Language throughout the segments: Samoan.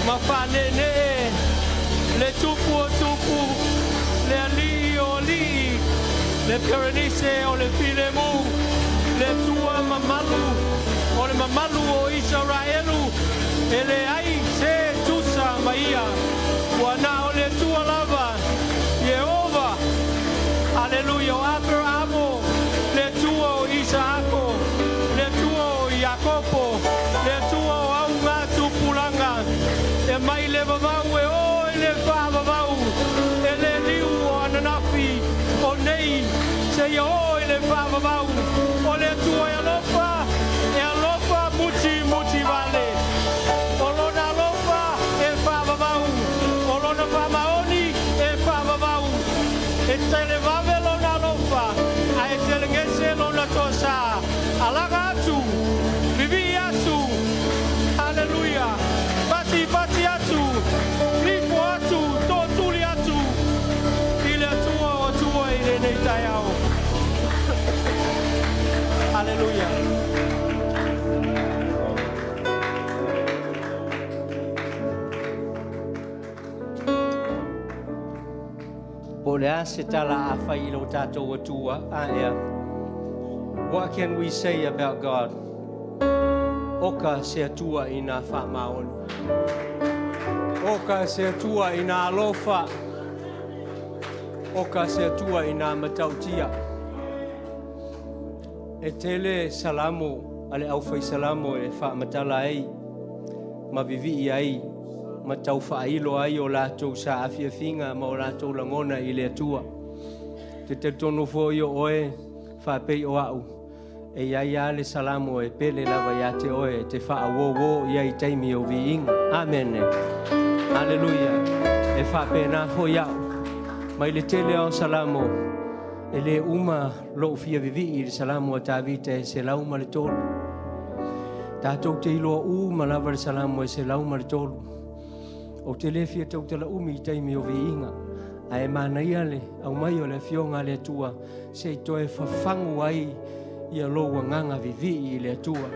ma faaneenee le Tupu o tupu, le Alii o alii, le Perenise o le Filemu, le Atua mamalu o le mamalu o Isaraelu, e leai se tusa ma ia, ua na o le Atua lava, Ieova. Aleluia! O Aperamo, le Atua o Isaako, le Atua o Iakopo, le Atua o augatupulaga, e mai le vavau e oo i le faavavau, e le liu o ananafi, o nei, seia oo i le faavavau, o le Atua e alofa, e alofa mutimutivale. O Lona alofa e faavavau, o Lona faamaoni e faavavau. E televave Lona alofa, ae telegese Lona toasā. Alaga atu, vivii atu, haleluia, fatifati atu, lifo atu, tootuli atu i le Atua o atua i lenei taeao. Haleluia. Po o le a se tala a fai i lo tatou Atua, aea. What can we say about God? Oka se Atua i nā faamaoni. Oka se Atua i nā alofa. Oka se Atua i nā matautia. E tele salamo a le aufaisalamo e faamatala ai ma vivii ai ma tau faailo ai o latou saafiafiga ma o latou lagona i le Atua. Te talitonu foi o oe faapei o au, e i ai lava le salamo e pele lava iā te oe e te faauouo i ai i taimi o viiga. Amene. Aleluia. E faapena foi au. Mai le tele o salamo, e le uma lou fia vivii i le salamo a Tavita e 103. Tatou te iloa uma lava le salamo e 103. Ou te le fia tautala umi i taimi o viiga, ae manaia le aumai o le Afioga a le Atua se i toe fafagu ai ia lou agaga vivii i le Atua.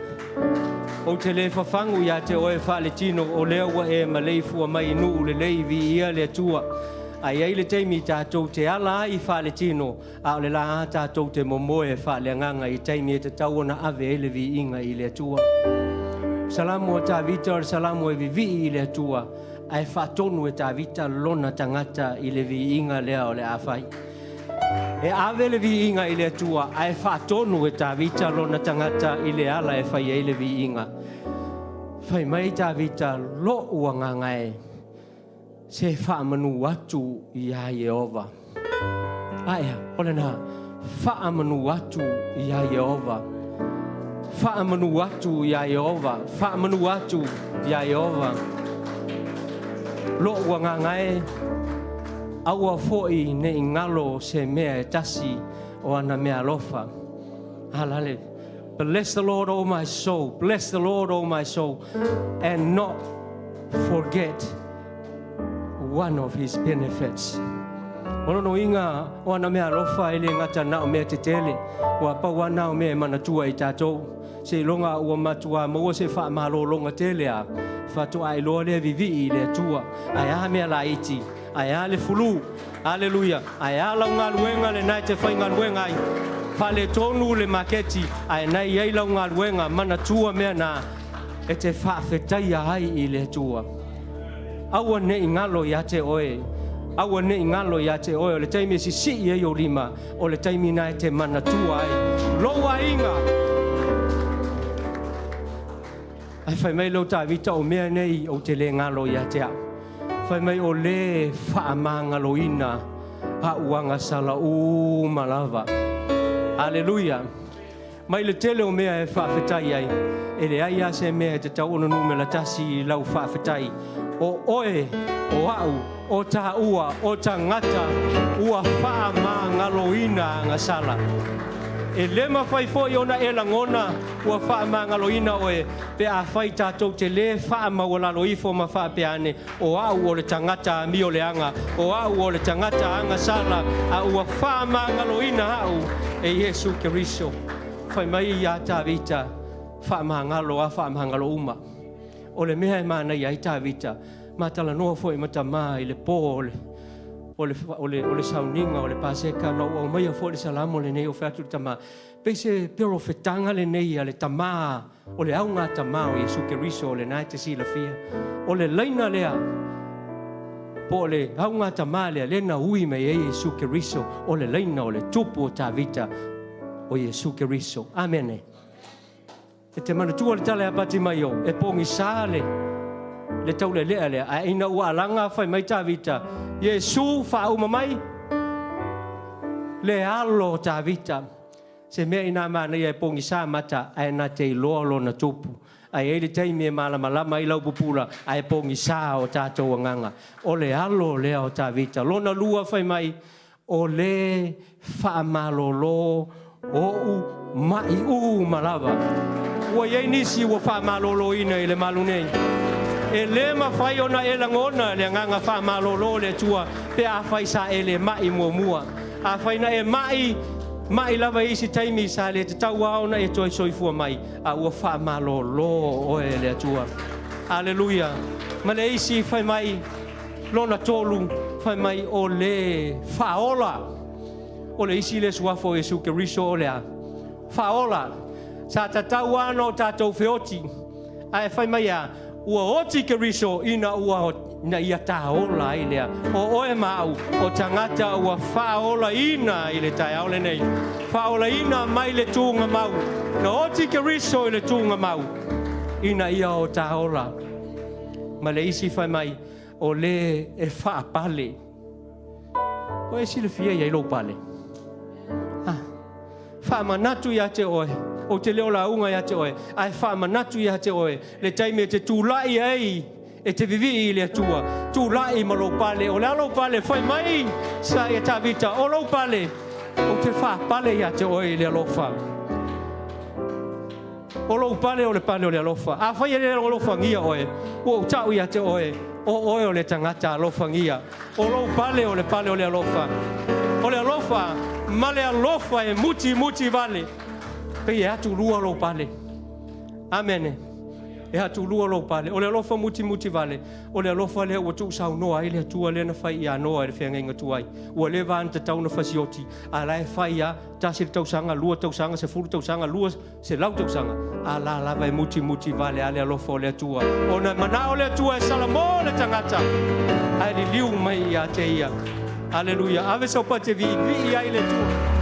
Ou te le fafagu iā te oe faaletino o lea ua e maleifua mai i nuu lelei viia le Atua. Ae i ai le taimi tatou te ala ai faaletino, a o le la a tatou te momoe faaleagaga i taimi e tatau ona ave ai le viiga i le Atua. Salamo a Tavita o le salamo e vivii i le Atua, ae faatonu e Tavita lona tagata i le viiga lea o le a fai. E ave le viiga i le Atua, ae faatonu e Tavita lona tagata i le ala e fai ai le viiga. Fai mai Tavita, Lo'u agaga e, se faamanu atu iā Ieova. Aea, o lena, faamanu atu iā Ieova. Faamanu atu iā Ieova. Faamanu atu iā Ieova. Lo'u agaga e, Aua foi ne i galo se mea e tasi o ana mea alofa. Alale. Bless the Lord, O my soul. Bless the Lord, O my soul. And not forget one of his benefits. O lona uiga o ana mea alofa e le gata na o mea tetele, ua pau ana o mea e manatua i tatou. Seiloga ua matuā maua se faamalologa tele a faatoa iloa lea vivii i le Atua. Ae a mea laiti? Ae a le fulu? Aleluia! Ae a lau galuega lena e te faigaluega ai? Faaletonu le maketi, ae na i ai lau galuega, manatua mea na e te faafetaia ai i le Atua. Aua ne i galo iā te oe, aua ne i galo iā te oe o le taimi e sisii ai ou lima, O le taimi na e te manatua ai lou aiga. Ae fai mai lou Tavita, o mea nei ou te le galo ia te au. Fai mai o le faamagaloina a'u agasala uma lava. Aleluia. Mai le tele o mea e faafetai ai, e leai lava se mea e tatau ona numera tasi i lau faafetai. O oe, o a'u, o tāua, o tagata ua faamagaloina agasala. E le mafai foi ona e lagona ua faamagaloina oe pe afai tatou te le faamaualalo ifo ma faapea ane, O au o le tagata amioleaga, o au o le tagata agasala, a ua faamagaloina au e Iesu Keriso. Fai mai iā Tavita, Faamagalo a faamagalo uma. O le mea e manaia ai Tavita, Ma talanoa foi ma Tamā i le pō o le, o le, o le, o le sauniga o le Paseka, na ou aumaia foi le Salamo lenei, ou fai atu i le Tamā, pei se perofetaga lenei a le Tamā, o le auga Tamā o Iesu Keriso o lena e te silafia. O le laina lea, po o le auga Tamā lea, lea na ui mai ai Iesu Keriso, o le laina o le tupu o Tavita, o Iesu Keriso. Amene. E te manatua le tala ia Patimaio, e pogisa le, le taulelea lea, ae ina ua alaga fai mai Tavita, Iesu faauma mai le alo o Tavita. Se mea ina manaia e pogisa mata, ae na te iloa lona tupu. Ae i ai le taimi e malamalama ai lau pupula, ae pogisa o tatou agaga. O le alo lea o Tavita. Lona lua fai mai, O le faamalolo oʻu maʻi uma lava. Ua i ai nisi ua faamaloloina i le malu nei. E le mafai ona e lagona le agaga faamalolo o le Atua pe afai sa e le maʻi muamua. Afai na e maʻi, maʻi lava i isi taimi sa le tatau lava ona e toe soifua mai, a ua faamalolo oe e le Atua. Aleluia! Ma le isi fai mai, Lona tolu, fai mai o le faaola. O le isi lea suafa o Iesu Keriso o le a? Faaola. Sa tatau lava ona o tatou feoti, ae fai mai a, ua oti Keriso ina ua ina ia taola ai lea. O oe ma au, o tagata ua faaolaina i le taeao lenei. Faaolaina mai le tuugamau. Na oti Keriso i le tuugamau ina ia o taola. Ma le isi fai mai, O le e faapale. Ua e silafia i ai lou pale? Ah, faamanatu ia te oe, ou te le o lauga ia te oe, ae faamanatu ia te oe le taimi e te tulai ai e te vivii i le Atua, tulai ma lou pale. O le a lou pale? Fai mai sa ia Tavita, o lou pale, ou te faapale ia te oe i le alofa. O lou pale o le pale o le alofa. Afai e le alofagia oe, ua ou tau ia te oe, o oe o le tagata alofagia. O lou pale o le pale o le alofa. O le alofa ma le alofa e mutimuti vale. Pei e atulua lou pale. Amene. E atulua lou pale. O le alofa mutimuti vale, o le alofa lea ua tuusaunoa ai le Atua lea na fai ia Noa i le feagaiga tuai. Ua leva lava ona tatau ona fasioti, a la e fai lava, tasi le tausaga, lua tausaga, sefulu tausaga, 200 tausaga, a la lava e mutimuti vale a le alofa o le Atua, ona e manao le Atua e salamo le tagata, ae liliu mai ia te ia. Aleluia. Ave sau pate viivii ai le Atua.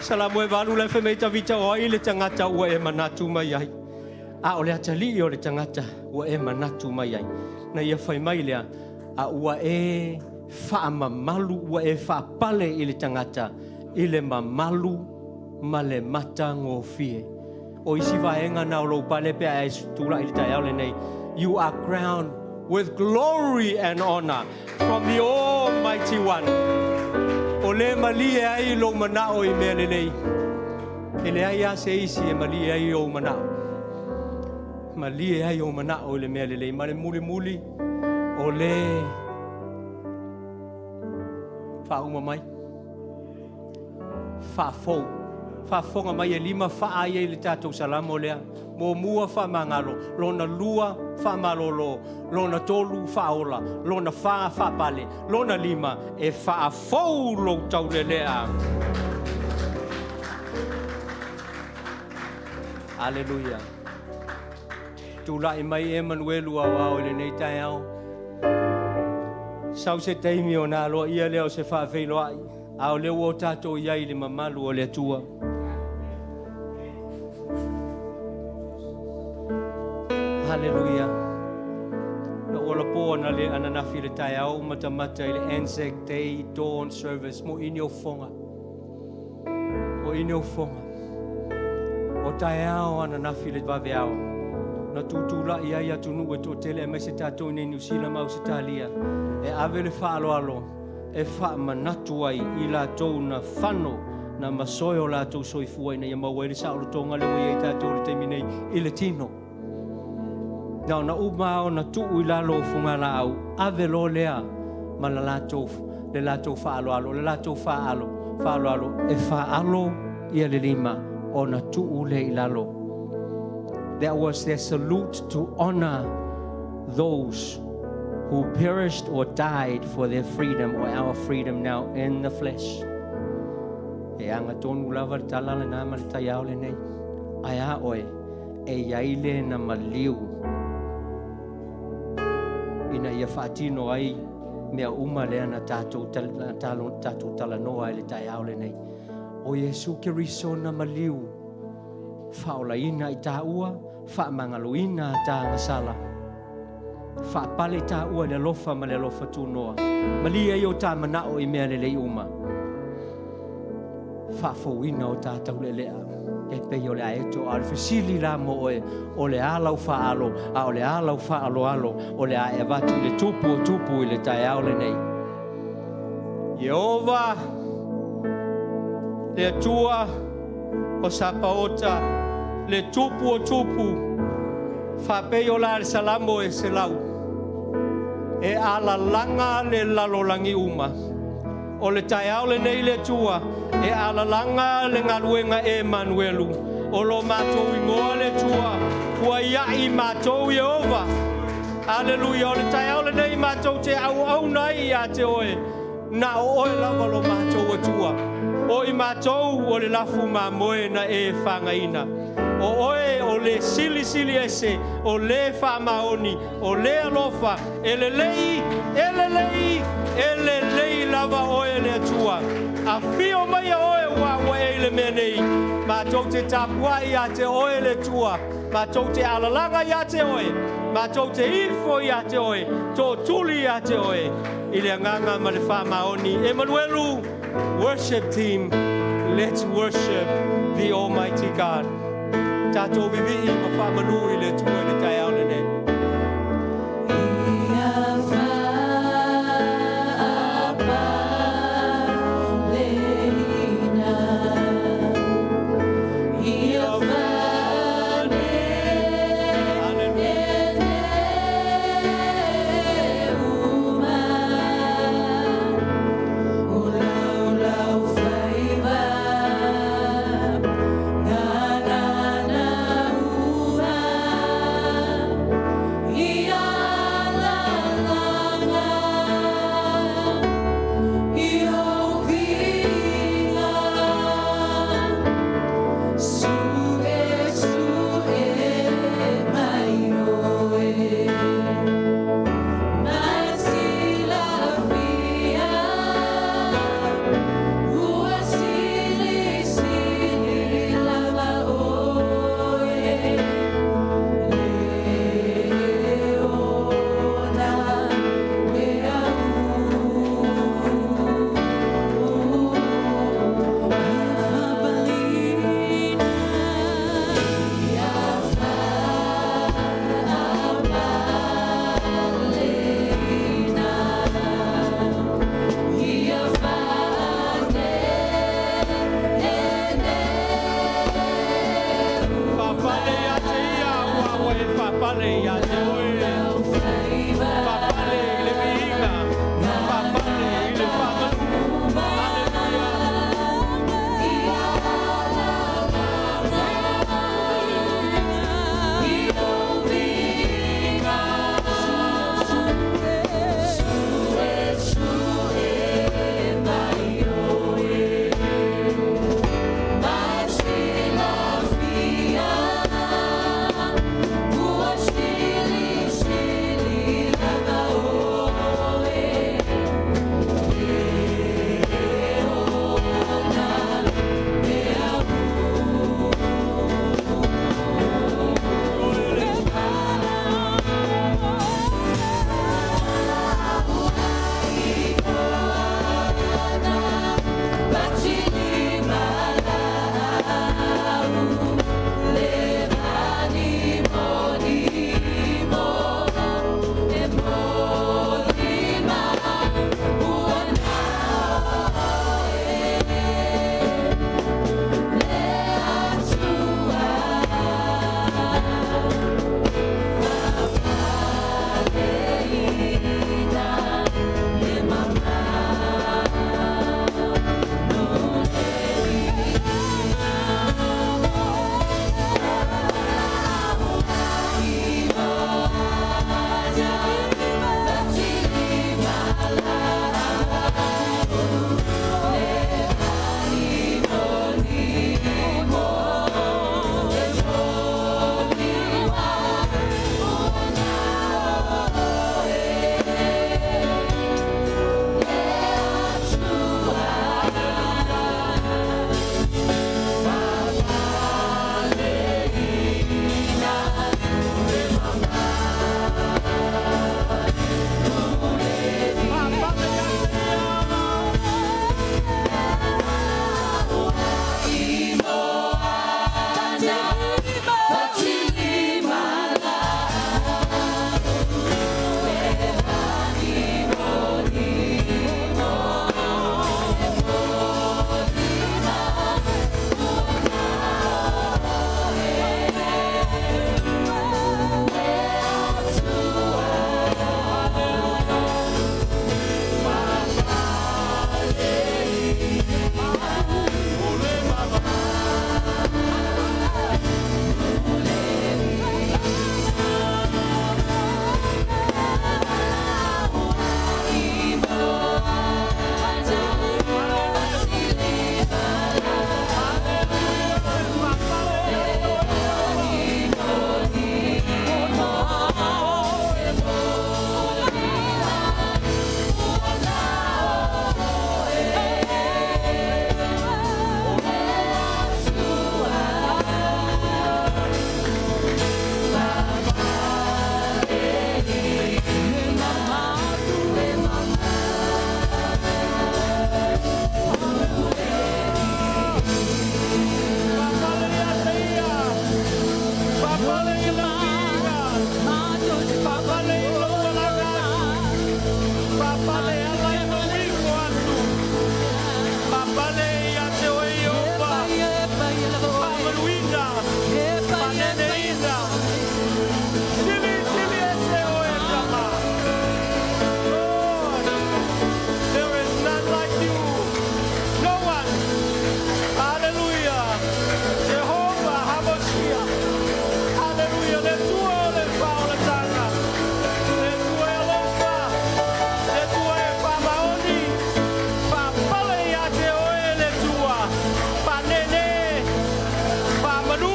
Salamo e valu la e fai mai Tavita, o ai le tagata ua e manatu mai ai? A o le atalii o le tagata ua e manatu mai ai. Na ia fai mai lea, a ua e faamamalu, ua e faapale i le tagata i le mamalu ma le matagofie. O isi vaega na o lou pale pe a e tulai i le taeao lenei. You are crowned with glory and honor from the Almighty One. O le malie ai lou manao i mea lelei. E leai lava se isi e malie ai ou manao. Malie ai ou manao i le mea lelei. Ma le mulimuli, o le faauma mai, faafou, faafofoga mai e lima faa ia i le tatou salamo lea. Muamua faamagalo, lona lua faamalolo, lona tolu faaola, lona fa faapale, lona lima e faafou lou taulelea. Aleluia. Tulai mai Emanuelu Aoao i lenei taeao. Sau se taimi ona aloaia lea o se faafeiloai, a o lea ua o tatou i ai i le mamalu o le Atua. Haleluia. Na ou alapo ana le ananafi i le taeao ou matamata i le Anzac Day Dawn Service mo ini o foga. O ini o foga. O taeao ananafi le vaveao. Na tutulai ai atunuu e toatele aemaise tatou i nei Niu Sila ma Ausetalia e ave le faaaloalo e faamanatu ai i latou na fano na masoe o latou soifua ina ia maua ai le saolotoga lea ua i ai tatou i le taimi nei i le tino. Na ona uma lava ona tuu i lalo o fugalaau, ave loa lea ma le latou, le latou faaaloalo, le latou faaalo, faaaloalo e faaalo ia le lima ona tuu lea i lalo. That was their salute to honor those who perished or died for their freedom or our freedom now in the flesh. E agatonu lava le tala lenā ma le taeao lenei. Ae a oe, e i ai le na maliu ina ia faatino ai mea uma lea na tatou tatou talanoa i le taeao lenei. O Iesu Keriso na maliu, faaolaina i taua, faamagaloina ta agasala, faapale taua i le alofa ma le alofa tunoa, malie ai o ta manao i mea lelei uma, faafouina o ta taulealea e pei o le aeto. A o le fesili la mo oe, o le a lau faaalo, a o le a lau faaaloalo o le a e avatu i le Tupu o Tupu i le taeao lenei? Ieova, le Atua o Sapaota, le Tupu o Tupu, faapei o la le Salamo e 100, e alalaga le lalolagi uma. O le taeao lenei le Atua, e alalaga le galuega Emanuelu. O lo matou igoa le Atua, ua iai matou Ieova. Aleluia, o le taeao lenei matou te auauna ai ia te oe, na o oe lava lo matou Atua. O i matou o le lafu mamoe na e fagaina. O oe o le silisili ese, o le faamaoni, o le alofa, e lelei, e lelei, e lelei lava oe le Atua. Afio mai oe ua ua e i le mea nei, matou te tapuai ia te oe le Atua, matou te alalaga ia te oe, matou te ifo ia te oe, tootuli ia te oe, i le agaga ma le faamaoni. Emanuelu, worship team, let's worship the Almighty God. Tatou vivii ma faamanu i le Atua i le taeao lenei. Ia faapaleina, ia fane Hallelujah. uma, o lau faiva, ngagana uma, ia alalaga, i ou viiga. Sue sue mai oe, ma silafia, ua silisili lava oe, le ona le au. Ia faapalina, ia faapaleina, ia fane Faapale ia te ia ua ua e faapale ia te oe. faiva. Faapale i le viiga. Faapale i le faamanu. Hallelujah. Ia alalaga, i ou viiga. Sue sue mai oe, ma silafia, ua silisili Papale i lau viiga. Papale i lou alaga atu. Papale e ala i lou ifo atu. Papale ia te oe Ieova. Faamanuina. Faaneneina. Silisili ese oe Tama. Lord, there is none like you. No one. Hallelujah. Jehovah HaMashiach. Hallelujah. Le Atua o le faaolataga. Le Atua e alofa. Le Atua e faamaoni. Faapale ia te oe le Atua. Faanene. Faamanu.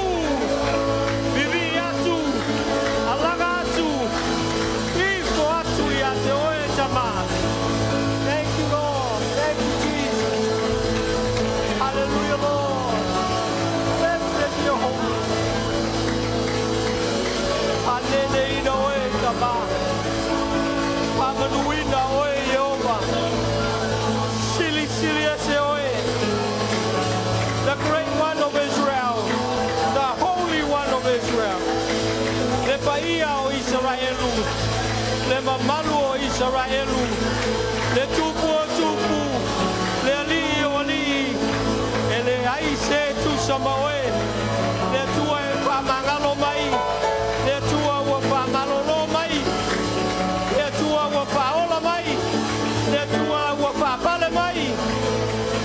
Vivii atu. Alaga atu. Ifo atu ia te oe Tama. Thank you, Lord. Thank you, Jesus. Hallelujah, Lord. Blessed be your holy name. Faaneneina oe Tama. Faamanuina oe Ieova. Silisili ese oe. The great one of Israel. The holy one of Israel. Le paia o Isaraelu. Le mamalu o Isaraelu. Le tupu o tupu. Le alii o alii. E leai se tusa ma oe. Le Atua e faamagalo mai. Le Atua ua faamalolo mai. Le Atua ua faaola mai. Le Atua ua faapale mai.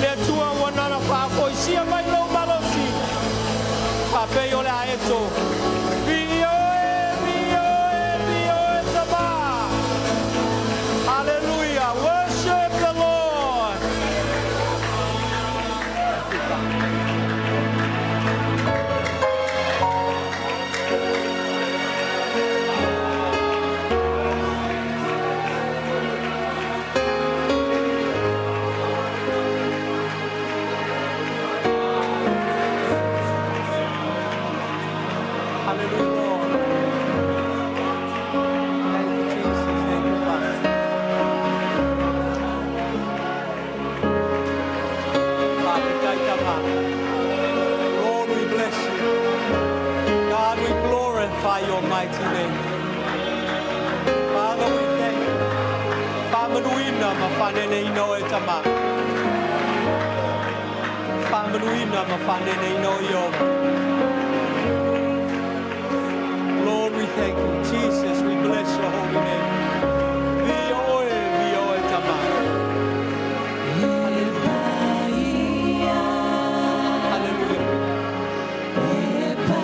Le Atua ua nana faafoisia mai lou malosi. Faapei o le aeto. Viia oe, viia oe, viia oe Tama. Hallelujah. Worship the Lord. Hallelujah, Lord. Thank you, Jesus. Thank you, Father. Faafetai Tama. Lord, we bless you. God, we glorify your mighty name. Father, we thank you. Faamanuina ma faaneneina oe Tama. Faamanuina ma faaneneina oe Ieova. Lord, we thank you. Jesus, we bless your holy name. Viia oe, viia oe Tama. Hallelujah. Hallelujah. Thank you, Lord.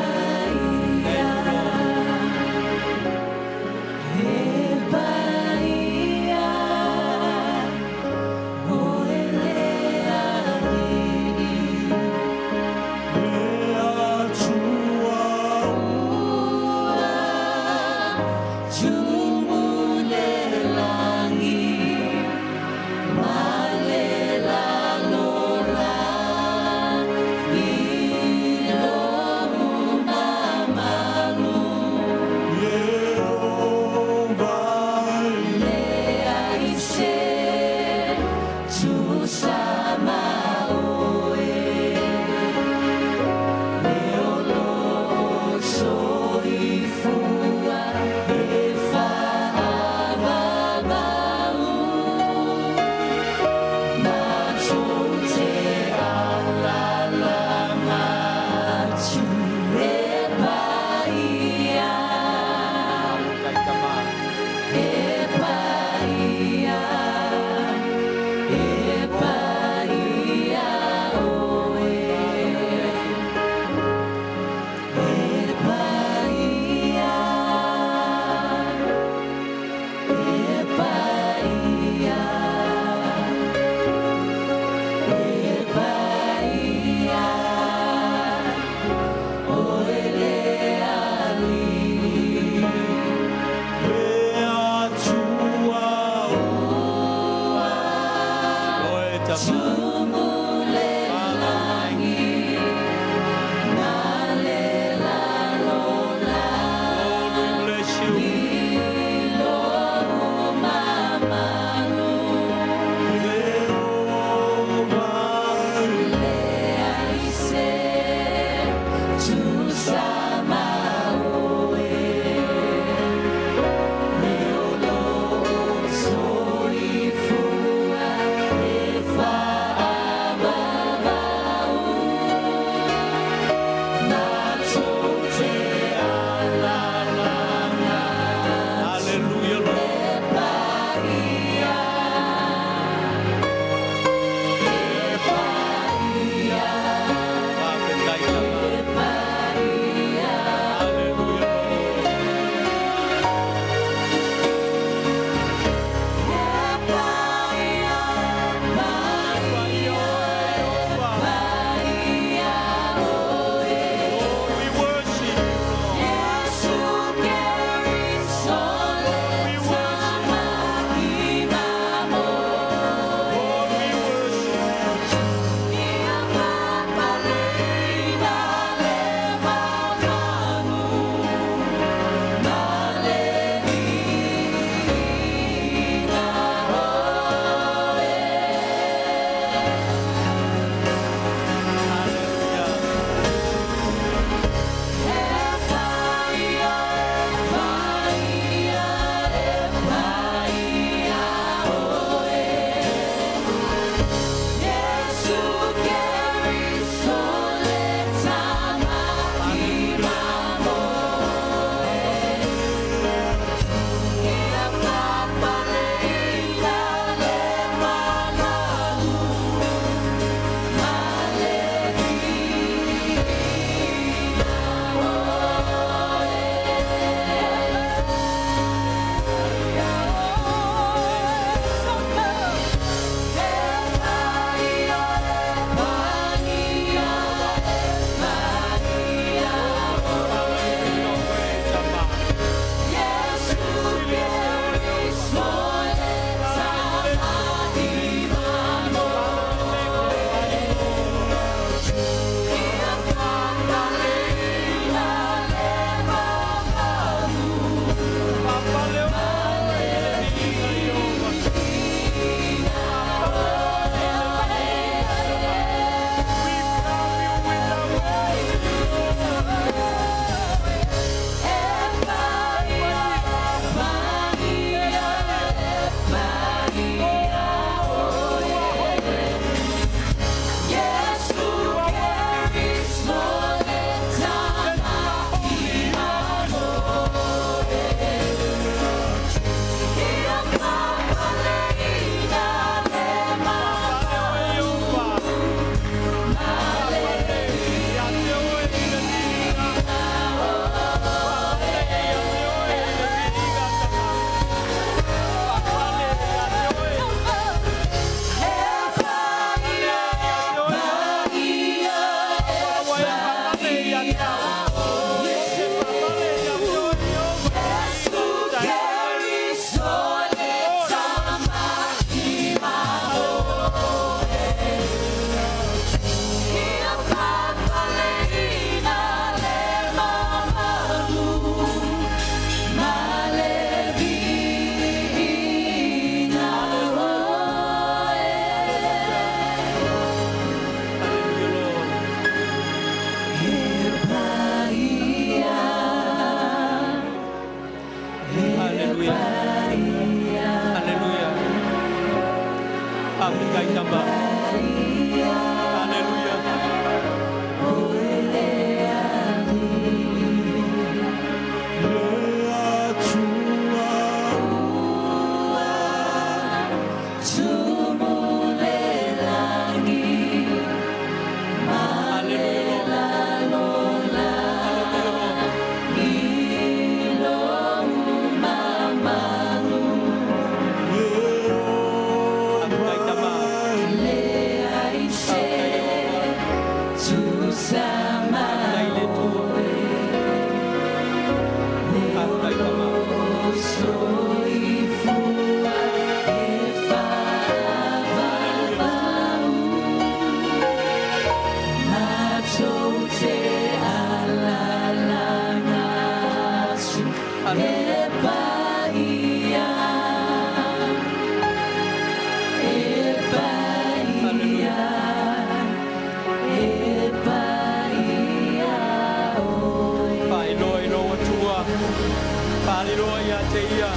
Faafetai Tama. Haleluia. Haleluia, Lord. Haleluia, Lord. Faafetai Tama. Faafetai Ieova. Faafetai i le Atua. Faafetai Tama. Soifua e Haleluia. Matou te alalaga atu Haleluia. e paia e paia e paia oe. Faailoa i lou Atua. Faailoa ia te ia.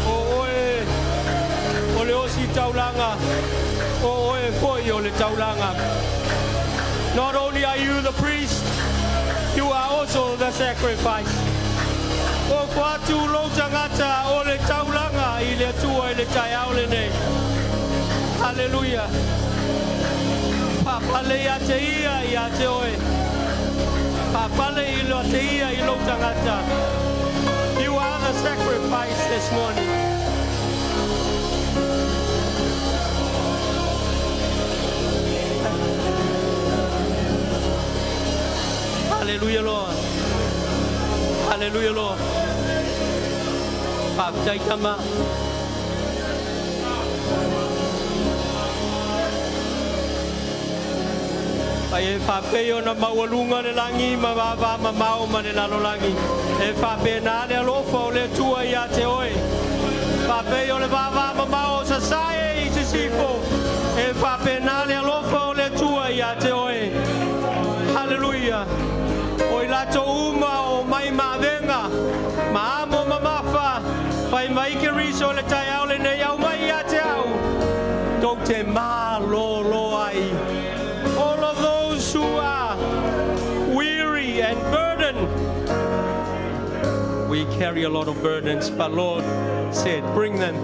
O oe o le ositaulaga. O oe foi o le taulaga. Not only are you the priest, you are also the sacrifice. O fatu lou tagata o le taulaga i le Atua i le taeao lenei. Haleluia. Faapale ia te ia ia te oe. Faapale i lo te ia i lou tagata. You are the sacrifice this morning. Hallelujah, Lord. Hallelujah, Lord. Faafetai Tama. Ai e faapei ona maualuga le lagi ma vavamamao ma le lalolagi. E faapena le alofa o le Atua ia te oe. Faapei o le vavamamao o sasae i sisifo. E faapena le alofa o le Atua ia te oe. Haleluia. O i latou uma o mai ma avega. Ma amo mamafa. Fai mai ke riso le taeao lenei aumai ia te au. Tou te malōlō ai. All of those who are weary and burdened. We carry a lot of burdens, but Lord said, bring them.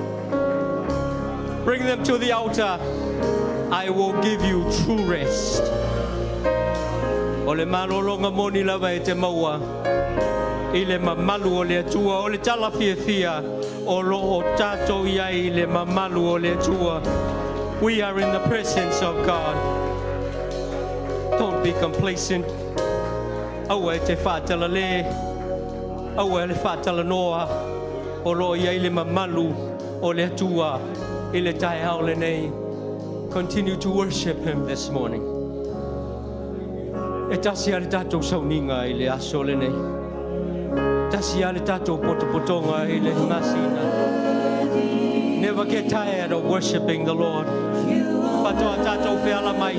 Bring them to the altar. I will give you true rest. O le malologa moni lava e te maua i le mamalu o le Atua, o le tala fiafia o lo o tatou i ai i le mamalu o le Atua. We are in the presence of God. Don't be complacent. Aua e te faatalale, aua e le faatalanoa, o lo o i ai le mamalu o le Atua i le taeao lenei. Continue to worship Him this morning. E tasi a le tatou sauniga i le aso lenei. Tasi a le tatou potopotoga i le masina. Never get tired of worshiping the Lord. Faatoa tatou feala mai.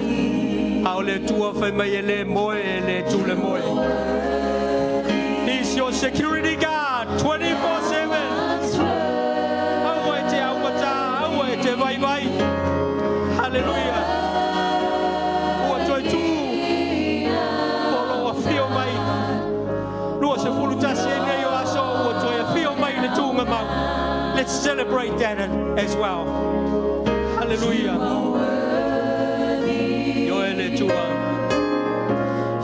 A o le Atua fai mai e le moe e le tu le moe. He's your security guard 24/7. Aua e te aumata, aua e te vaivai. Hallelujah. Ua toe tū. O lou afio mai. 21 e nei o aso ua toe afio mai le tuugamau. Let's celebrate that as well. Hallelujah. Ioe le Atua.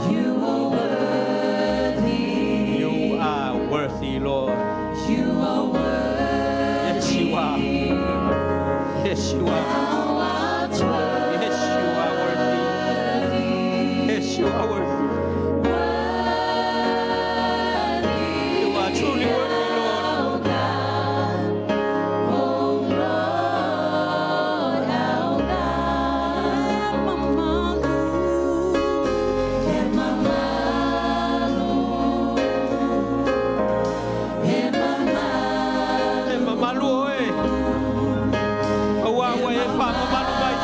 You are worthy. You are worthy, Lord. You are worthy. Yes, you are. Yes, you are. Thou art worthy. Yes, you are worthy. Yes, you are worthy. Worthy. You are truly worthy, Lord. O God, O Lord, our God. E mamalu, e mamalu, E mamalu oe. Aua ua e faamamalu mai.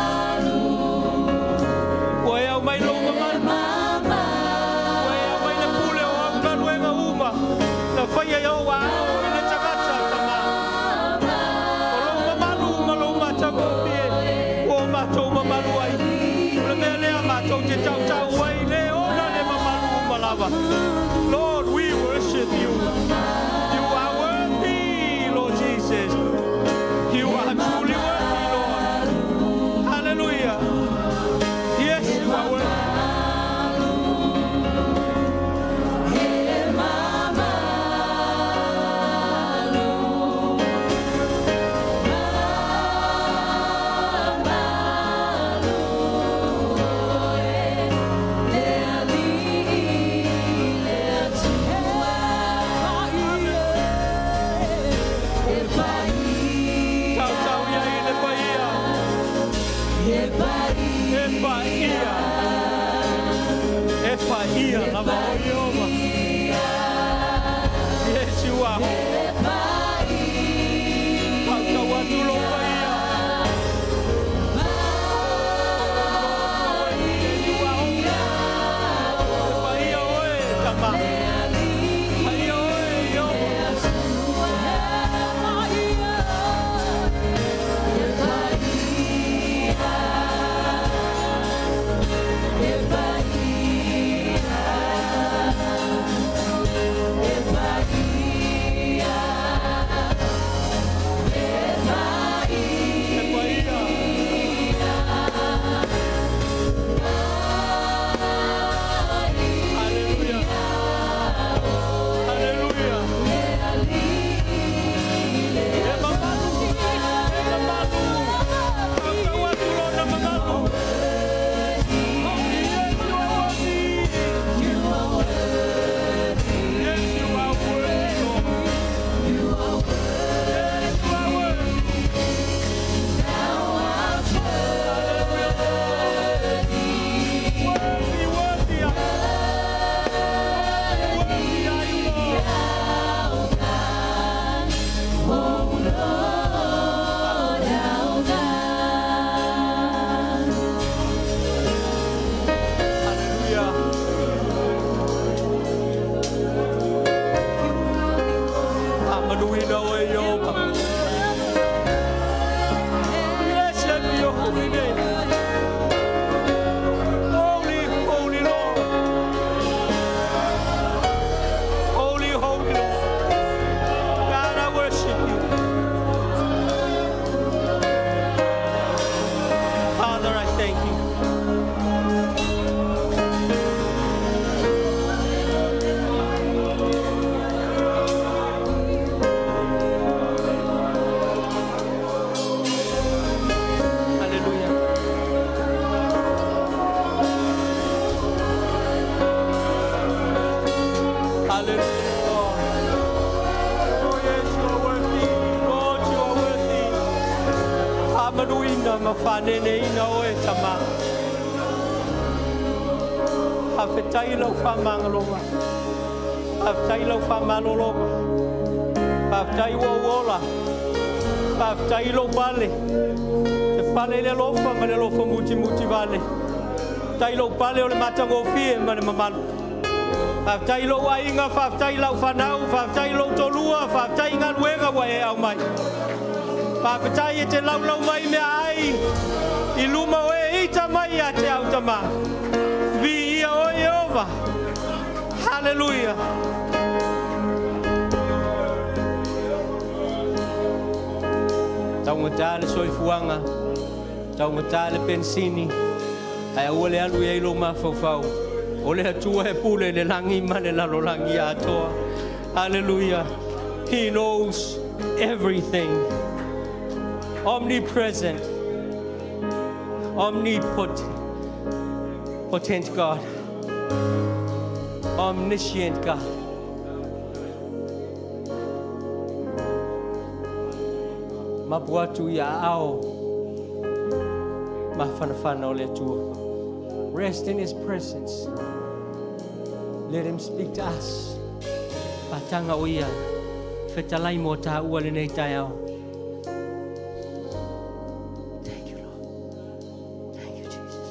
Ua e aumai lou mamalu. Ua e aumai le pule o ia ou aao i le tagata, Tama. O lou mamalu ma lou matagofie ua o matou mamalu ai. O le mea lea matou te tautau ai, le ona le mamalu uma lava. Lord, we worship you. You are worthy, Lord Jesus. You are truly worthy, Lord. Hallelujah. Yes, you are worthy. E mamalu, mamalu oe, le Alii, le Atua, e paia, Tautau i ai le paia. e paia, E paia. E paia lava o Ieova. Yes, you are. e paia, Tautau atu lou paia. You are holy. E paia oe, Tama. Paia oe, Ieova. E paia, e paia, e paia, e paia. E paia. Hallelujah. Hallelujah. E mamalu. E mamalu. Tautau atu lona mamalu. Yes, you are worthy. You are worthy. Yes, you are worthy, Lord. You are worthy. Yes, you are worthy. Thou art worthy. Worthy, worthy are you. Worthy are you, Lord. Our God, oh Lord, our God. Hallelujah. Faamanuina oe Ieova. Blessed be your holy name. Holy, holy Lord. Holy, holy Lord. God, I worship you. Father, I thank you. Hallelujah. Hallelujah. Oh, yes, you are worthy. Lord, you are worthy. Faamanuina ma faaneneina oe Tama. Faafetai lau faamagaloga. Faafetai lau faamalologa. Faafetai ua ou ola. Faafetai lou pale. Te pale i le alofa ma le alofa mutimuti vale. Faafetai lou pale o le matagofie ma le mamalu. Faafetai lou aiga, faafetai lau fanau, faafetai lou toalua, faafetai galuega ua e aumai. Faafetai e te laulau mai mea ai i luma o e ita mai ia te au Tama. Viia oe Ieova. Hallelujah. Taugata le soifuaga, taugata le penisini, ae aua le alu i ai lou mafaufau. O le Atua e pule le lagi ma le lalolagi atoa. Hallelujah. He knows everything. Omnipresent. Omnipotent. Potent God. Omniscient God. Mapu atu i aao mafanafana o le Atua. Rest in His presence. Let Him speak to us. Patanga o ia. Fetalai mo tāua lenei taeao. Thank you, Lord. Thank you, Jesus.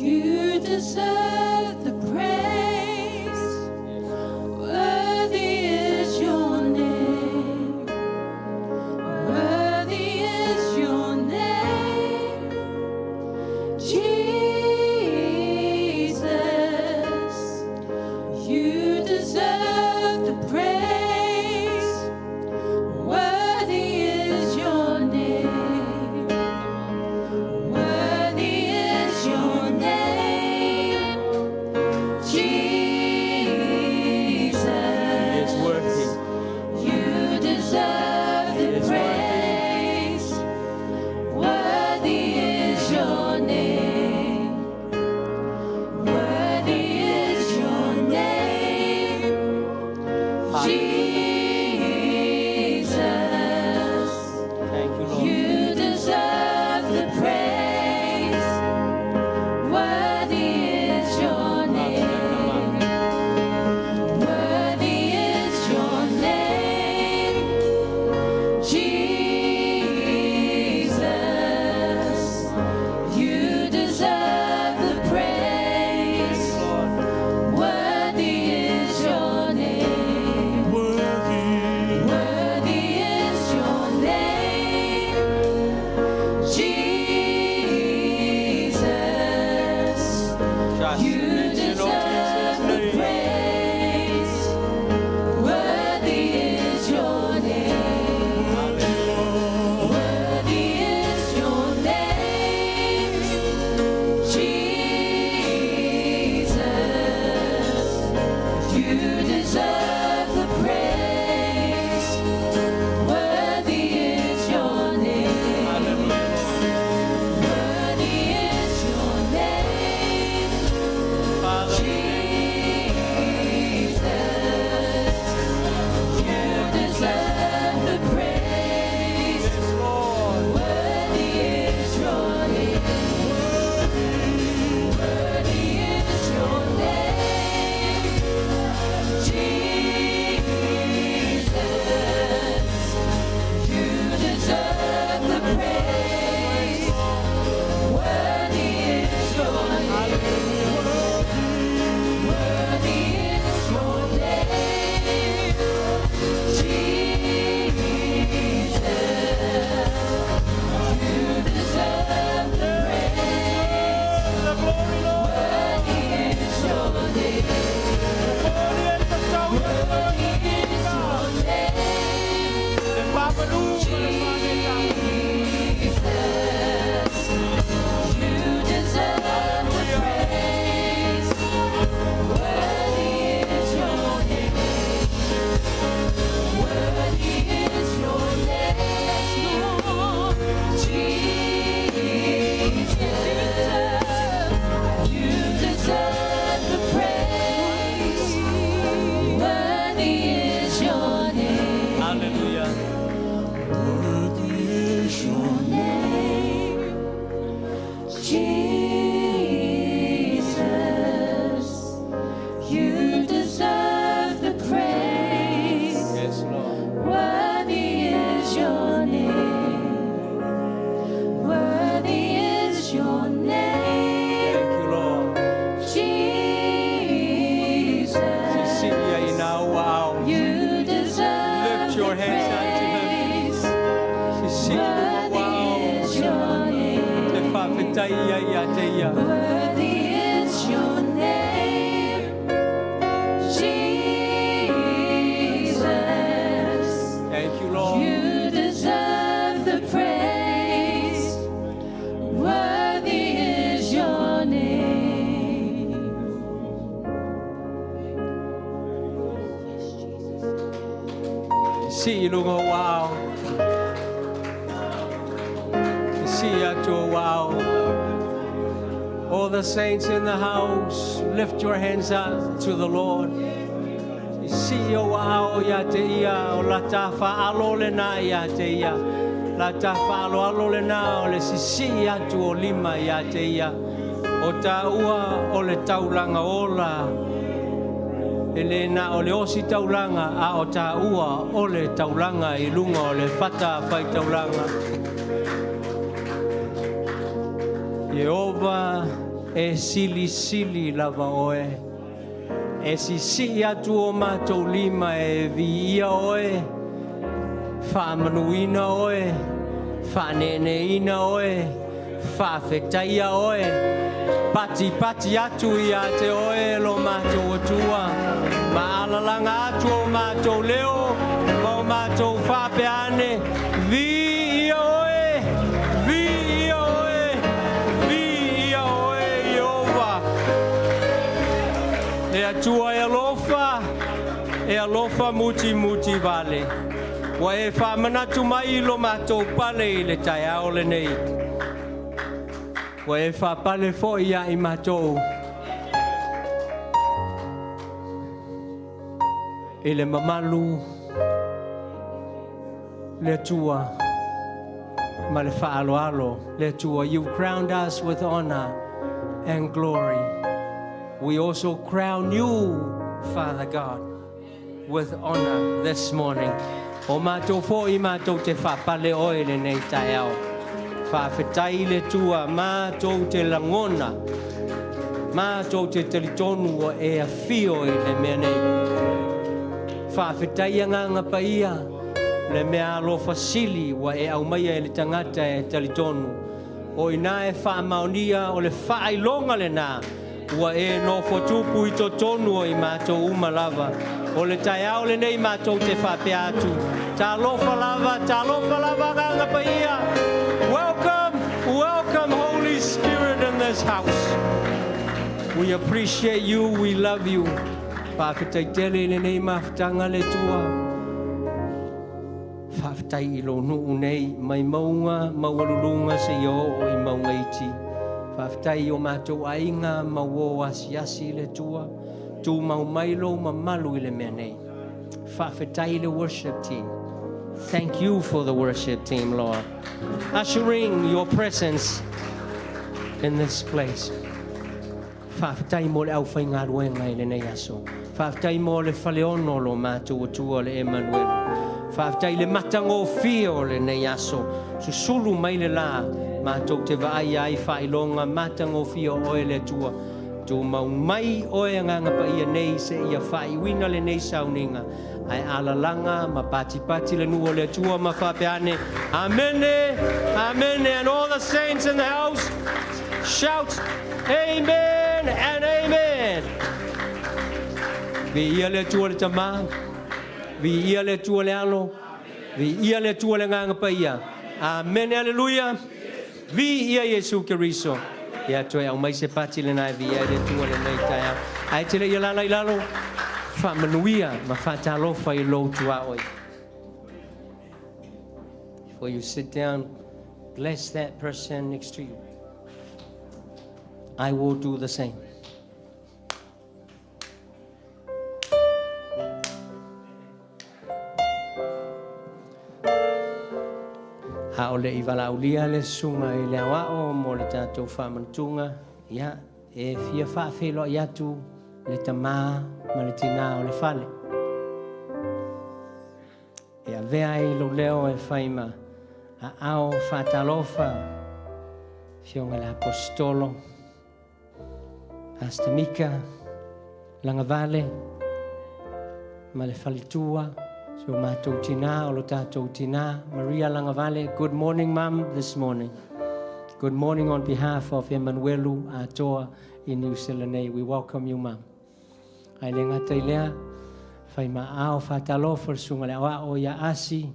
You deserve the praise. Worthy is your name. Worthy is your name, Jesus. You deserve the praise. Worthy is your name. Worthy is your name, Jesus. He is worthy. You deserve He the is worthy. praise. Worthy is your name. Worthy is your name, Jesus. Thank you, Lord. You deserve the praise. Worthy is your name. Worthy is your name, Jesus. You deserve the praise. Lord. Worthy is your name. Worthy, Worthy is your name, Jesus. Just You mention of deserve Jesus' the name. praise. Worthy is your name. Hallelujah. Worthy is your name, Jesus. You deserve the praise. Worthy is your name. Hallelujah. Worthy is your name, Father, Jesus. You deserve the praise. yes, Lord. Worthy is your name. Worthy is your name, Jesus. You deserve the praise. Worthy is your name. Worthy is your name, Jesus. You deserve the praise. the glory, Lord. Worthy is your name. Worthy is your name, Jesus. You deserve the praise. Worthy is your name. Worthy is your name, Jesus. You deserve the praise. Worthy is your name. Hallelujah. Worthy is your Name, Jesus. You deserve the praise. Yes, Lord. Worthy is your name. Worthy is your name, Thank you, Lord. Jesus. Sisilia ina au. You deserve Lift your the hands unto him. praise. Sisilia Worthy au. is your name. Te whawhetai ia ia te ia. Worthy is your name, Jesus. Thank you, Lord. You deserve the praise. Worthy is your name. Si ilunga o ao. Si atu o ao. All the saints in the house, lift your hands up to the Lord. Si o ao ia te ia, o la ta whaalo le nā ia te ia. La ta whaalo alo le nā o le sisi atu o lima ia te ia. O tā ua o le taulanga ola. E le na o le osi taulanga a o tā ua o le taulanga i lunga o le fata whai taulanga. Yehova E silisili lava oe. E sisii atu o matou lima e viia oe, faamanuina oe, faaneeneeina oe, faafetaia oe, patipati atu ia te oe lo matou Atua, ma alalaga atu o matou leo ma o matou faapea ane, Viia oe, viia oe, viia oe Ieova. Le Atua e alofa, e alofa mutimuti vale. Ua e faamanatu mai i lo matou pale i le taeao lenei. Ua e faapale foi ia i matou i le mamalu le Atua ma le faaaloalo le Atua. You've crowned us with honor and glory. We also crown you, Father God, with honor this morning. O matou foi matou te faapale oe i lenei taeao. Faafetai i le Atua matou te lagona, matou te talitonu ua e afio i le mea nei. Faafetai Agaga Paia le mea alofa sili ua e aumaia e le tagata e talitonu. O i ina e faamaonia o le faailoga lena ua e nofo tupu i totonu o i matou uma lava. O le taeao lenei matou te faapea atu, Talofa lava, talofa lava Agaga Paia. Welcome, welcome Holy Spirit in this house. We appreciate you, we love you. Faafetai tele i lenei mafutaga le Atua. Faafetai i lou nuu nei, mai mauga maualuluga seia oo i mauga iti. Faafetai i o matou aiga ma uo asiasi i le Atua. Tumau mai lou mamalu i le mea nei. Faafetai i le worship team. Thank you for the worship team, Lord. Ushering your presence in this place. Faafetai mo le aufaigaluega i lenei aso. Faafetai mo le Faleono o lo matou Atua o le Emanuele. Faafetai i le matagofie o lenei aso. Susulu mai le la, matou te vaaia ai faailoga matagofie o oe le Atua. Tumau mai oe Agaga Paia nei seia faaiuina lenei sauniga, ae alalaga ma patipati le nuu o le Atua ma faapea ane, Amene, Amene, and all the saints in the house shout, Amen and Amen. Viia le Atua le Tama, viia le Atua le Alo, viia le Atua le Agaga Paia. Amene, Aleluia. Viia Iesu Keriso. Ia toe aumai se pati lena e viia ai le Atua lenei taeao. Ae te le i alaala i lalo, faamanuia ma faatalofa i lou tuaoi. Before you sit down, bless that person next to you. I will do the same. A o le i valaaulia le susuga i le aoao mo le tatou faamanatuga, ia, e fia faafeiloai atu le tama ma le tinā o le fale. E avea ai lou leo e fai ma aao faatalofa, Afioga i le Aposetolo, Pastor Mika, Lagavale ma le faletua, si o matou tinā, o lo tatou tinā, Maria Lagavale. Good morning, Mum, this morning. Good morning on behalf of Emanuelu Atoa i New Zealand nei. We welcome you, Mum. Ae le gata i lea, fai ma aao faatalofa le susuga i le aoao ia Asi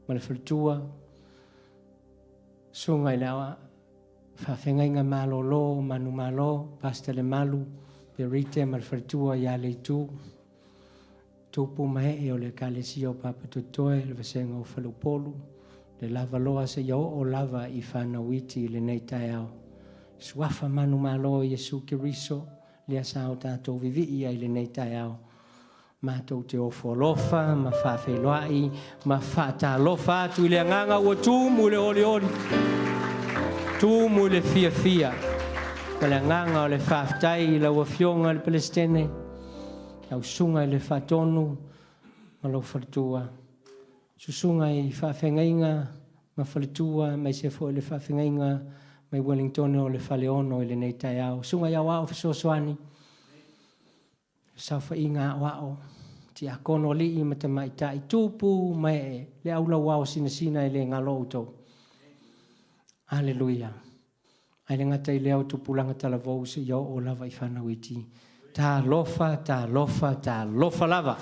ma le faletua, susuga i le aoao faafeagaiga malolo o Manumalo, Pastor Lemalu, Perite ma le faletua ia Leitu, tupu ma ee o le Ekalesia o Papatoetoe, le vasega o Faleupolu, le lava loa seia oo lava i fanau iti i lenei taeao. Suafa manumalo o Iesu Keriso, lea sa o tatou vivii ai i lenei taeao. Matou te ofo alofa ma faafeiloai ma faatalofa atu i le agaga ua tumu i le olioli, tumu i le fiafia, ma le agaga o le faafetai i lau Afioga i le Peresetene, lau Susuga i le Faatonu ma lou faletua, susuga i faafeagaiga ma faletua aemaise foi le faafeagaiga mai Wellingtone o le Faleono i lenei taeao. Susuga i Aoao Fesoasoani, Saofaiga Aoao, Tiakono Alii ma Tamaitai, Tupu ma Ee, le aulauao sinasina e le galo outou. Aleluia. Ae le gata i lea o tupulaga talavou seia oo lava i fanau iti. Talofa, talofa, talofa lava.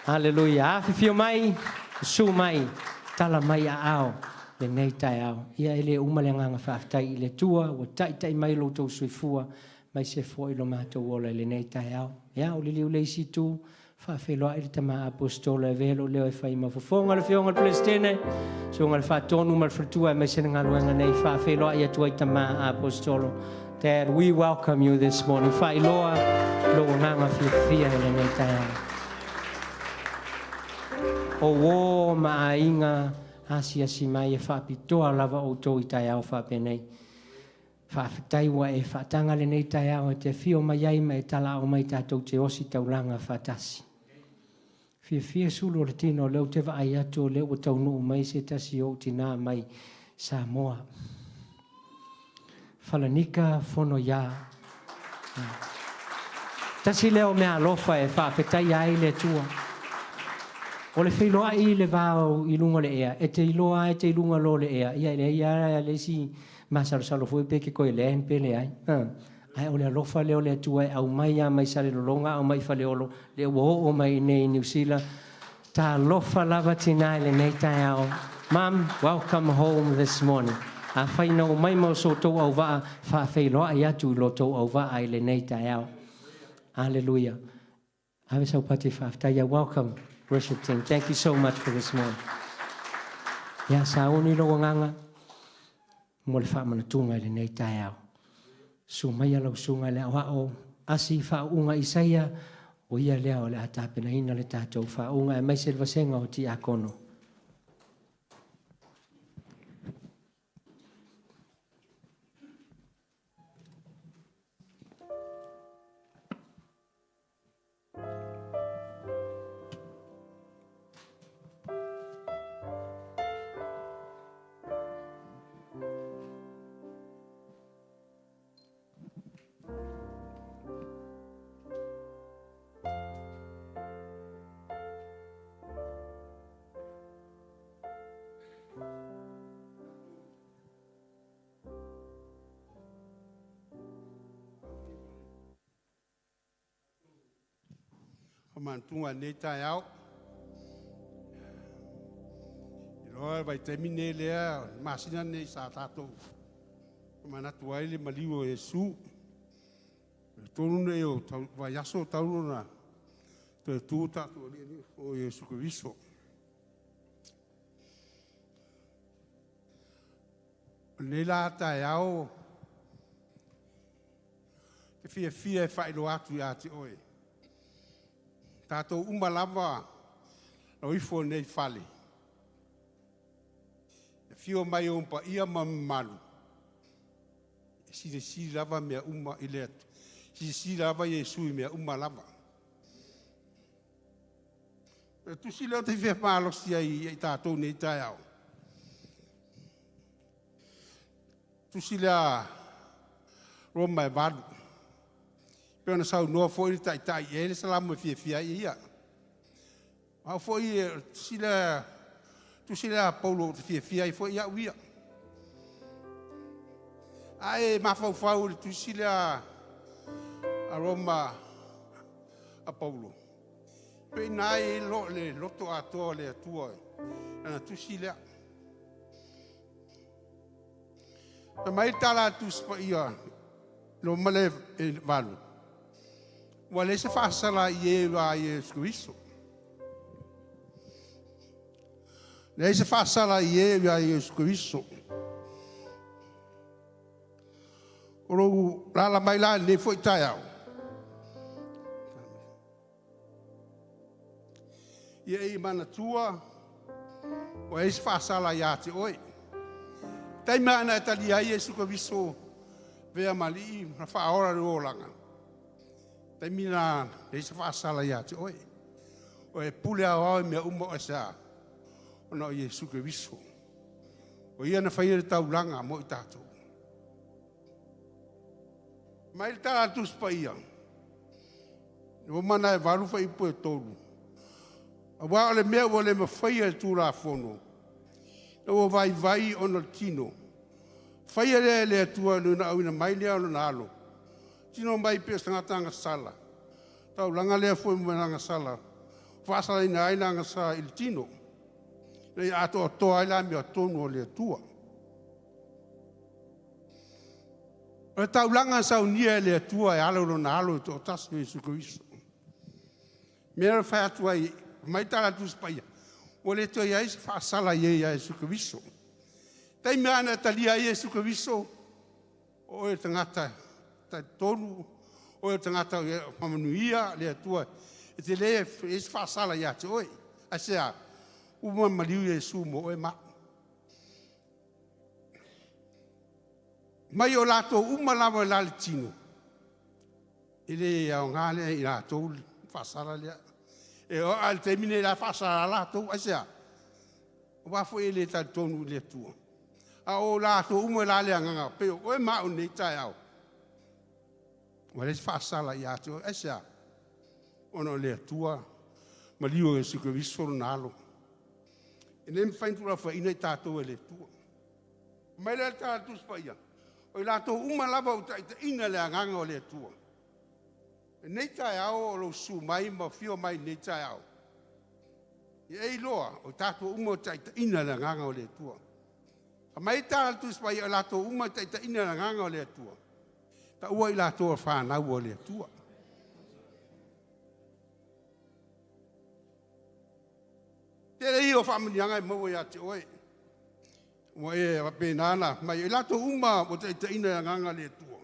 Aleluia. Afifio mai, susu mai, tala mai aao lenei taeao. Ia e le uma le agaga faafetai i le Atua ua taitai mai lo outou soifua aemaise foi lo matou ola i lenei taeao. Ia, o liliu le isi itu, Faafeiloai le tama Aposetolo e avea lou leo e fai ma fofoga le Afioga i le Peresetene, Susuga i le Faatonu ma le Faletua aemaise le galuega nei. Faafeiloai atu ai tama Aposetolo. Dad, we welcome you this morning. Faailoa lou agaga fiafia i lenei taeao. O uō ma aiga asiasi mai e faapitoa lava outou i taeao faapenei. Faafetai ua e faataga lenei taeao e te afio mai ai ma e talaau mai tatou te ositaulaga faatasi. Fiafia sulu o le tino o lea ou te vaai atu o lea ua taunuu mai se tasi o ou tinā mai Samoa. Falanika Fonoia. Tasi lea o meaalofa e faafetaia ai le Atua. O le feiloai i le va i luga o le ea, e te iloa lava e te i luga loa o le ea, ia e leai lava le isi masalosalo foi pe te toe land pe leai. Ae o le alofa lea o le Atua e aumai lava mai Salelologa aumai Faleolo, lea ua oo mai i inei i Niu Sila. Talofa lava tinā i lenei taeao. Mum, welcome home this morning. Afai na omai ma so outou auvaa, faafeiloai atu i lo outou auvaa i lenei taeao. Aleluia. Ave sau pati faafetai. Yeah, welcome worship team. Thank you so much for this morning. Ia, sauni lou agaga mo le faamanatuga i lenei taeao. Susu maia lau susuga i le aoao asi faauuga Isaia, o ia lea o le a tapenaina le tatou faauuga aemaise le vasega o tiakono. Famanatuga i lenei taeao. Iloa le vaitaimi nei lea, le masina nei sa tatou manatu ai le maliu o Iesu. O le tolu nei o tau, vaiaso talu ona toe tu tatou Alii o Iesu Keriso. O lenei la taeao, te fiafia e faailoa atu ia te oe. Tatou uma lava lau ifo nei fale. E afio mai ou paia ma mamalu, e silisili lava mea uma i le silisili lava Iesu i mea uma lava. O le tusi lea ou te fia malosi ai ia i tatou nei taeao. Tusi lea Roma e 8. Pei ona saunoa foi le taitai e i ai le salamo e fiafia ai ia. Au foi e tusi lea a Paulo ou te fiafia ai foi au ia. Ae mafaufau i le tusi lea a Roma a Paulo, pei na ai lo le loto atoa o le Atua lana tusi lea. Na mai tala a Tusi Paia Roma le 8. Ua leai se faasala i e ua Iesu Keriso. Leai se faasala i e ua Iesu Keriso. O lou lala mai la i lenei foi taeao. Ia e manatua, ua i ai se faasala ia te oe. Taimi ana e talia ai Iesu Keriso vea ma alii ma faaola le olaga. Taimi na leai se faasala ia te oe. O e pule aoao i mea uma o esa ona o Iesu Keriso. O ia na faia le taulaga mo i tatou. Mai le tala a le Tusi Paia, Roma e 8 fuaiupu e 3. Aua o le mea ua le mafaia e le Tulafono, ina ua vaivai ona o le tino, faia lea e le Atua i lona auina mai lea o Lona Alo, tino mai pei o se tagata agasala, taulaga lea foi ma le agasala, faasalaina ai le agasala i le tino, ina ia atoatoa ai le amiotonu a le Atua. O le taulaga na saunia e le Atua e ala i Lona Alo e toatasi o Iesu Keriso. Mea na fai atu ai, mai tala a le Tusi Paia, ua le toe i ai se faasala i e ia Iesu Keriso. Taimi lava na e talia ai Iesu Keriso, o oe o le tagata talitonu, o oe o le tagata o faamanuia le Atua, e te le i ai se faasala ia te oe. Aisea? Ua maliu Iesu mo oe ma au. Mai o latou uma lava i la le tino, e le aoga lea i latou faasala lea. E oo lava i le taimi lenei o la e faasala latou, aisea? Aua foi e le talitonu i le Atua. A o latou uma i la le agaga, pei o oe ma au i lenei taeao, ua leai se faasala ia te oe, aisea? Ona o le Atua maliu o Iesu Keriso lona alo. E le mafai ona tuulafoaiina i tatou e le Atua. Mai lea le tala a le Tusi Paia, o i latou uma lava ua taitaiina le agaga o le Atua. Lenei taeao o lou susu mai ma afio mai i lenei taeao, ia e iloa o tatou uma ua taitaiina le agaga o le Atua. Mai tala a le Tusi Paia, o i latou uma e taitaiina le agaga o le Atua, taua i latou o fanau a le Atua. Tele ia o faamanuiaga e maua ia te oe. Ua e faapena na mai i latou uma ua taitaiina le agaga o le Atua.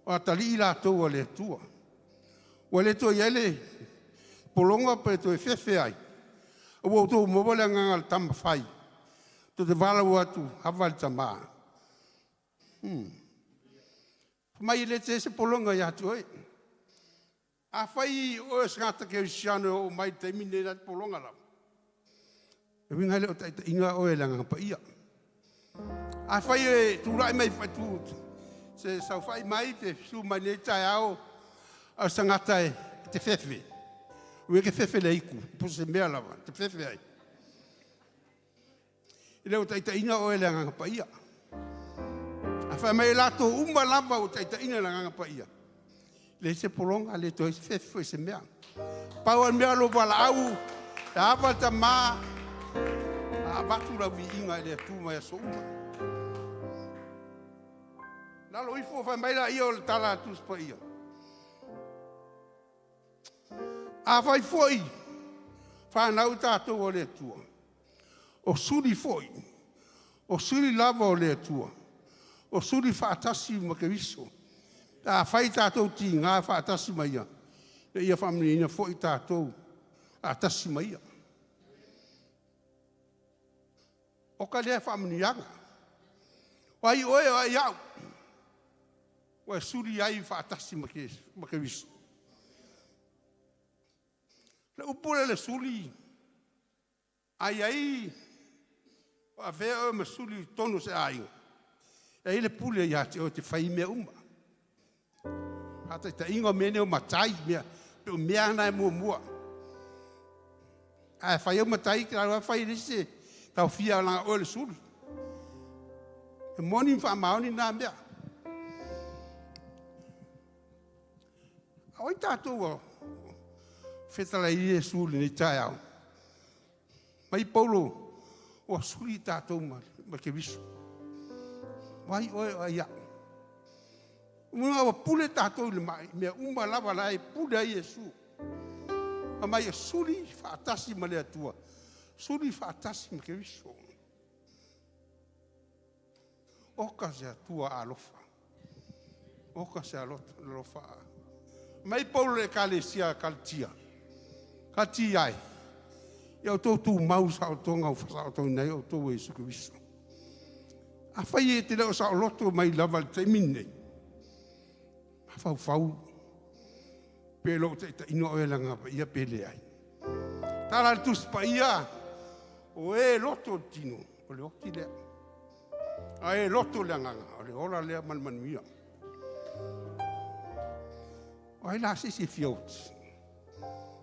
O atalii latou a le Atua. Ua le toe i ai le pologa pe toe fefe ai, ua outou maua le agaga o le tamafai, tou te valaau atu, Ava le Tama. Mai e le te i se pologa ia te oe. Afai o oe o se tagata kerisiano e oo mai i le taimi lenei la te pologa lava, e uiga e le o taitaiina oe e le Agaga Paia. Afai e tulai mai se saofai mai pe susu mai lenei taeao a o se tagata e te fefe, ua ke fefe le aitu, po se mea lava, te fefe ai. E le o taitaiina oe e le Agaga Paia. A fai mai e latou uma lava ua taitaiina le Agaga Paia, leai se pologa, le toe fefe foi se mea. Pau o le mea o lou valaau, e ava le tama, a avatu lau viiga i le Atua mai aso uma. Lalo ifo fai mai la ia o le tala a Tusi Paia. Afai foi fanau tatou o le Atua, o suli foi, o suli lava o le Atua, o suli faatasi ma Keriso. A fai tatou tiga faatasi ma ia, e ia faamanuiaina foi tatou faatasi ma ia. O ka lea faamanuiaga. O ai oe o ai au, ua e suli ai faatasi ma Keriso. Le upu lea le suli, ai ai o avea oe ma suli i totonu o se aiga, e ai le pule ia te oe te fai mea uma. Faataitaiga o mea nei o matai, mea, pe o mea na e muamua. Ae fai au matai, te alu fai le isi taofia langa oe le suli. E moni ma faamaoni na mea. A oi tatou o fetalai Iesu i lenei taeao. Mai Paulo, ua suli tatou ma Keriso. Vai oe o ai au. Uiga ua pule tatou i le mai, mea uma lava la e pule ai Iesu. A mai e suli faatasi ma le Atua, suli faatasi ma Keriso. O ka se Atua alofa. O ka se alofa. Mai Paulo le ekalesia Kalatia. Kalatia ai. Ia outou tumau saolotoga ua faasaolotoina ai outou e Iesu Keriso. Afai e te le o saoloto mai lava i le taimi lenei, mafaufau pe lou taitaiina oe e le Agaga Paia pe leai. Tala le Tusi Paia, o e loto le tino, o le oti lea. A e loto le agaga, o le ola lea ma le manuia. O ai la se isi e fia oti?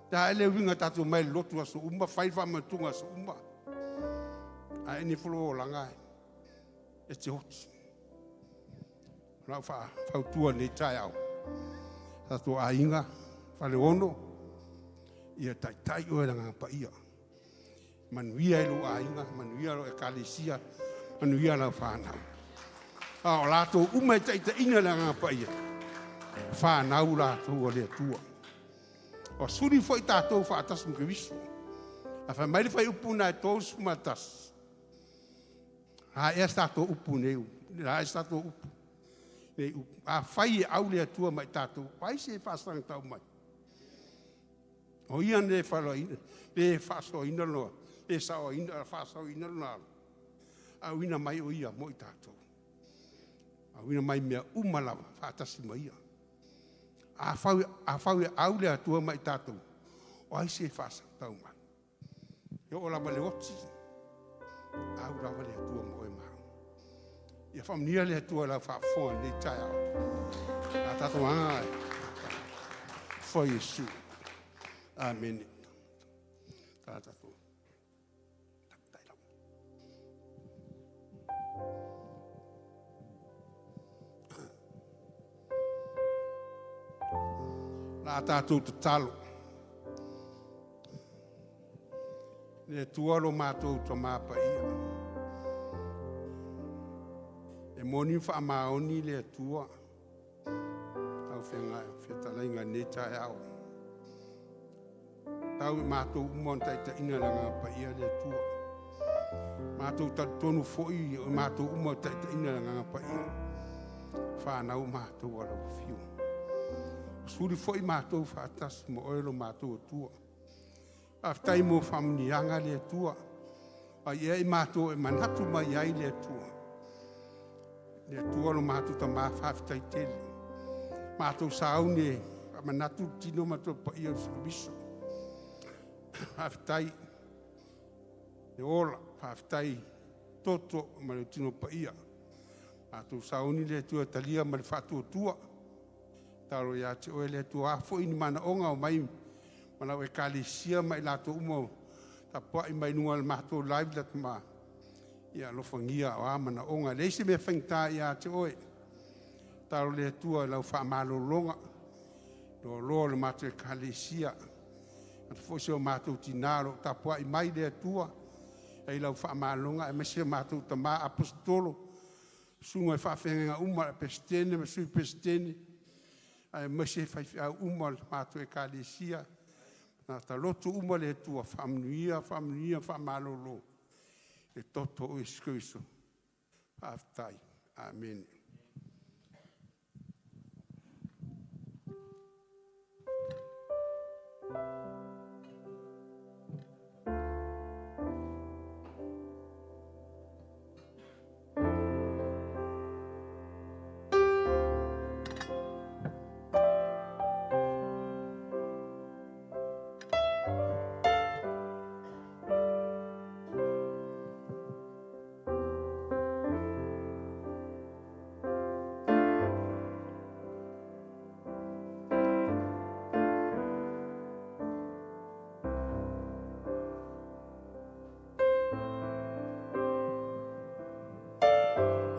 Te a ele uiga tatou mai le lotu aso uma, fai le faamanatuga aso uma. Ae ni folo olaga e te oti. O lau fautua nei taeao. Tatou aiga, Faleono, ia taitai oe le Agaga Paia. Manuia i lou aiga, manuia lou ekalesia, manuia lau fanau. A o latou uma e taitaiina le Agaga Paia, fanau latou a le Atua. O suli foi tatou faatasi ma Keriso. A fai mai le fuaiupu lena e 31, a ea sa tatou upu nei, a ea sa tatou upu nei upu. A fai e au le Atua ma i tatou, ai se faasaga tau mai. O ia le faasoaina, le faasoaina loa, le saoaina, faasaoina lona alo, auina mai o ia mo i tatou. Auina mai mea uma lava, faatasi ma ia. A fau e au le Atua ma i tatou, o ai se faasaga tau mai. E oo lava le oti, au lava le Atua mo oe ma au. Ia faamanuia le Atua i lau faafofoga i lenei taeao. A tatou aga foi Iesu. Amene. Tatou. La tatou tatalo. Le Atua lo matou Tama Paia. E moni faamaoni le Atua. Tau fetalaiga nei taeao. Tau i matou uma ona taitaiina le Agaga Paia le Atua. Matou talitonu foi o matou uma o taitaiina le Agaga Paia. Whanau matou a lau afio. Suli foi matou faatasi ma oe lo matou Atua. Faafetai mo faamanuiaga le Atua. Ai ea i matou e manatu mai ai le Atua. Le Atua lo matou Tama faafetai tele. Matou sauni e manatu tino ma to paia o Iesu Keriso. Faafetai le ola, faafetai toto ma le tino paia. Matou sauni le Atua talia ma le faatuatua. Talo ia te oe le Atua a foi ni manaoga o mai ma lau ekalesia ma i latou uma tapuai mai luga o le matou live la tama. Ia alofagia o a manaoga. Le isi mea faigata ia te oe. Talo le Atua i lau faamalologa. Loaloa le matou ekalesia. Atu foi se o matou tina lo tapuai mai le Atua. Ai lau faamalologa e maise matou tama apostolo. Susuga i faafeagaiga uma, Pesetene ma Sui Pesetene. Ae maise faifeau uma le matou ekalesia. Na taloto uma le Atua, faamanuia, faamanuia, faamalolo. E toto o Iesu Keriso. Faafetai. Amene.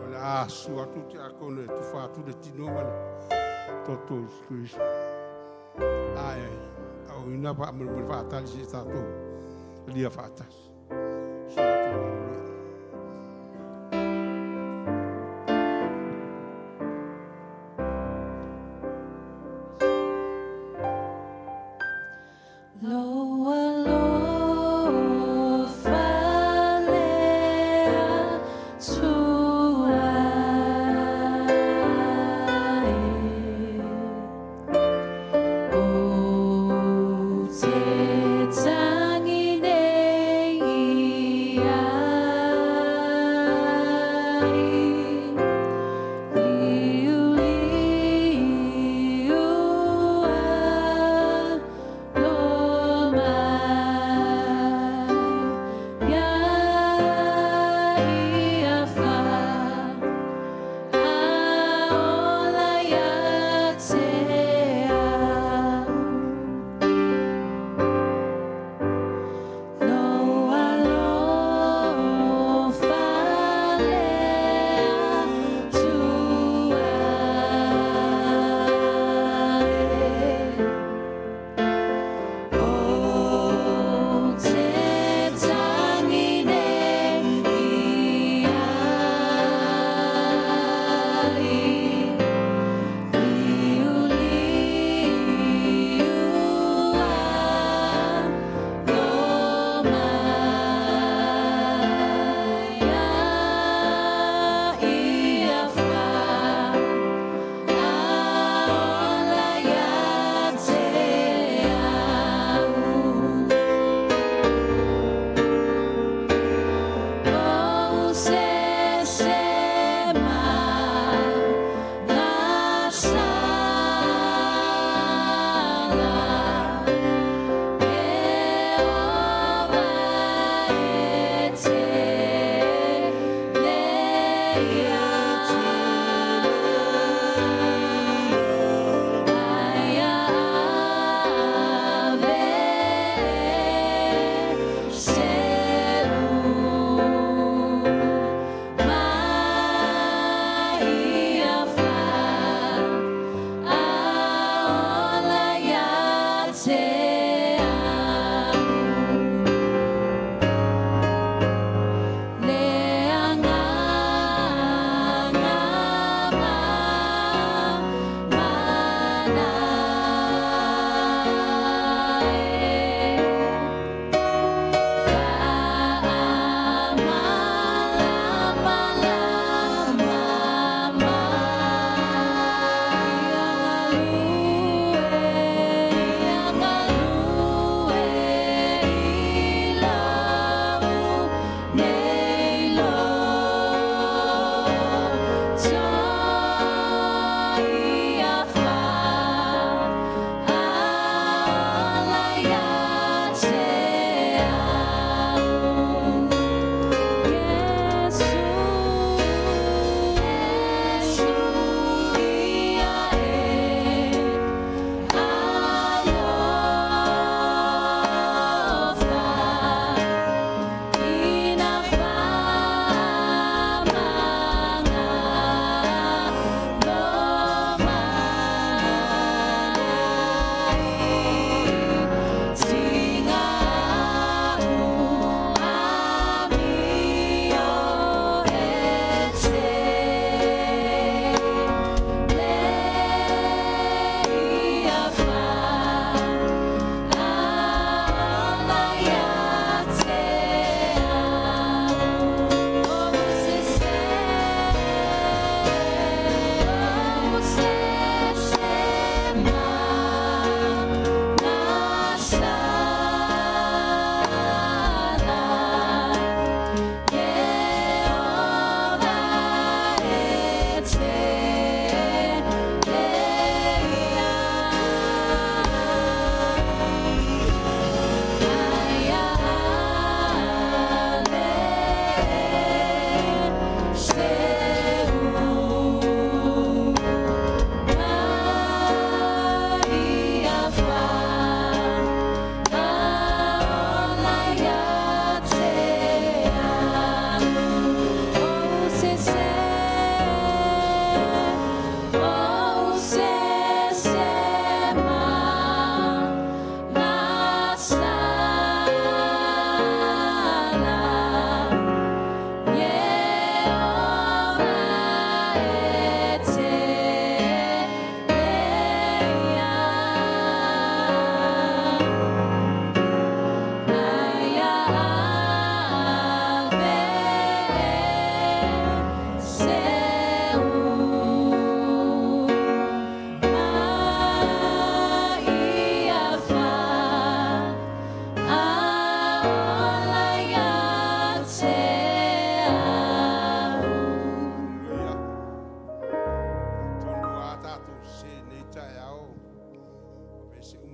O le a su atu te akono e tufa atu le tino ma le toto o Iesu Keriso. Ae, au ina pa mo le faatali se tatou lia faatasi. Su atu la lia. Loa alofa le Atua e. O te tangi nei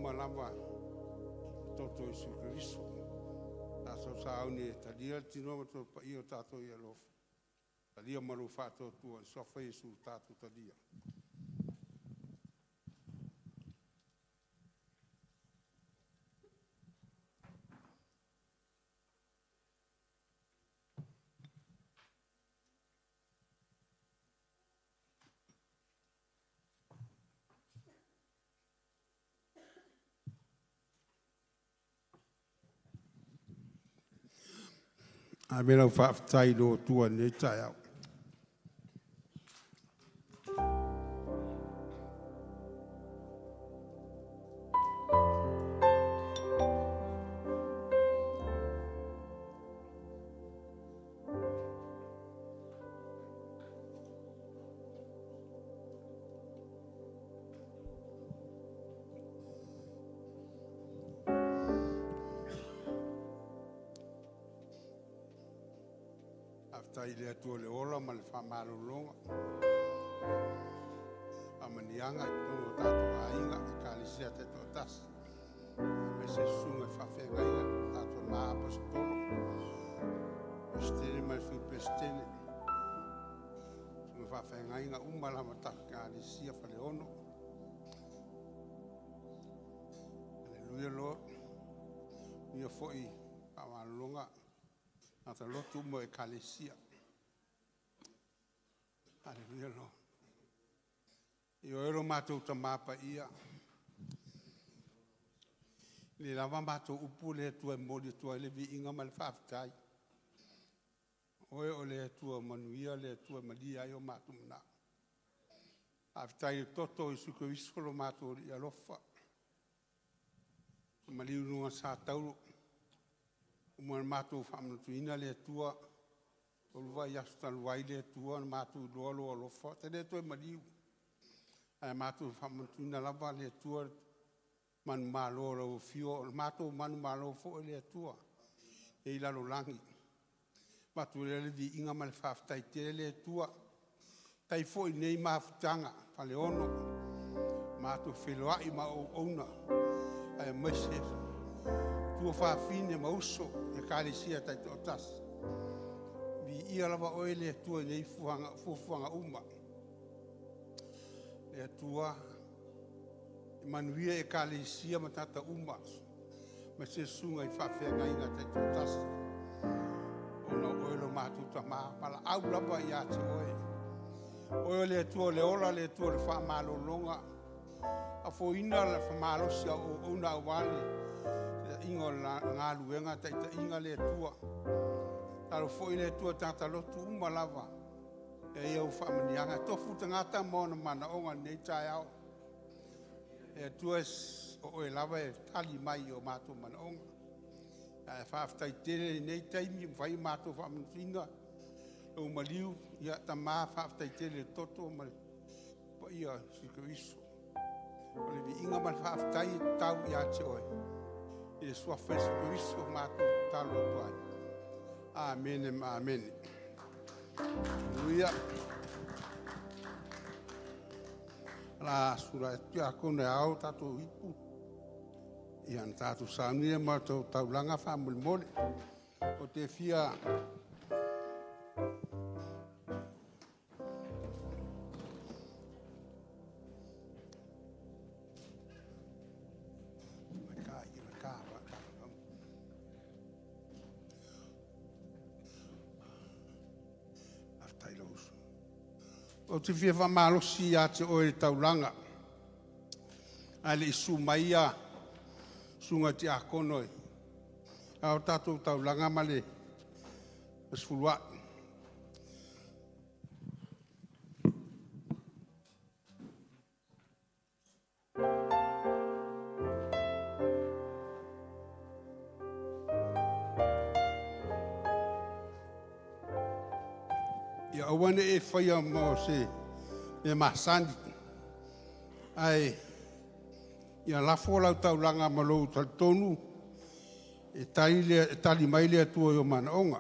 uma lava toto o Iesu Keriso. Tatou sauni e talia le tino ma to paia o tatou i alofa. Talia ma lou faatuatua i suafa Iesu tatou talia. Ave lau faafetai i lo Atua i lenei taeao. Faafetai i le Atua i le ola ma le faamalologa. Faamanuiaga i totonu o tatou aiga, ekalesia taitoatasi, aemaise susuga i faafeagaiga, tatou ma Aposetolo, Peresetene ma le Sui Peresetene, susuga faafeagaiga uma lava tatou ekalesia Faleono. Hallelujah Lord. Ia foi faamalologa tagata lotu uma o ekalesia. Hallelujah Lord. Ioe lo matou Tama Paia, e le lava matou upu le Atua e momoli atu ai le viiga ma le faafetai. Oe o le Atua manuia, le Atua e malie ai o matou manao. Faafetai i le toto o Iesu Keriso lo matou Alii alofa, na maliu i luga o le sa tauro, ua uma ona matou faamanatuina le Atua, 3 vaiaso talu ai le Atua na matou iloa lou alofa, ou te le toe maliu, ae matou faamanatuina lava le Atua manumalo o lau afio, o le matou manumalo foi le Atua e i lalolagi. E avatu ai le viiga ma le faafetai tele le Atua. Faafetai foi i lenei mafutaga Faleono, matou feiloai ma auauna, aemaise tuafafine ma uso i ekalesia taitoatasi. Viia lava oe le Atua i nei fuafuaga uma. Le Atua, e manuia ekalesia ma tagata uma, aemaise susuga i faafeagaiga taitoatasi, ona o oe lo matou Tama, valaau lava ia te oe. Oe o le Atua o le ola, le Atua o le faamalologa, faafouina le malosi o au auauna aua le taitaiga o le galuega, taitaiga le Atua. Tatalo foi le Atua i tagata lotu uma lava, e i ai au faamanuiaga. E tofu le tagata ma ona manaoga i lenei taeao. Le Atua, o oe lava e tali mai i o matou manaoga. Ae faafetai tele i lenei taimi ua mafai ona matou faamanatuina lou maliu. Ia, Tama, faafetai tele i le toto ma le paia o Iesu Keriso. O le viiga ma le faafetai e tatau ia te oe, i le suafa o Iesu Keriso matou tatalo atu ai. Amene ma amene. Haleluia. O le a sulai atu tiakono e ao tatou ipu, ia ona tatou sauni lea mo le taulaga faamolemole. Ou te fia Ou te fia faamalosi ia te oe i le taulaga, ae le i susu mai ia susuga i tiakono e ao tatou taulaga ma le sefuluai. Ia aua ne i e faia mo se mea masani, ae ia lafo lau taulaga ma lou talitonu e tali, le, e tali mai le Atua i o manaoga.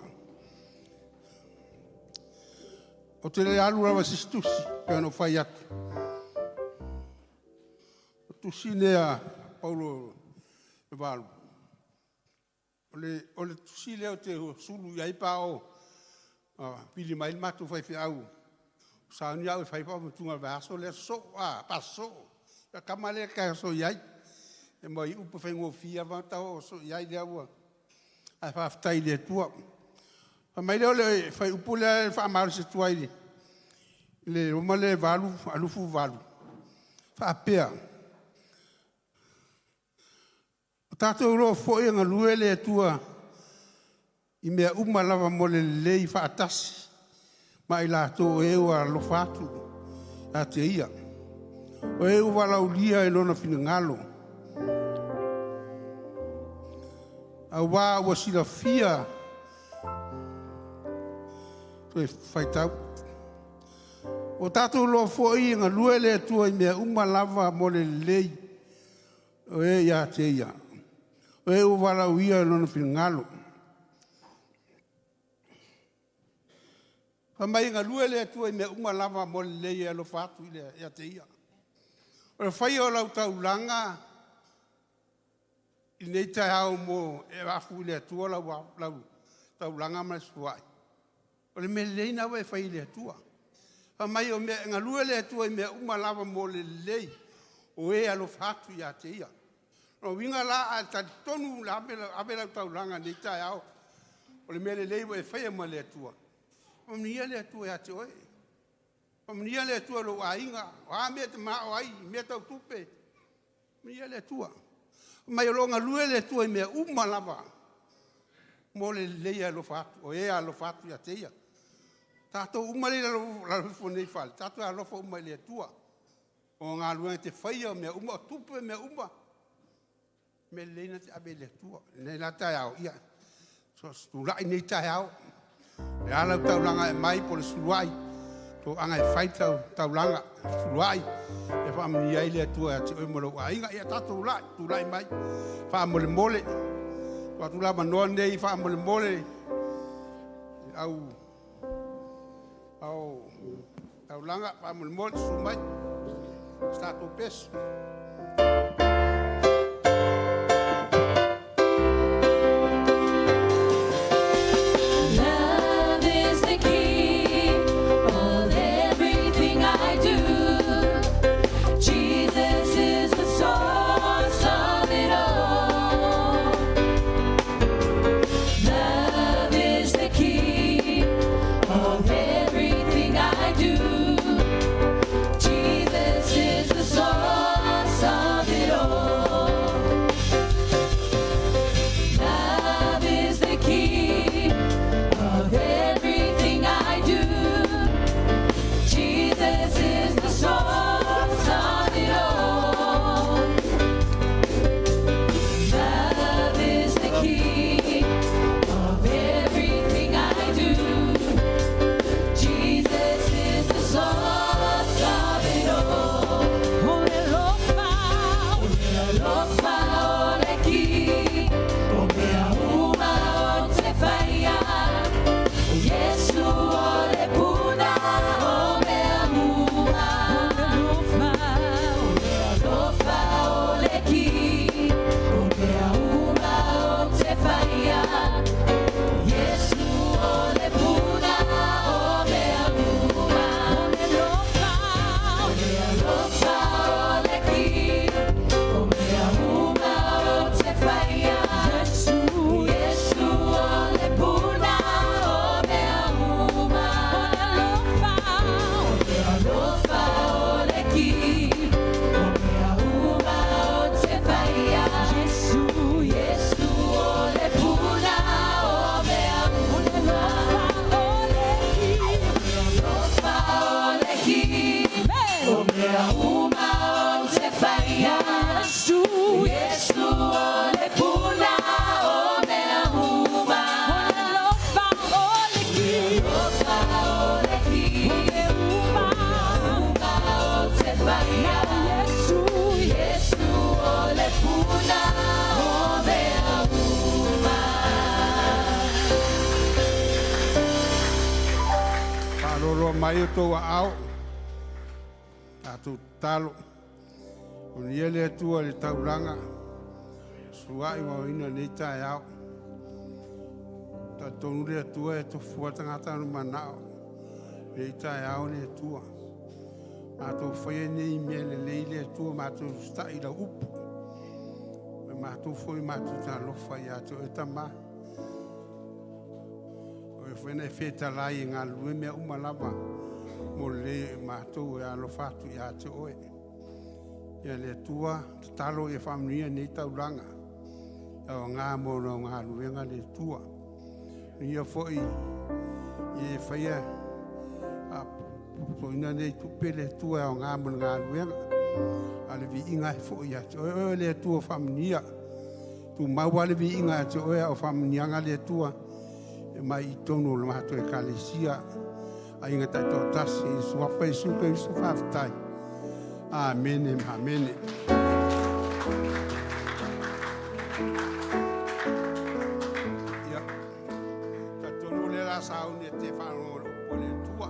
Ou te le alu lava i se isi tusi, pei ona ou fai atu. O tusi lea Paulo e 8, o le tusi lea ou te sulu i ai pe a oo vili mai le matou faifeau, sauni au e fai faamatumuga o le vaiaso lea sosoo, pe a sosoo. O le tama lea e oso i ai, ma upu e faigofie lava ona tau oso i ai lea ua... Ae faafetai i le Atua. Fai mai lea o le fuaiupu lea e faamalosi atu ai i le Roma lea 8, 28, faapea, ua tatou iloa foi e galue le Atua i mea uma lava mo le lelei faatasi ma i latou o e ua alofa atu ia te Ia, o e ua valaaulia i Lona finagalo. Aua ua silafia, toe faitau, ua tatou iloa foi e galue le Atua i mea uma lava mo le lelei o e ia te Ia, o e ua valaaulia i Lona finagalo. Fai mai e galue le Atua i mea uma lava mo le lelei e alofa atu ia te Ia. O le faia o lau taulaga i lenei taeao e afu i le Atua lau taulaga ma le suai, o le mea lelei lena ua e fai i le Atua. Fai mai e galue le Atua i mea uma lava mo le lelei o e alofa atu ia te Ia. O lona uiga la a e talitonu e ave lau taulaga i lenei taeao, o le mea lelei ua e faia ma le Atua, faamanuia le Atua ia te oe, faamanuia le Atua i lou aiga, o a mea e te manao ai i mea tau tupe, faamanuia le Atua. Fai mai o lo o galue le Atua i mea uma lava mo le lelei e alofa atu, o e alofa atu ia te Ia. O tatou uma lea e i lalo ifo o lenei fale, tatou te alofa uma i le Atua. O galuega e te faia o mea uma, o tupe o mea uma, o mea lelei na e te ave i le Atua. I lenei la taeao, ia tulai lenei taeao, o le a lau taulaga e aumai po o le suluai, toaga e fai lau taulaga suluai e faamanuia ai le Atua ia te oe ma lou aiga. Ia tatou tulai mai faamolemole, tuu atu le avanoa lenei faamolemole i le au taulaga faamolemole, susu mai i se tatou pese. Love is the key of everything I do. Jesus is the source of it all. Love is the key of everything I do. Jesus is the source of it all. Love is the key of everything I do. Jesus is the source of it all. Love is the key of everything I do. Jesus is the source of it all. Alofa o le ki, o mea uma o te whaia. O Yesu o le puna o mea mua. Alofa o le ki, o mea uma o te whaia. Yesu o le puna o mea mua. Alofa o le ki, o mea uma o te whaia. Yesu o le puna o mea uma. Alofa o le ki, o mea uma o te whaia. Yesu o le puna o mea uma. Alofa o le ki, o mea uma o te whaia. Yesu o le puna o mea uma. Alofa o le ki, o mea uma o te whaia. Yesu o le puna o mea uma. Faaloloa mai outou aao, tatou tatalo. Manuia le Atua i le taulaga. Sua'i vaoina lenei taeao. Talitonu le Atua e tofua tagata ona mana'o lenei taeao le Atua. Matou faia nei mea lelei le Atua, matou usitai i lau upu. Ma matou foi matou talofa ia te oe Tama. O oe foi na e fetalai e galulue mea uma lava mo lelei o matou e alofa atu ia te oe. Ia le Atua, tatalo ia faamanuia nei taulaga. Aoga mo lau galuega le Atua. Ia foi e faia faapuputoina nei tupe le Atua e aoga mo le galuega. A le viiga e foi ia te oe, oe le Atua faamanuia. Tumau lava le viiga ia te oe a o faamanuiaga le Atua e mai i totonu o le matou ekalesia. Aiga taitoatasi i le suafa Iesu Keriso faafetai. Amene ma amene. Ia, talitonu o lea o le a sauni e te faalogo i le upu a le Atua.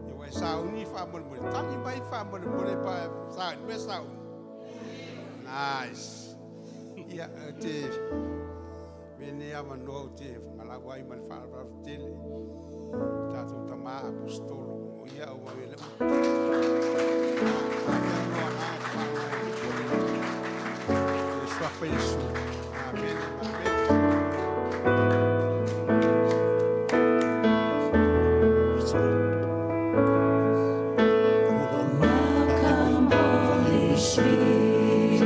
Ia ua e sauni faamolemole, tali mai faamolemole pa e sauni. Nice. Ia, ou te avea lenei avanoa ou te valaau ai ma le faaaloalo tele tatou tama Aposetolo o ia ua avea le upu. Ave avanoa faalogo i le upu a le Alii. I le suafa Iesu. Amene, amene. Welcome, Holy Spirit.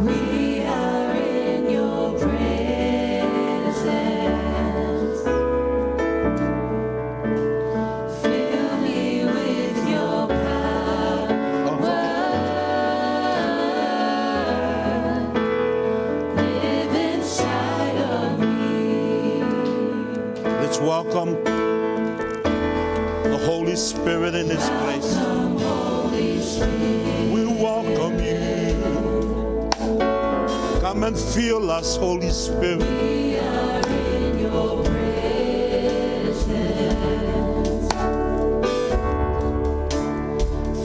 We are in your presence. Fill me with your power. Live inside of me. Let's welcome the Holy Spirit in this place. Welcome, Holy Spirit. We welcome you. Come and fill us, Holy Spirit. We are in your presence.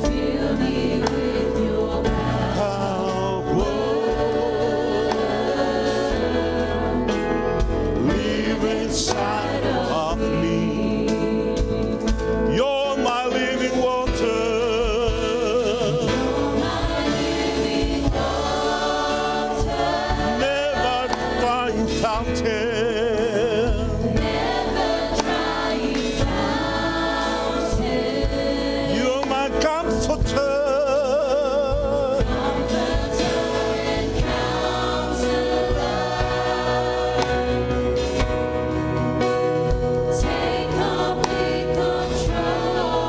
Fill me with your Power. Live inside of me. You're my living water. My living water, Never drying fountain. never drying fountain. You're my comforter. Comforter and counselor. Take complete control.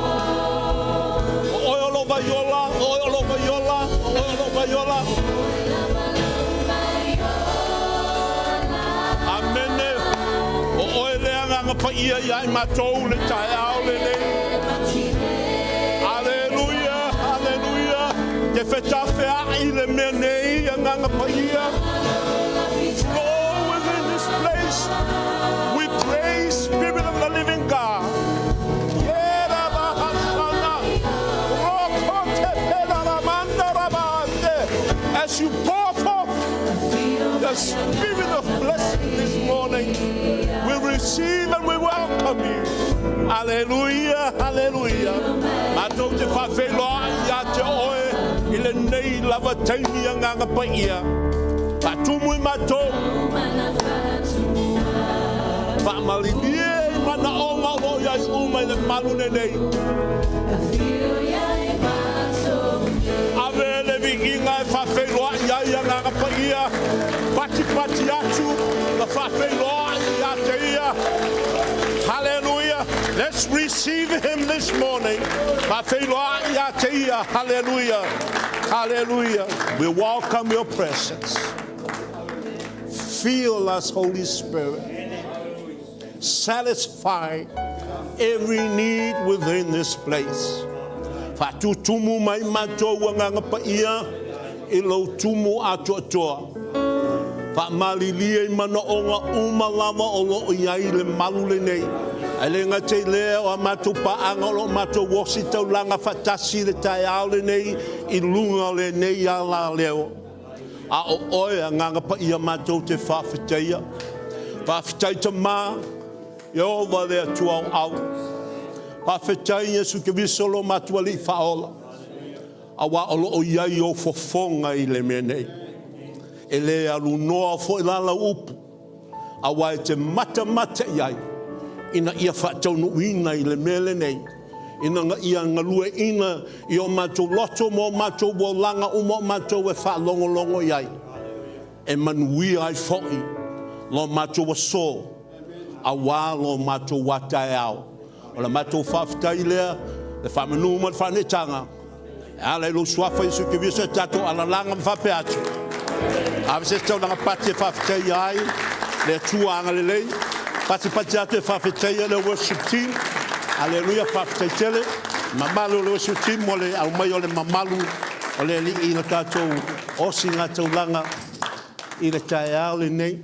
Oil over your life, oil over your life, oil over your life. Amene. O oe le Agaga Paia ia i matou le taeao lenei. Aleluia, aleluia. Te fetafea'i le mea nei Agaga Paia. Flow within this place. We pray, Spirit of the living God. Yerabahasana. Rokotepenaramanda. As you pour forth the spirit of blessing this morning, we receive and we welcome you. Hallelujah, hallelujah. Matou te faafeiloai ia te oe i lenei lava taimi Agaga Paia. Faatumu i matou. Faamalilie i manaoga o lo o iai uma i le malu lenei. Ave le viiga e faafeiloai ai Agaga Paia. Patipati atu la faafeiloai ia te ia. Hallelujah. Let's receive him this morning. Faafeiloai ia te ia. Hallelujah. Hallelujah. We welcome your presence. Fill us, Holy Spirit. Satisfy every need within this place. Faatutumu mai matou Agaga Paia i lou tumu atoatoa. Faamalilie i manaoga uma lava o lo o i ai le malu lenei. Ae le gata i lea, o a matou paaga o lo o matou ositaulaga faatasi i le taeao lenei i luga o lenei alaleo, a o Oe, Agaga Paia, matou te faafetaia. Faafetai Tama, Ieova le Atua o Au. Faafetai Iesu Keriso lo matou Alii Faaola, auā o lo o i ai ou fofoga i le mea nei. E le alunoa foi la lau upu, auā e te matamata i ai ina ia faataunuuina i le mea lenei, ina ia galueaiina i o matou loto ma o matou olaga uma o matou e faalogologo i ai, e manuia ai foi lo matou aso, auā lo matou a taeao. O le matou faafetai lea, le faamanu ma le faaneetaga, e ala i lou Suafa Iesu Keriso, e tatou alalaga ma faapea atu, Ave se taulaga pati e faafetaia ai le Atua agalelei. Patipati atu e faafetaia le worship team. Aleluia, faafetai tele. Mamalu o le worship team mo le aumai o le mamalu o le Alii i le tatou osigataulaga i le taeao lenei.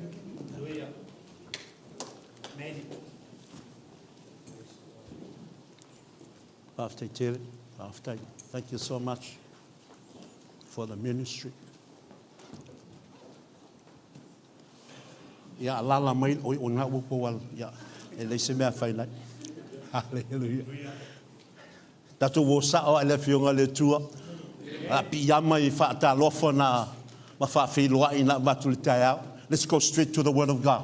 Faafetai tele, faafetai. Thank you so much for the ministry. Ia alala mai oi o ngā upu wal ia e leai se mea whai nei. Hallelujah. Tatou o sao ai le afioga le Atua. A piiama i faatalofa na ma faafeiloai na avatu le taeao. Let's go straight to the word of God.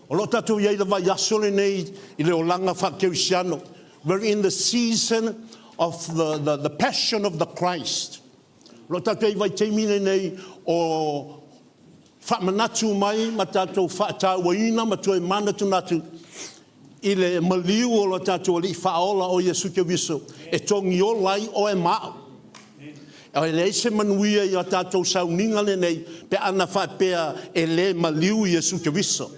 O lo o tatou i ai le vaiaso lenei i le olaga faakerisiano. We're in the season of the passion of the Christ. O lo o tatou i ai vaitaimi lenei o faamanatu mai ma tatou faatauaina ma toe manatunatu i le maliu o lo tatou Alii Faaola o Iesu Keriso e togiola ai oe ma au. E leai se manuia i a tatou sauniga lenei pe ana faapea e le maliu Iesu Keriso.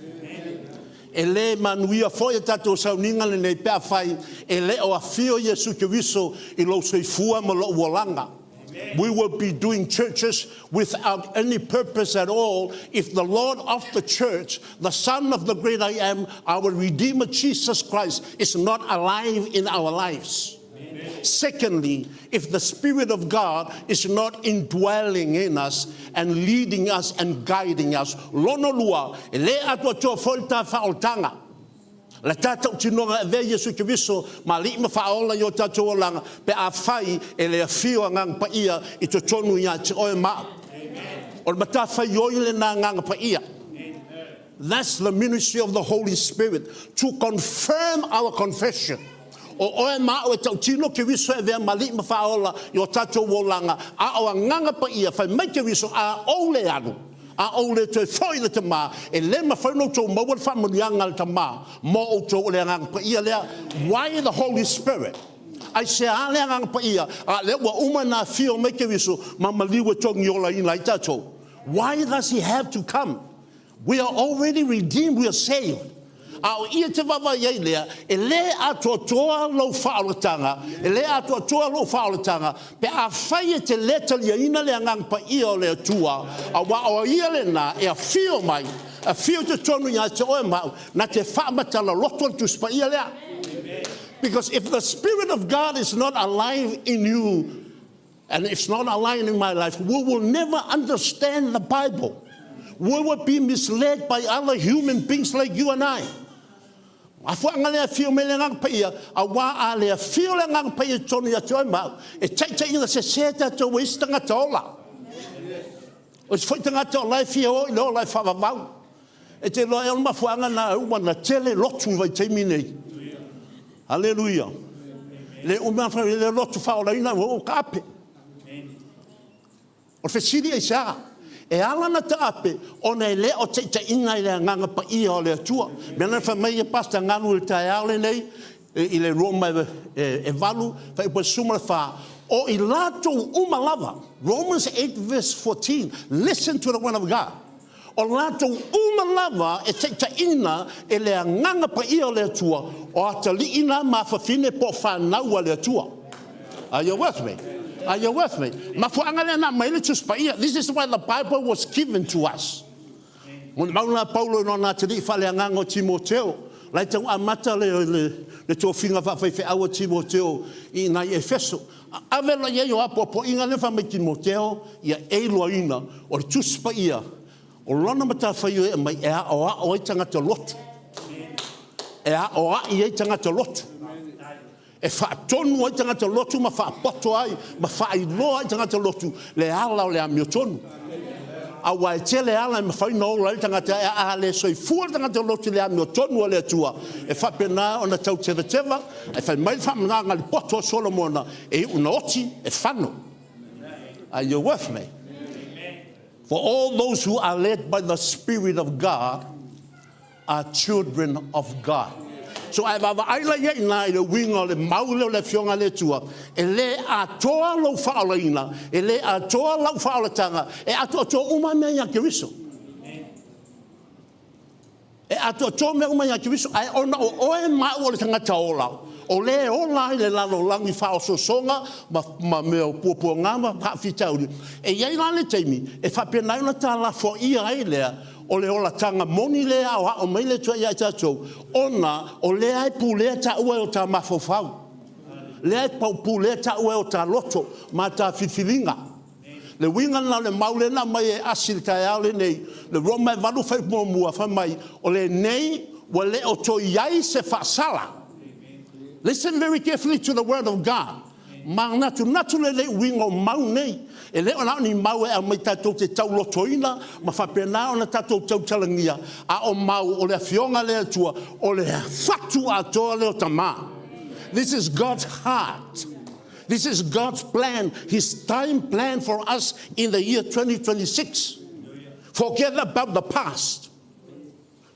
E le manuia foi a tatou sauniga lenei pe afai e le o afio Iesu Keriso i lou soifua ma lou olaga. We will be doing churches without any purpose at all if the Lord of the church, the Son of the great I Am, our Redeemer Jesus Christ, is not alive in our lives. Secondly, if the Spirit of God is not indwelling in us and leading us and guiding us. Lona lua, e le atoatoa foi le ta faaolataga. Le tatou tinoga e avea Iesu Keriso ma Alii ma Faaola i o tatou olaga, pe afai e le afio Agaga Paia i totonu ia te oe ma au. O le matafaioi lena Agaga Paia. That's the ministry of the Holy Spirit, to confirm our confession. O oe ma au e tautino Keriso e avea ma Alii ma Faaola i o tatou olaga, a o Agaga Paia, fai mai Keriso, a ou le alu, a ou le toe foi i le Tama, e le mafai ona outou maua le faamanuiaga a le Tama mo outou. O le Agaga Paia lea. Why the Holy Spirit? Aisea le Agaga Paia? A lea ua uma ona afio mai Keriso ma maliu e togiolaina ai tatou. Why does he have to come? We are already redeemed, we are saved. A o ia te vaavaai ai lea, e le atoatoa lou faaolataga, e le atoatoa lou faaolataga, pe afai e te le taliaina le Agaga Paia o le Atua, aua o Ia lena e afio mai, afio i totonu ia te oe ma au, na te faamatala loto le Tusi Paia lea. Because if the Spirit of God is not alive in you, and it's not alive in my life, we will never understand the Bible. We will be misled by other human beings like you and I. Afuaga le afio mai le Agaga Paia, auā a le afio le Agaga Paia i totonu ia te oe ma au, e taitaiina sesē tatou e isi tagata ola. O isi foi tagata o la e fia o i le ola e faavavau. E te iloa ea o le mafuaaga na ua na tele lotu i vaitaimi nei. Aleluia. Le uma fai le lotu faaolaina ua taape. O le fesili aisea? E ala ona taape ona e le o taitaiina i le Agaga Paia o le Atua. Mea na fai mai e Pastor Galu i le taeao lenei i le Roma e 8 fuaiupu e 14, o i latou uma lava, Romans 8 verse 14, listen to the word of God. O latou uma lava e taitaiina e le Agaga Paia o le Atua, o atalii na ma afafine po o fanau a le Atua. Are you with me? Are you with me? Mafuaaga lea na aumai ai le Tusi Paia. This is why the Bible was given to us. Molimau la Paulo i lona atalii faaleagaga o Timoteo. La e tau amata le tofiga faafaifeau a Timoteo i ina i Efeso. Ave loa i ai o apoapoaiga lea fai mai Timoteo, ia e iloaina o le Tusi Paia o lona matafaioi e aumai e aoao ai tagata lotu. E aoai ai tagata lotu. E faatonu ai tagata lotu ma faapoto ai ma faailoa ai tagata lotu le ala o le amiotonu. Aua e tele ala e mafai ona ola ai le tagata, a le soifua le tagata lotu i le amiotonu a le Atua, e faapena ona tautevateva. Ae fai mai le faamatalaga a le poto a Solomona, e iu ina oti, e fano. Are you with me? For all those who are led by the Spirit of God are children of God. So a e vaavaai la ia i ina i le uiga o le mau lea o le Afioga a le Atua, e le atoa lou faaolaina, e le atoa lau faaolataga, e atoatoa uma mea ia Keriso. E atoatoa mea uma ia Keriso, ae ona o oe ma au o le tagata ola, o lea e ola ai le lalolagi faaosoosoga ma mea o puapuaga ma faafitauli, e i ai la le taimi e faapena ai ona ta lafoaia ai lea o le olataga moni lea e aoao mai le Atua ia i tatou, ona o lea e pulea taua e o ta mafaufau, lea e pulea taua e o ta loto ma ta filifiliga. Le uiga lena o le mau lea na aumai e Asi i le taeao lenei, le Roma e 8 fuaiupu 1, fai mai, o lenei ua le o toe i ai se faasala. Listen very carefully to the word of God. Manatunatu lelei uiga o mau nei. E le o na o ni mau e aumai tatou te taulotoina ma faapena ona tatou tautalagia, a o mau o le Afioga a le Atua, o le fatu atoa lea o tama. This is God's heart. This is God's plan, His time plan for us in the year 2026. Forget about the past,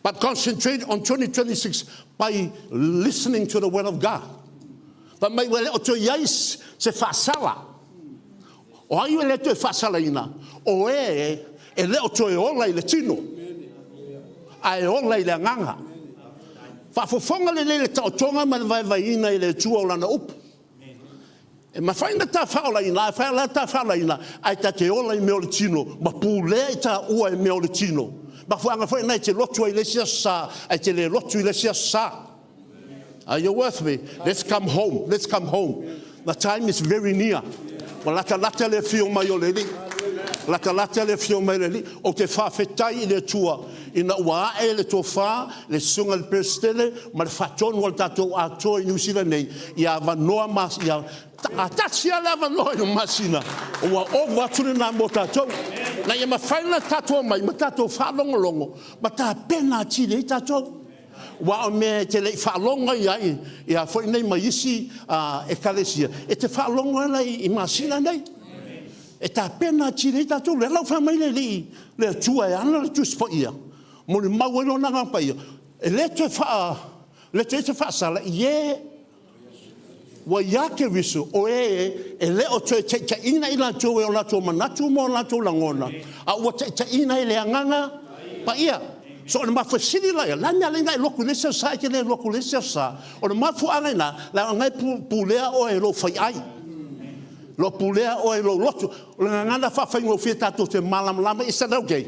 but concentrate on 2026 by listening to the word of God. Fai mai ua le o toe i ai se faasala. O ai ua le toe faasalaina? O e e le o toe ola i le tino, ae ola i le agaga. Faafofoga lelei i le taotoga ma le vaevaeina i le Atua o Lana upu. E mafai ona ta faaolaina, afai o le a ta faaolaina, ae ta te ola i mea o le tino ma pulea i taua e mea o le tino. Mafuaaga foi lena e te lotu ai i le isi Aso Sa, ae te le lotu i le isi Aso Sa. Are you with me? Let's come home. Let's come home. The time is very near. Ua latalata le afio mai o le Alii. Latalata le afio mai o le Alii. Ou te faafetai i le Atua ina ua ae le tofa, le susuga i le Peresetene ma le faatonu a le tatou Atoa i Niu Sila nei, ia avanoa ma ia a tasi lava le avanoa i le masina, ua ova atu lena mo tatou. Na ia mafai ona tatou omai ma tatou faalogologo ma tapena atili ai tatou. Aua o mea e te le i faalogo ai i a foi nei ma isi ekalesia, e te faalogo ai la i masina nei. E tapena atili ai tatou. O lea la ua fai mai le Alii, le Atua e ana le Tusi Paia, molimau ai Lona Agaga Paia, e le toe faa, le toe i ai se faasala i e ua ia Keriso, o e e le o toe taitaiina i latou e o latou manatu ma o latou lagona, a ua taitaiina e le Agaga Paia. So o le mafuasili la ia, o le a le mea e ala ai ona e lotu i le isi Aso Sa ae e te le lotu i le isi Aso Sa? O le mafuaaga i ina, leaga o lena e pulea oe e lou faiai, o lo o pulea oe e lou loto. O le gagana faafaigofie tatou te malamalama, is that okay?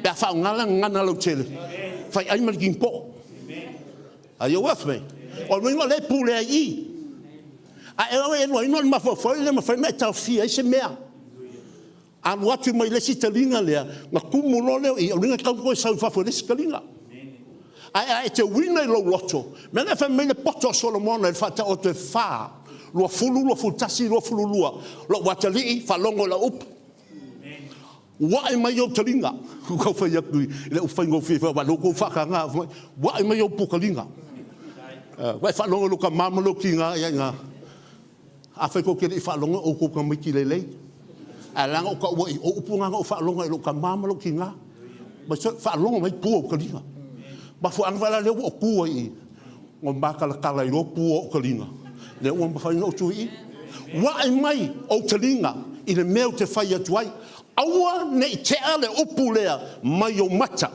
Pe a faaaoga le gagana lautele, faiai ma le kinipo'o. Are you with me? O le uiga o lea e pulea i i. A e o e luaina o le mafaufau e le mafai ona e taofia ai se mea. Alu atu mai le isi taliga lea, ona tumu loa lea i i, o le uiga e tatau ona toe sau i fafo i le isi taliga. Ae a e te uina i lou loto, mea lea fai mai le poto a Solomona i le Faataoto e 4, 20, 21, 22, Lou atalii, faalogo i lau upu. Uae mai ou taliga. Ua tau fai atu i le upu faigofie foi aua o lea ua outou faataga foi. Uae mai ou taliga. Ua e faalogo i lou tama ma lou tiga i ina. Afai tou te le i faalogo, o outou tamaiti lelei. Ae leaga ou taua i, o upu na na ou faalogo ai i lou tama ma lou tina. Faalogo mai pu o ou taliga. Mafuaaga foi la lea ua ou tu ai i i, ua matalatala ai loa pu o ou taliga, lea ua mafai ona ou tu i i. Uae mai ou taliga i le mea ou te fai atu ai. Aua ne i tea le upu lea mai ou mata.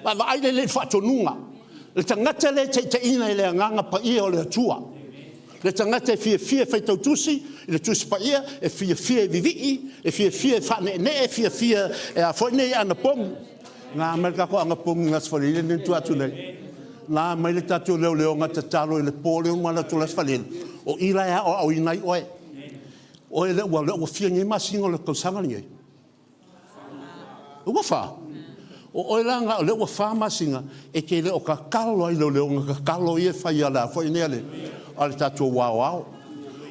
Vaavaai lelei i le faatonuga. Le tagata lea e taitaiina e le Agaga Paia o le Atua. Le tagata e fiafia e faitau tusi i le Tusi Paia, e fiafia e vivii, e fiafia e faaneenee, e fiafia e a foi nei anapogi. Na mai le tatou anapogi i le Aso Faraile lea na tua atu nei. La mai le tatou leoleoga tatalo i le po lea ua alu atu le Aso Faraile, o i la e aoaoina ai oe. Oe lea ua, lea ua fia nei masina o le tausaga lenei? Ua fa? O oe la na o lea ua fa masina e te le o tatalo ai i leoleoga tatalo ia e fai a le a foi nei a le, a le tatou aoao.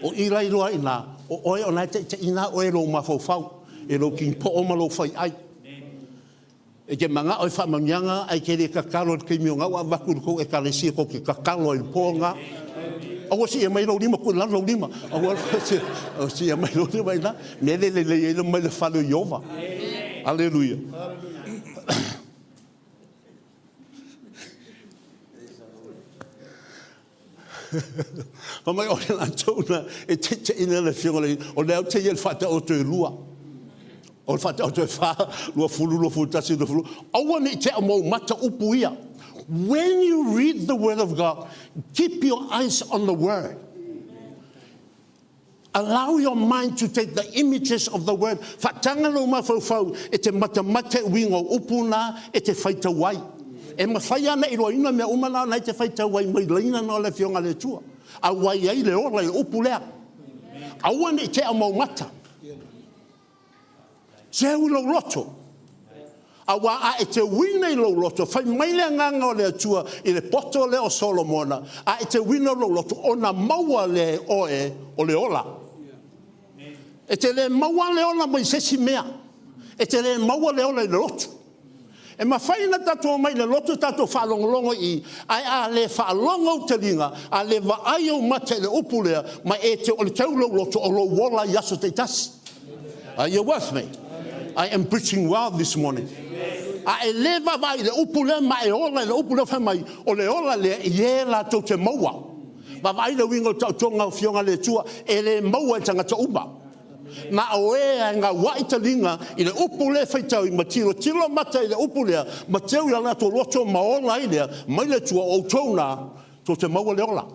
O i la iloa ai i ina, o oe o la e taitaiina oe e lou mafaufau, e lou kinipoo ma lou faiai. E te manao i faamanuiaga ae te le tatalo i le taimi o na ua avatu i le tou Ekalesia tou te tatalo ai i le po lena. Aua se i aumai lou lima, tuu i lalo lou lima. Aua se i aumai lou lima i ina. Mea lea e lelei ai le omai i le fale o Ieova. Aleluia. Fai mai o le latou na e taitaiina le Afioga i le, o lea ou te i ai i le Faataoto e lua. O le Faataoto e fa, 20, 21, 22. Aua ne i tea ma ou mata upu ia. When you read the word of God, keep your eyes on the word. Allow your mind to take the images of the word. Faataga lou mafaufau e te matamata i uiga o upu na e te faitau ai. E mafai lava ona iloaina mea uma na na e te faitau ai mai laina na o le Afioga a le Atua. Aua e i ai le ola i le upu lea. Aua ne i tea ma ou mata. Seu i lou loto. Aua a e teuina i lou loto, fai mai le Agaga o le Atua i le poto lea o Solomona, a e teuina i lou loto, ona maua lea e oe o le ola. E te le maua le ola mai se isi mea. E te le maua le ola i le lotu. E mafai ona tatou omai i le lotu tatou faalogologo i i, ae a le faalogo ou taliga, a le vaai ou mata i le upu lea, ma e te, o le teu i lou loto, o lou ola i aso taitasi. Are you with me? I am preaching well this morning. A e le vaavaai i le upu lea ma e ola i le upu lea fai mai, o le ola lea i e latou te maua. Vaavaai le uiga o le taotoga o Afioga a le Atua, e le maua e tagata uma. Na o e e gauai taliga i le upu lea e faitau ma tilotilo mata i le upu lea, ma teu i a latou loto ma ola ai lea, mai le Atua, o outou na, tou te maua le ola.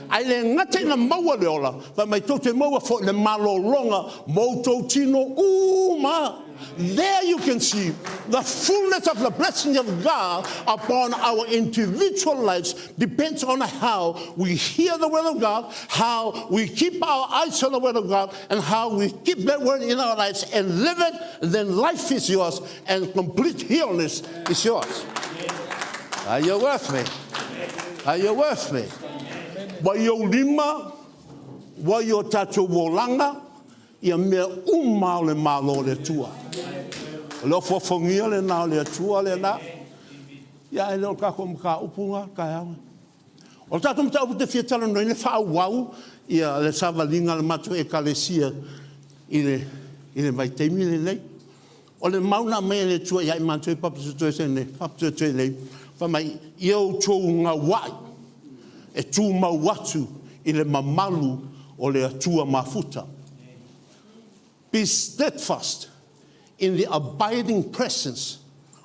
Ae le gata ina maua le ola, fai mai tou te maua foi le malologa mo outou tino uma. There you can see the fullness of the blessing of God upon our individual lives depends on how we hear the word of God, how we keep our eyes on the word of God, and how we keep that word in our lives and live it, then life is yours and complete healness is yours. Are you with me? Are you with me? Ua i ou lima, ua i o tatou olaga, ia mea uma o le Malo o le Atua. O le ofoafogia lena o le Atua lena. Ia ae le o le tatou mataupu lena i le taeao lenei. O le tatou mataupu ou te fia talanoaina, faaauau ia le savaliga a le matou Ekalesia i le, i le vaitaimi lenei. O le mau na aumai e le Atua ia i matou i Papatoetoe nei, Papatoetoe nei, fai mai, ia outou gauai e tumau atu i le mamalu o le Atua mafuta. Be steadfast in the abiding presence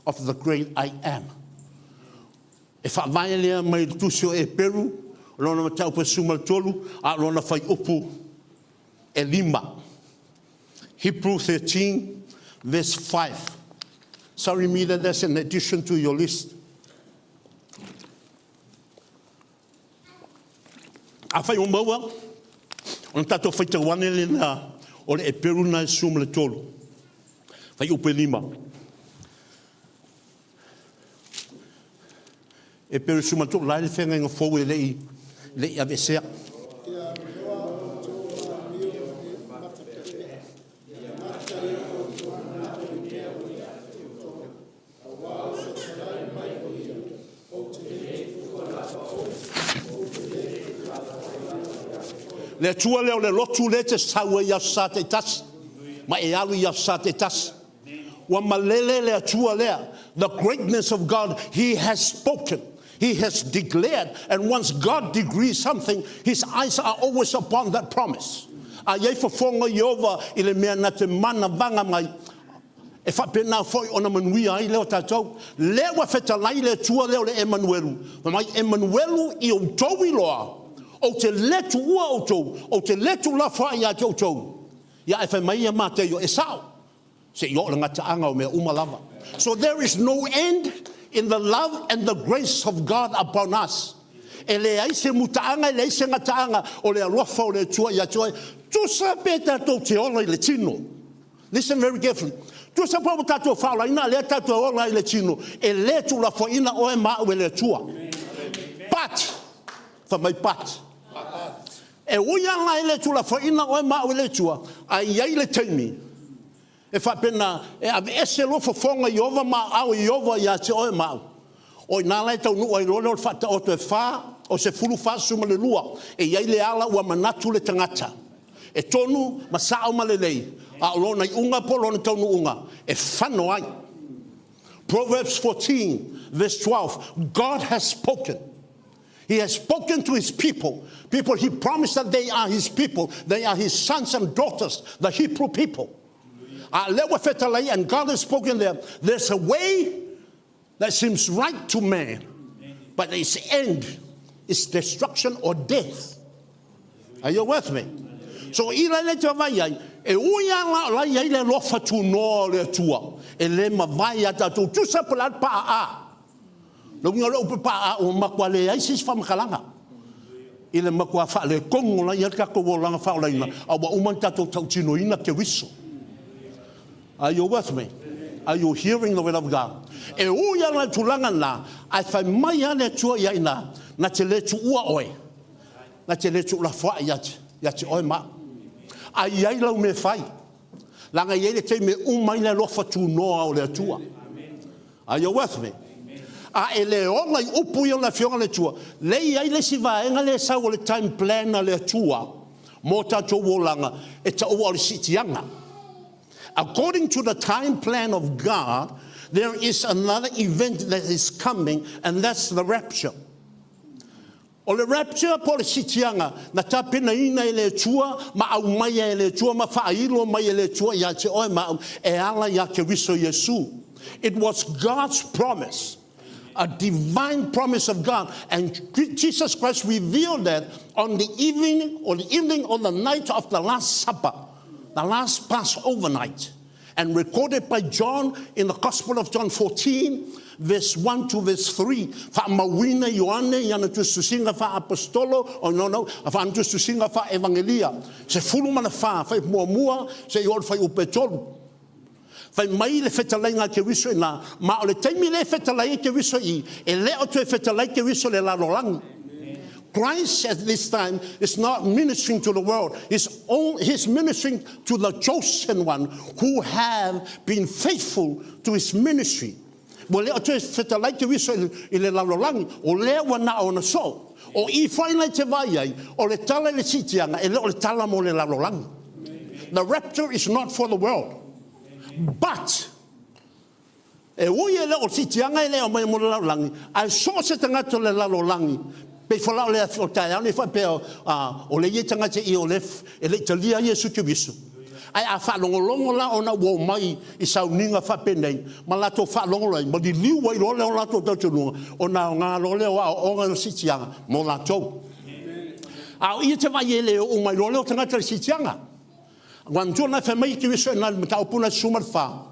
of the great I am. E faavae lea mai le tusi o Eperu, o lona mataupu e 13, a o lona fuaiupu e lima. Hebrew 13 verse 5. Sorry me that that's an addition to your list. Afai ua maua, ona tatou faitau ane lena o le Eperu na e 13, fuaiupu e lima. Eperu 13, la e le feagaiga fou e le i, le i aveesea. Le Atua lea o le lotu lea e te sau ai i Aso Sa taitasi, ma e alu i Aso Sa taitasi. Ua malele le Atua lea. The greatness of God, He has spoken. He has declared. And once God decrees something, His eyes are always upon that promise. A i ai fofoga o Ieova i le mea na te manavaga mai, e faapena foi ona manuia ai lea o tatou. Lea ua fetalai le Atua lea o le Emanuelu, fai mai, Emanuelu i outou iloa, ou te le tuua outou, ou te le tuulafoai ia te outou. Ia ae fai mai ia Mataio, e sao, seia oo i le gataaga o mea uma lava. So there is no end. in the love and the grace of God upon us. E leai se mutaaga, e leai se gataaga o le alofa o le Atua ia te oe. Tusa pe tatou te ola i le tino. Listen very carefully. Tusa pe ua tatou faaolaina a lea tatou te ola i le tino, e le tuulafoaiina oe ma au e le Atua. But, fai mai but. E ui lava la e le tuulafoaiina oe ma au e le Atua, ae i ai le taimi e faapena e aveese loa fofoga Ieova ma aao Ieova ia te oe ma au. O i ina la e taunuu ai loa lea o le faataoto e fa, o 42, e i ai le ala ua manatu le tagata e tonu ma sao ma lelei, a o lona iuga po o lona taunuuga e fano ai. Proverbs 14 verse 12, God has spoken. He has spoken to his people. People he promised that they are his people. They are his sons and daughters, the Hebrew people. A lea ua fetalai, and God has spoken there, there's a way that seems right to man, but its end is destruction or death. Are you with me? So i laila e te vaavaai ai, e ui lava la o la e i ai le alofa tunoa o le Atua, e le mavae iā tatou, tusa po o le a le paa. Le uiga o le upu paa, ua matua leai se isi faamatalaga i le matua faaletonu o la e i ai le tatou olaga faaolaina, a ua uma ona tatou tautinoina Keriso. Are you with me? Are you hearing the word of God? E ui lava i le tulaga lena, ae fai mai lava le Atua ia ina, na te le tuua oe, na te le tuulafoai ia te, ia te oe ma au. A i ai lau mea e fai, leaga e i ai le taimi e uma ai le alofa tunoa o le Atua. Are you with me? A e le ola i upu ia o le Afioga a le Atua, lea e i ai le isi vaega lea e sau o le time plan a le Atua mō tatou olaga e taua o le siitiaga. According to the time plan of God, there is another event that is coming and that's the rapture. O le rapture po o le siitiaga na tapenaina e le Atua ma aumaia e le Atua ma faailo mai e le Atua ia te oe ma au e ala iā Keriso Iesu. It was God's promise, a divine promise of God and Jesus Christ revealed that on the evening or the evening or the night of the last supper, the last Passover night. And recorded by John in the Gospel of John 14, verse 1 to verse 3. Faamauina e Ioane i ana tusitusiga faa-aposetolo, oh no, no, ana tusitusiga faa-evangelia, 14, fuaiupu muamua seia oo i le fuaiupu e tolu. Fai mai le fetalaiga a Keriso i ina, ma o le taimi lea e fetalai ai Keriso i i, e le o toe fetalai Keriso i le lalolagi. Christ at this time is not ministering to the world, he's, only, he's ministering to the chosen one who have been faithful to his ministry. Ua le o toe fetalai Keriso i le lalolagi, o lea ua na ona soo. O i foi la i te vaai ai, o le tala i le siitiaga, e le o le tala mo le lalolagi. The rapture is not for the world. But, e ui e le o le siitiaga e le aumaia mo le lalolagi, ae so o se tagata o le lalolagi, pei foi la o le afi o le taeao nei faapea, o le ia tagata i o le e le i talia ai Iesu Keriso. Ae a faalogologo la ona ua omai i sauniga faapenei, ma latou faalogologo ai, ma liliu ai loa le o latou talitonuga, ona aoga loa lea o aoaoga o le siitiaga mo latou. A o ia te vaai e le oo mai loa lea o tagata i le siitiaga. Aua matua na fai mai Keriso i na mataupu na 14,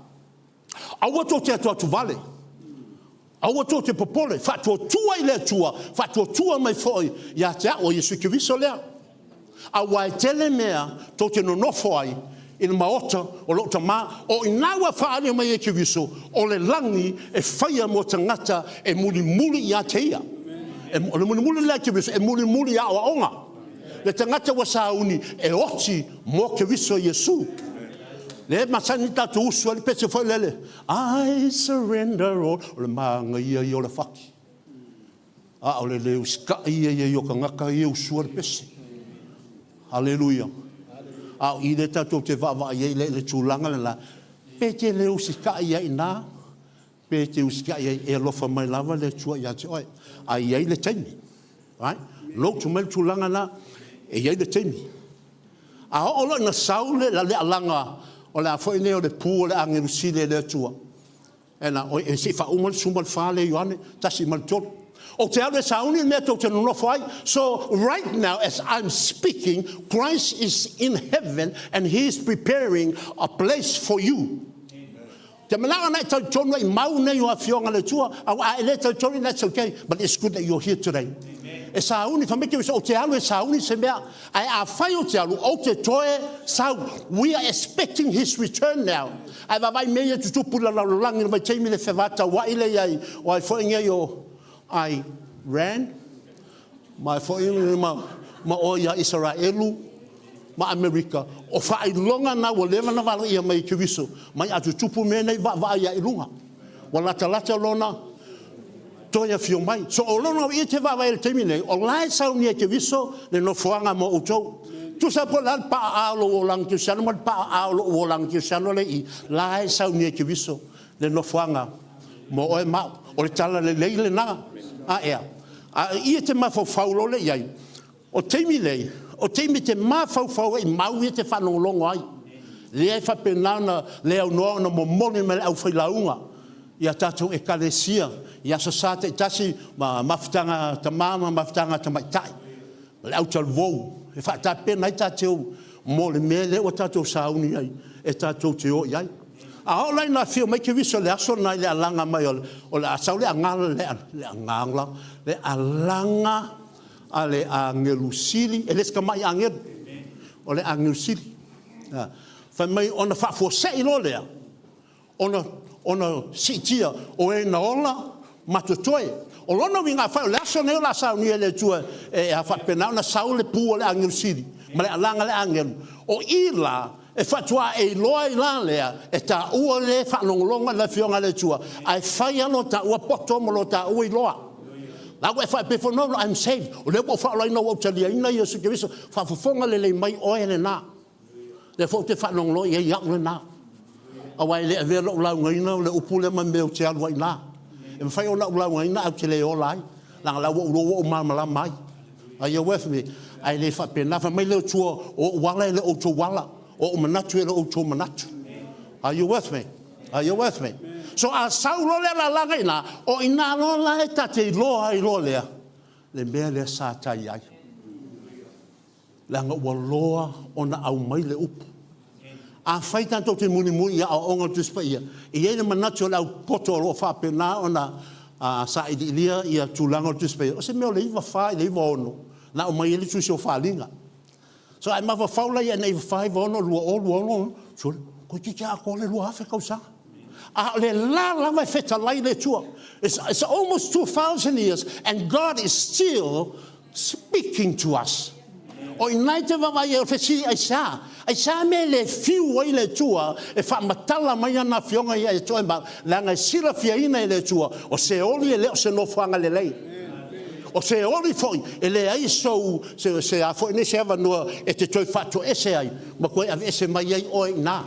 aua tou te atuatu vale, aua tou te popole, faatuatua i le Atua, faatuatua mai foi ia te au, o Iesu Keriso lea. Aua e tele mea tou te nonofo ai i le maota o lou Tama, o i ina ua faaali mai ai Keriso, o le lagi e faia mo tagata e mulimuli ia te ia. E, o le mulimuli lea Keriso, e mulimuli i aoaoga. Le tagata ua sauni e oti mo Keriso Iesu. Le masani tatou usu ai le pese foi lele, I surrender all, o le māgaia ia o le faki. A o le le usitai ia i ai o tagata ia e usua le pese. Aleluia. A o i lea tatou te vaavaai ai i le tulaga lena, pe te le usitai ai i ina, pe te usitai ai, e alofa mai lava le Atua ia te oe. A i ai le taimi. Right? Lotu mai le tulaga lena, e i ai le taimi. A oo loa ina sau le, le alaga o le a foi nei o le pu o le agelu sili e le Atua, Ena, oi, e se i faauma le 14 lea Ioane, 1 ma le 3. Ou te alu e sauni le mea tou te nonofo ai. So, right now, as I'm speaking, Christ is in heaven and he is preparing a place for you. Te manao ana e talitonu ai mau nei o afioga a le Atua, aua a e le talitonu, that's okay, but it's good that you're here today. E sauni, fai mai Keriso, ou te alu e sauni se mea, ae afai ou te alu, ou te toe sau. We are expecting his return now. Ae vaavaai mea ia e tutupu i le lalolagi i le vaitaimi le fevataua'i lea i ai, o ai foi nei o Iran, ma ai foi ma, ma oe ia Isaraelu ma Amerika, o faailoga na ua leva ona valoia mai e Keriso, mai a tutupu mea nei vaavaai ae i luga. Ua latalata lona toe afio mai. So o lona uiga e te vaavaai i le taimi nei, o la e saunia e Keriso le nofoaga mo outou. Tusa po o le a le paaa o lou olaga kerisiano ma le paaa o lou olaga kerisiano lea i i, la e saunia e Keriso le nofoaga mo oe ma au. O le tala lelei lena. A ea? A o i e te mafaufau loa lea i ai, o taimi nei, o taimi e te mafaufau ai i mau ia e te faalogologo ai. Lea e faapena ona le aunoa ona momoli mai e le aufailauga i a tatou Ekalesia i Aso Sa taitasi ma mafutaga a tama ma mafutaga a tamaitai ma le autalavou e faatapena ai tatou mo le mea lea ua tatou sauni ai e tatou te o i ai. A oo la ina afio mai Keriso i le aso lena i le alaga mai o le, o le a sau le agala, le, le agala, le alaga a le agelu sili, e le se tamai agelu, o le agelu sili. Fai mai ona faafuasei loa lea, ona, ona siitia o e na ola ma totoe. O lona uiga, afai o le aso lenei o le a saunia e le Atua e a faapena ona sau le pu a le agelu sili ma le alaga a le agelu, o i la e faatoa e iloa ai la lea e taua le faalogologo i le Afioga a le Atua, ae fai lava lo taua poto ma lo taua iloa. La ua e faapea foi, no, no, I'm saved. O lea ua ou faaolaina, ua ou taliaina Iesu Keriso. Faafofoga lelei mai oe lena. Lea foi ou te faalogologo i ai i au lena. Aua e le avea lou laugaina o le upu lea ma mea ou te alu ai i ina. E mafai ona ou laugaina ae ou te le ola ai. Leaga la ua ou iloa ua ou malamalama ai. Are you with me? Ae le faapena. Fai mai le Atua, o ou ala e le o outou ala, o ou manatu e le o outou manatu. Are you with me? Are you with me? So a sau loa le alalaga i ina, o i ina loa la e ta te iloa ai loa lea, le mea lea sa ta i ai. Leaga ua loa ona aumai le upu. Afai tatou te mulimuli i aoaoga o le Tusi Paia, e i ai le manatu o le aupoto o lo o faapena ona sailiilia ia tulaga o le Tusi Paia, o se mea o le 94 i le 96 na aumai ai le Tusi o Faaaliga. So a e mafaufau la ia ina 94, 96, 20, 26, sole, toeitiiti lava atoa le 2000 tausaga. A o le la lava e fetalai le Atua. It's almost 2000 years and God is still speaking to us. O i ina e te vaavaai ai, o le fesili, aisea? Aisea mea e le fiu ai le Atua e faamatala mai ana Afioga ia te oe ma au? Leaga e silafiaina e le Atua, o Seoli e le o se nofoaga lelei. O Seoli foi, e leai sou, se, se a foi nei se avanoa e te toe faatoese ai ma toe aveese mai ai oe i ina.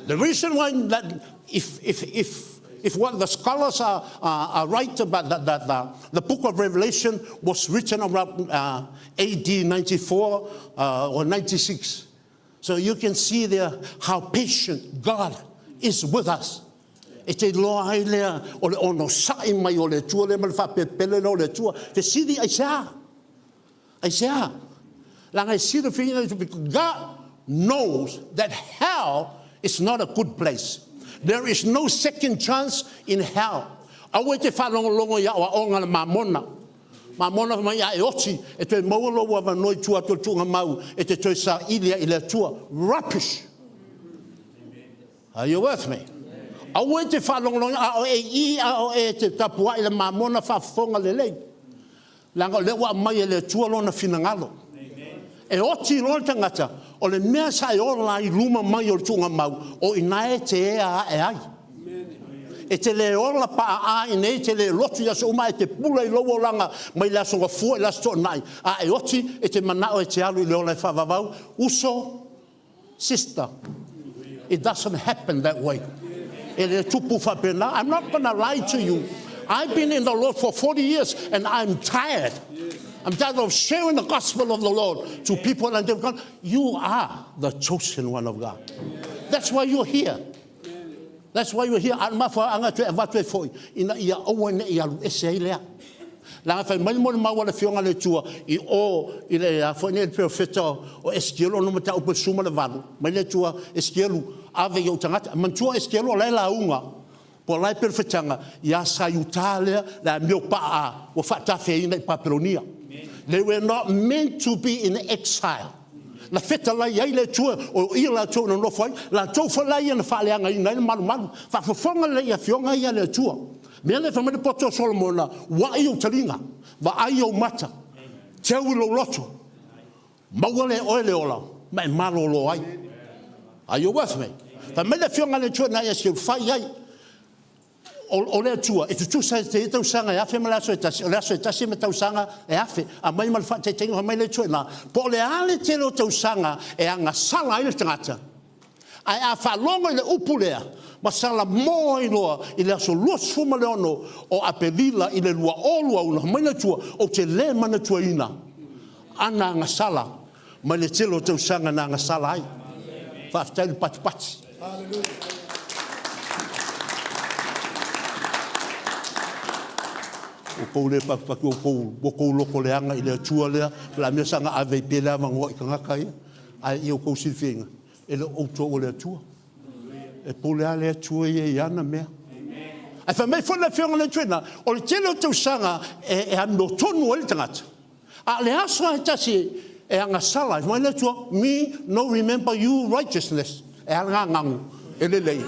The reason why that if, if, if, if what the scholars are, are, are right about the, the, the, the book of Revelation was written around AD 94 or 96. So you can see there how patient God is with us. E te iloa ai lea o le onosai mai o le Atua lea ma le faapelepele lea o le Atua. Fesili aisea? Aisea? Leaga e silafia ina God knows that hell is not a good place. There is no second chance in hell. Aua e te faalogologo i aoaoga a le mamona. Mamona fai mai a e oti e toe maua lou avanoa i tua atu o le tuugamau e te toe saili ai i le Atua. Rubbish! Are you with me? Aua e te faalogologo a o e i a o e te tapuai le mamona faafofoga lelei. Leaga o lea ua aumai e le Atua lona finagalo. E oti loa le tagata, o le mea sa e ola ai i luma mai o le tuugamau, o i ina e te ea ae ai. E te le ola paaa i nei, e te le lotu i aso uma, ae te pula i lou olaga mai le aso Gafua i le aso Toonai, a e oti, e te manao e te alu i le ola e faavavau. Uso, sister, it doesn't happen that way. E le tupu faapena. I'm not gonna lie to you. I've been in the Lord for 40 years and I'm tired. I'm tired of sharing the gospel of the Lord to people and they've gone, you are the chosen one of God. That's why you're here. That's why you're here. A o le mafuaaga toe avatu ai foi, ina ia aua ne i alu ese ai lea. Leaga fai mai le molimau a le Afioga a le Atua i o i le a foi nei le perofeta o Esikielu ona mataupu e 18, mai le Atua, Esikielu, ave i ou tagata. Manatua o Esikielu o la e lauga po o la e perofetaga ia Saiutā lea le amio paa ua faatafeaina i Papelonia. They were not meant to be in exile. Na fetalai ai le Atua o ia latou na nonofo ai, latou foi la ia na faaleagaina ai le malumalu. Faafofoga lelei i afioga ia a le Atua. Mea lea fai mai le poto o Solomona, uai ou taliga, vaai ou mata, teu i lou loto, maua lea e oe le ola ma e malolo ai. Are you with me? Fai mai le afioga a le Atua ina ia fai ai. O le Atua, e tutusa e te ia tausaga e 1000 ma le aso e tasi, o le aso e tasi ma tausaga e 1000. Aumai ma le faataitaiga, fai mai le Atua i ina, po o le a le tele o tausaga e agasala ai le tagata, ae a faalogo i le upu lea, ma salamo ai loa i le aso 26 o Aperila i le 2021, fai mai le Atua, ou te le manatuaina ana agasala mai le tele o tausaga na agasala ai. Faafetai le patipati. Ua tou le patipati, ua tou lotoleaga i le Atua lea, o le a mea saga ave ai pea le avanoa i tagata ia. Ae ia outou silafia, e le o outou o le Atua. E pule lava le Atua ia i ana mea. Ae fai mai foi le Afioga a le Atua i ina, o le tele o tausaga e amiotonu ai le tagata, a o le aso lava e tasi e agasala ai, fai mai le Atua, me no remember you righteousness. E a lena ganu? E lelei.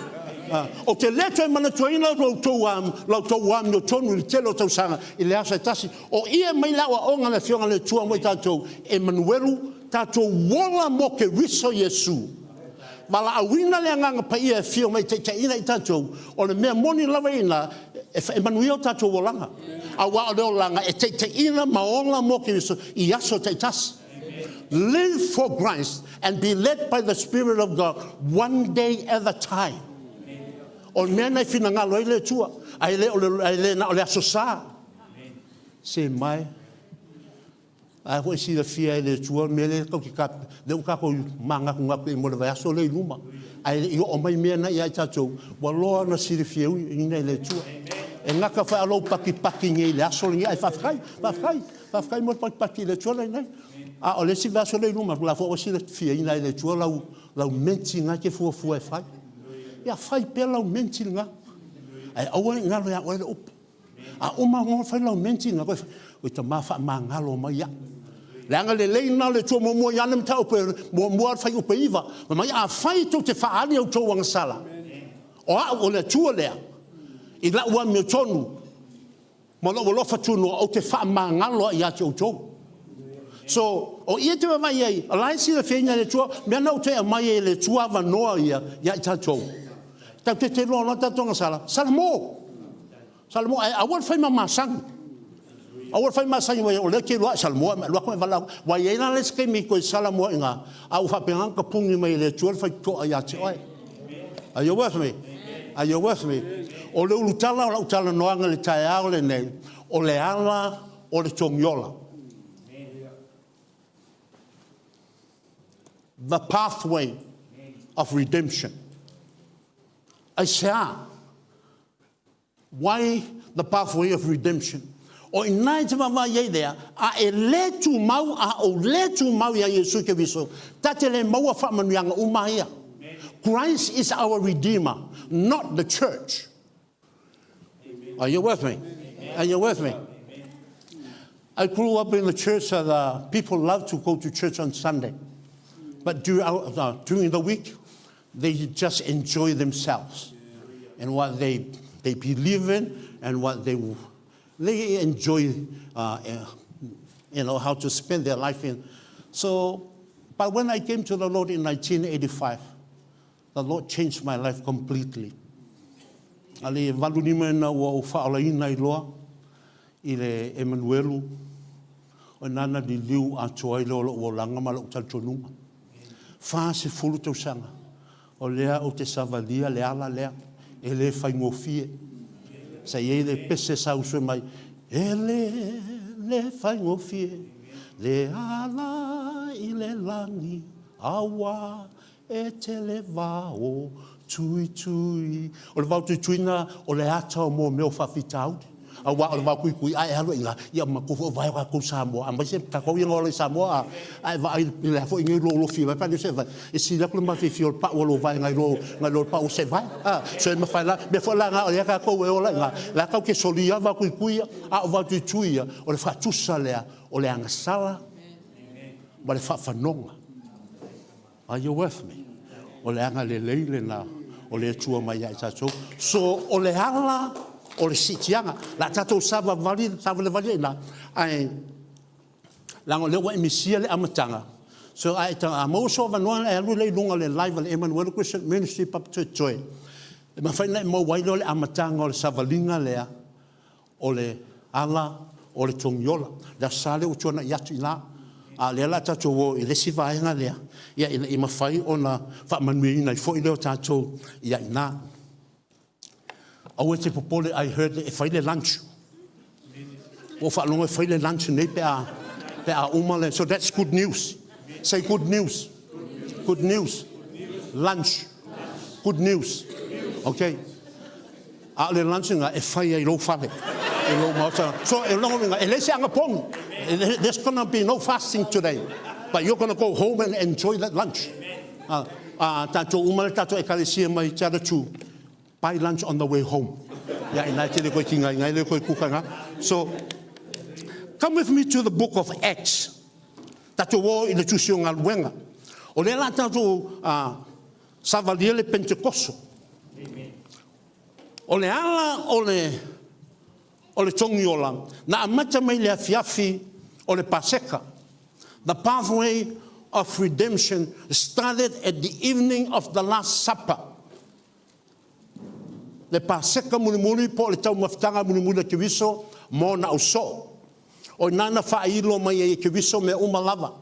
Ou te le toe manatuaina la outou amiotonu i le tele o tausaga i le aso e tasi. O i e aumai le aoaoga a le Afioga a le Atua mo i tatou, Emanuelu, tatou ola mo Keriso Iesu. Valaauina le Agaga Paia e afio mai e taitaiina i tatou, o le mea moni lava ia i ina, e manuia o tatou olaga. Aua o le olaga e taitaiina ma ola mo Keriso i aso taitasi. Live for Christ and be led by the Spirit of God one day at a time. O le mea lena e finagalo ai le Atua, ae le, o le, ae le na o le aso sa. Se mai, A foi e silafia e le Atua le mea lea tatou te lea ua tatou manatunatu i ai mo le vaiaso lea i luma, ae le i oo mai mea na ia i tatou, ua loa ona silifiaina e le Atua. E gata foi a o lou patipati nei i le aso lenei, ae faafetai, faafetai, faafetai mo le patipati i le Atua lenei. A o le isi vaiaso lea i luma, o la foi ua silafiaina e le Atua lau, lau menti lena e te fuafua e fai. Ia fai pea lau menti lena, ae aua ne i galo ia oe le upu. A uma ona fai lau menti na, oi tama faamagalo mai au. Leaga le lelei lena o le Atua muamua ia le mataupu e muamua le fuaiupu e 9. Fai mai, afai tou te faaali a outou agasala, o au o le Atua lea, i lau amiotonu ma lou alofa tunoa, ou te faamagalo ai ia te outou. So, o i e te vaavaai ai, o la e silafiaina e le Atua, mea na ou toe aumai ai e le Atua avanoa ia ia i tatou. Tatou te te loa loa tatou agasala, salamo. Salamo, ae aua le fai ma masani. Aua le fai masani, o lea e te iloa e salamo, e alu atu e valaau. Ua i ai la le isi taimi e toe salamo ai i ina, a ua faapena ona tapuni mai e le Atua le faitotoa ia te oe. Are you with me? Are you with me? O le ulutala o lau talanoaga i le taeao lenei, o le ala o le togiola. The pathway of redemption. Aisea? Why the pathway of redemption? O i ina e te vaavaai ai lea, a e le tumau, a ou le tumau iā Iesu Keriso, ta te le maua faamanuiaga uma ia. Christ is our redeemer, not the church. Are you with me? Are you with me? I grew up in the church that people love to go to church on Sunday. But during the week, they just enjoy themselves and what they, they believe in and what they, they enjoy, you know, how to spend their life in. So, but when I came to the Lord in 1985, the Lord changed my life completely. A le valu lima ina ua ou faaolaina ai loa i le Emanuelu, o i ina na liliu atoa ai lea o lou olaga ma lou talitonuga. 40 tausaga o lea ou te savalia le ala lea, e le faigofie. Sa i ai le pese sa usu mai, e le, le faigofie le ala i le lagi, aua E tele vao tuitui. O le vao tuitui lena o le ata o mea o faafitauli. Auā o le vaotuitui a e alu ai i ina, ia manatua foi o vae o tatou Samoa, aemaise tatou ia na ola i Samoa, a, a e vaai i le a foi nei lou lofi e vae pe a leai se vae, e sili atu le mafiafia o le pau o lou vae nai lo nai lo le pau o se vae. A, so e mafai la, mea foi la na o lea tatou e ola i ina, la tatou te solia lava vaotuitui ia, a o vaotuitui ia, o le faatusa lea o le agasala ma le faafanoga. Are you with me? O le agalelei lena o le Atua mai ia i tatou. So, o le ala o le siitiaga. La tatou savavali, savalivali ai la, ae leaga o lea ua e misia le amataga. So, a e a maua sou avanoa ona e alu lea i luga o le live a le Emanuela Christian Ministry Papatoetoe, e mafai ona e maua ai lea o le amataga o le savaliga lea o le ala o le togiola. Le Aso Sa lea ua tuanai atu i ina, a o lea o le a tatou o i le isi vaega lea, ia, ina ia mafai ona faamanuiaina ai foi lea o tatou i ina. Aua e te popole, I heard e fai le lunch. Ua ou faalogo e fai le lunch nei pe a, pe a uma le, so that's good news. Say good news. Good news. Lunch. Good news. Okay. A o le lunch lena e fai ai i lou fale, i lou maota. So e lona uiga, e leai se anapogi. There's gonna be no fasting today. But you're gonna go home and enjoy that lunch. A, a tatou uma le tatou ekalesia mai te ala tu, buy lunch on the way home. Ia ina e tele koe ki ngai ngai le koe kuka nga. So, come with me to the book of Acts. Tatou o i le tusi o galuega. O lea la tatou uh, savalia le Pentekoso. O le ala o le, o le togiola, na amata mai le afiafi o le Paseka. The pathway of redemption started at the evening of the Last Supper. Le Paseka mulimuli po o le taumafataga mulimuli a Keriso mo ona ausoo. O ina na faailo mai ai e Keriso mea uma lava.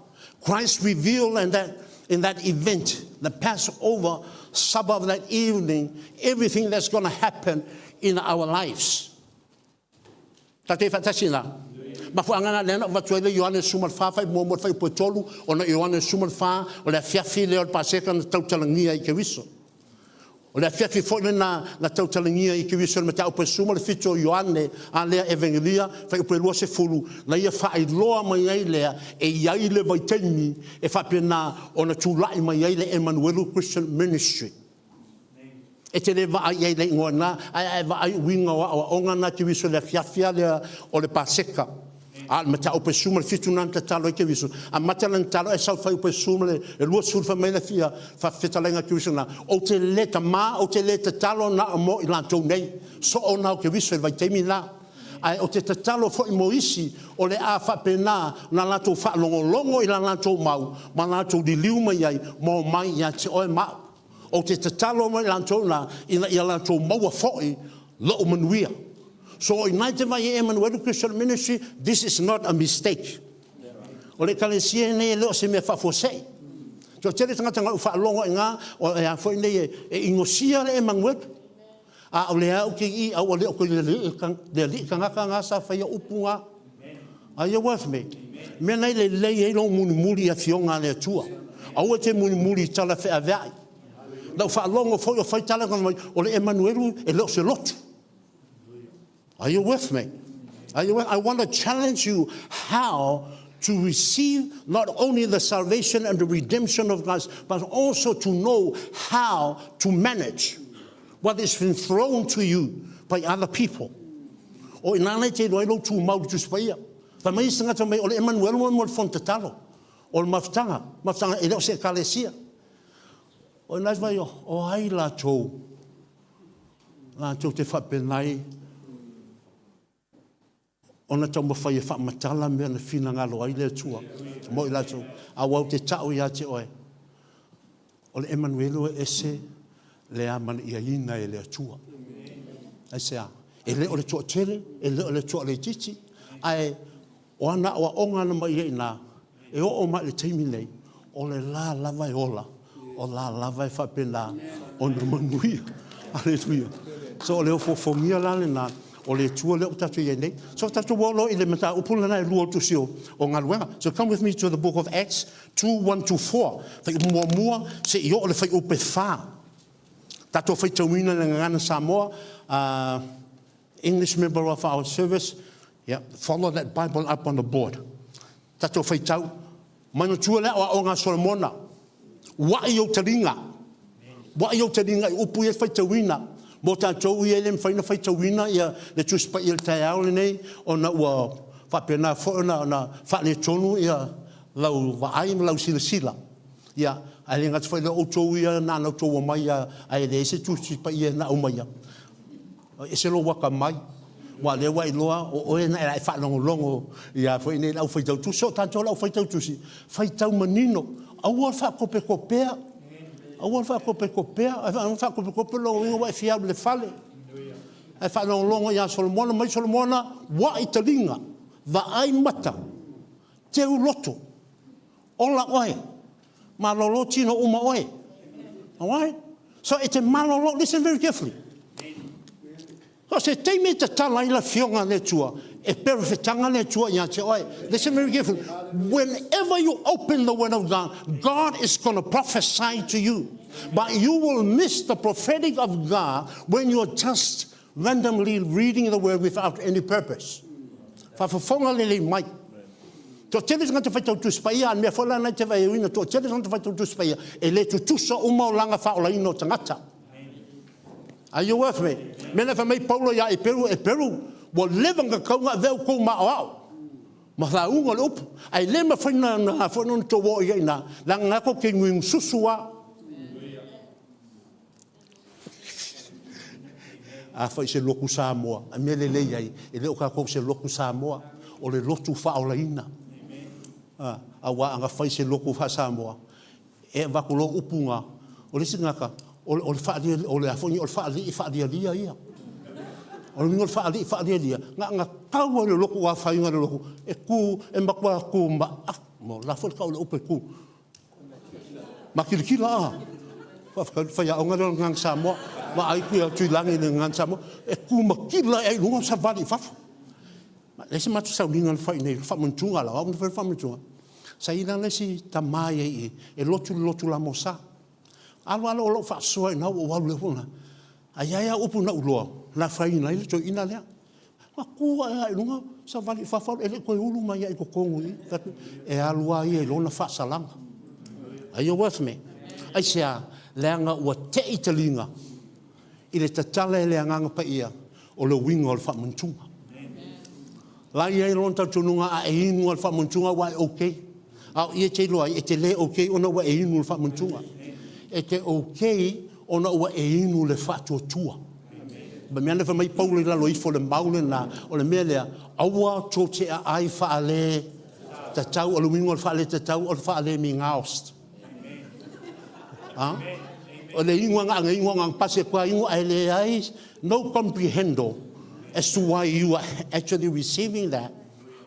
Christ revealed in that, in that event, the Passover supper of that evening, everything that's going to happen in our lives. Tate faatasi la. Mafuaaga na lea na avatu ai le Ioane 14 fai muamua le fuaiupu e tolu, ona Ioane 14 o le afiafi lea o le Paseka na tautalagia ai Keriso. O le afiafi foi lena na tautalagia ai Keriso i le mataupu e 17 o Ioane a lea Evegelia fuaiupu e 20, na ia faailoa mai ai lea e i ai le vaitaimi e faapena ona tulai mai ai le Emanuelu Christian Ministry. E te le vaai i ai i le igoa na, ae a e vaai i uiga o aoaoga na Keriso i le afiafi a lea o le Paseka. A o le mataupu e 17 na na tatalo ai Keriso, amata lana tatalo ae sau fuaiupu e 10 le 20 fai mai le fia faafetalaiga a Keriso na, Ou te le tama, ou te le tatalo na o mo i latou nei. Soo na o Keriso i le vaitaimi la. Ae ou te tatalo foi mo isi o le a faapena na latou faalogologo i la latou mau ma latou liliu mai ai ma omai ia te oe ma au. Ou te tatalo mai latou la, ina ia latou maua foi lou manuia. So i nai te vai e Emanuelu Christian Ministry, this is not a mistake. O le ekalesia nei e le o se mea faafuasei. Toatele tagata na ou faalogo i ngā, o e a foi nei e, e inosia le Emanuelu. A o le au ke i au le o ko le le ali tangata ngā sa whaia upu ngā. Are you with me? Mea nei le lei ai lou mulimuli i afioga a le Atua. Aua e te mulimuli i tala feaveai. Na ou faalogo foi o fai tala mai, o le Emanuelu e le o se lotu. Are you with me? Are you with? I want to challenge you how to receive not only the salvation and the redemption of Christ, but also to know how to manage what has been thrown to you by other people. O ina nei te iloa ai lou tumau i le Tusi Paia. Fai mai isi tagata mai, o le Emanuele mo le fono tatalo, o le mafutaga, mafutaga e le o se ekalesia. O ina fai o, o ai latou, latou te faapena ai ona taumafai e faamatala mea na finagalo ai le Atua mo i latou. Aua ou te tau ia te oe, o le Emanuele e ese le amanaiaina e le Atua. Aisea? E le o le toatele, e le o le toaleitiiti, ae o ana aoaoga na mai ai i e oo mai i le taimi nei, o le la lava e ola, o la lava e faapena ona manuia. Aleluia. So o le ofoofogia la lena o le Atua lea ua tatou i ai nei. So tatou o loa i le mataupu lena e lua o tusi o, o galuega. So come with me to the book of Acts 2, 1 to 4. Fuaiupu muamua se i oo le fuaiupu e 4. Tatou faitauina le gagana Samoa, uh, English member of our service, yeah, follow that Bible up on the board. Tatou faitau, manatua le aoaoga a Solomona, Ua'i ou taliga, ua'i ou taliga i upu ia e faitauina. Mo tatou ia e le mafai ona faitauina ia le Tusi Paia i le taeao lenei ona ua faapena foi ona faaletonu ia lau vaai ma lau silasila. Ia, ae le gata foi i lea o outou ia na ona outou omai lava ae leai se Tusi Paia na aumaia. E ese lou akamai, aua o lea ua e iloa o oe na e faalogologo ia foi nei le au faitau tusi. O tatou le au faitau tusi, faitau manino, aua le faakopekopea, aua le faakopekopea, aua le faakopekope lona uiga ua e fia alu i le fale. Ae faalogologo ia Solomona, mai Solomona, uai taliga, vaai mata, teu loto, ola oe, malolo tino uma oe. Alright? So e te malolo, listen very carefully. So se taimi e tatala ai le afioga a le Atua, e perofetaga le Atua ia te oe. Listen very carefully. Whenever you open the word of God, God is going to prophesy to you. But you will miss the prophetic of God when you're just randomly reading the word without any purpose. Faafofoga lelei mai. Toatele tagata faitau Tusi Paia, a o le mea foi la lena e te vaeauina, toatele tagata faitau Tusi Paia, e le tutusa uma olaga faaolaina o tagata. Are you with me? Mea na fai mai Paulo ia Eperu, Eperu, ua leva ona tatau ona avea outou ma aoao ma lauga o le upu, ae le mafai na foi ona outou oo i ai i ina, leaga na tou te inuinu susu lava. Afai se lotu Samoa, a mea lelei ai, e le o tatou se lotu Samoa, o le lotu faaolaina. Aua a na fai se lotu faa-Samoa, e avatu loa upu na, o le isi tagata, o le faalia, o le a foi o le faalii faalialia ia. O le uiga o le faalii faalialia, na ona tau lava i le lotu afaina i le lotu, e tu, e matua tu ma, o le a foi le tau o le upu e tu, Makilikila a. Faafetai le faiaoga lea o le Gagana Samoa. Vaai Tuilagi i le Gagana Samoa. E tu matila ea i luga o savali i fafo. Leai se matou sauniga na fai i inei, faamantuga la, o au na faia le faamantuga. Sa i ai la le isi tama i ai i i, e lotu i le lotu lamosa. Alu alu o lou faasoa i ina ua ou alu lea foi Ae i ai lava upu na ou iloa, na afaina ai le toeaina lea. Ua tu ae lava i luga, savali i fafo, e le i toe ulu mai lava i totonu i i. E alu lava ia i lona faasalaga. Are you with me? Aisea? Leaga ua tei taliga i le tatala e le Agaga Paia o le uiga o le faamantuga. La i ai lona talitonuga a e inu lava i le faamantuga ua e okay. A o i e te iloa ai, e te le okay ona ua e inu i le faamantuga. E te okay ona ua e inu i le faatuatua. Ma mea na fai mai Paulo i lalo ifo o le mau lena, o le mea lea, aua tou te aai faale tatau, o le uiga o le faale tatau o le faale migaost. A? O le inu aga aga inu aga pasi kua inu ae leai no comprehendo as to why you are actually receiving that.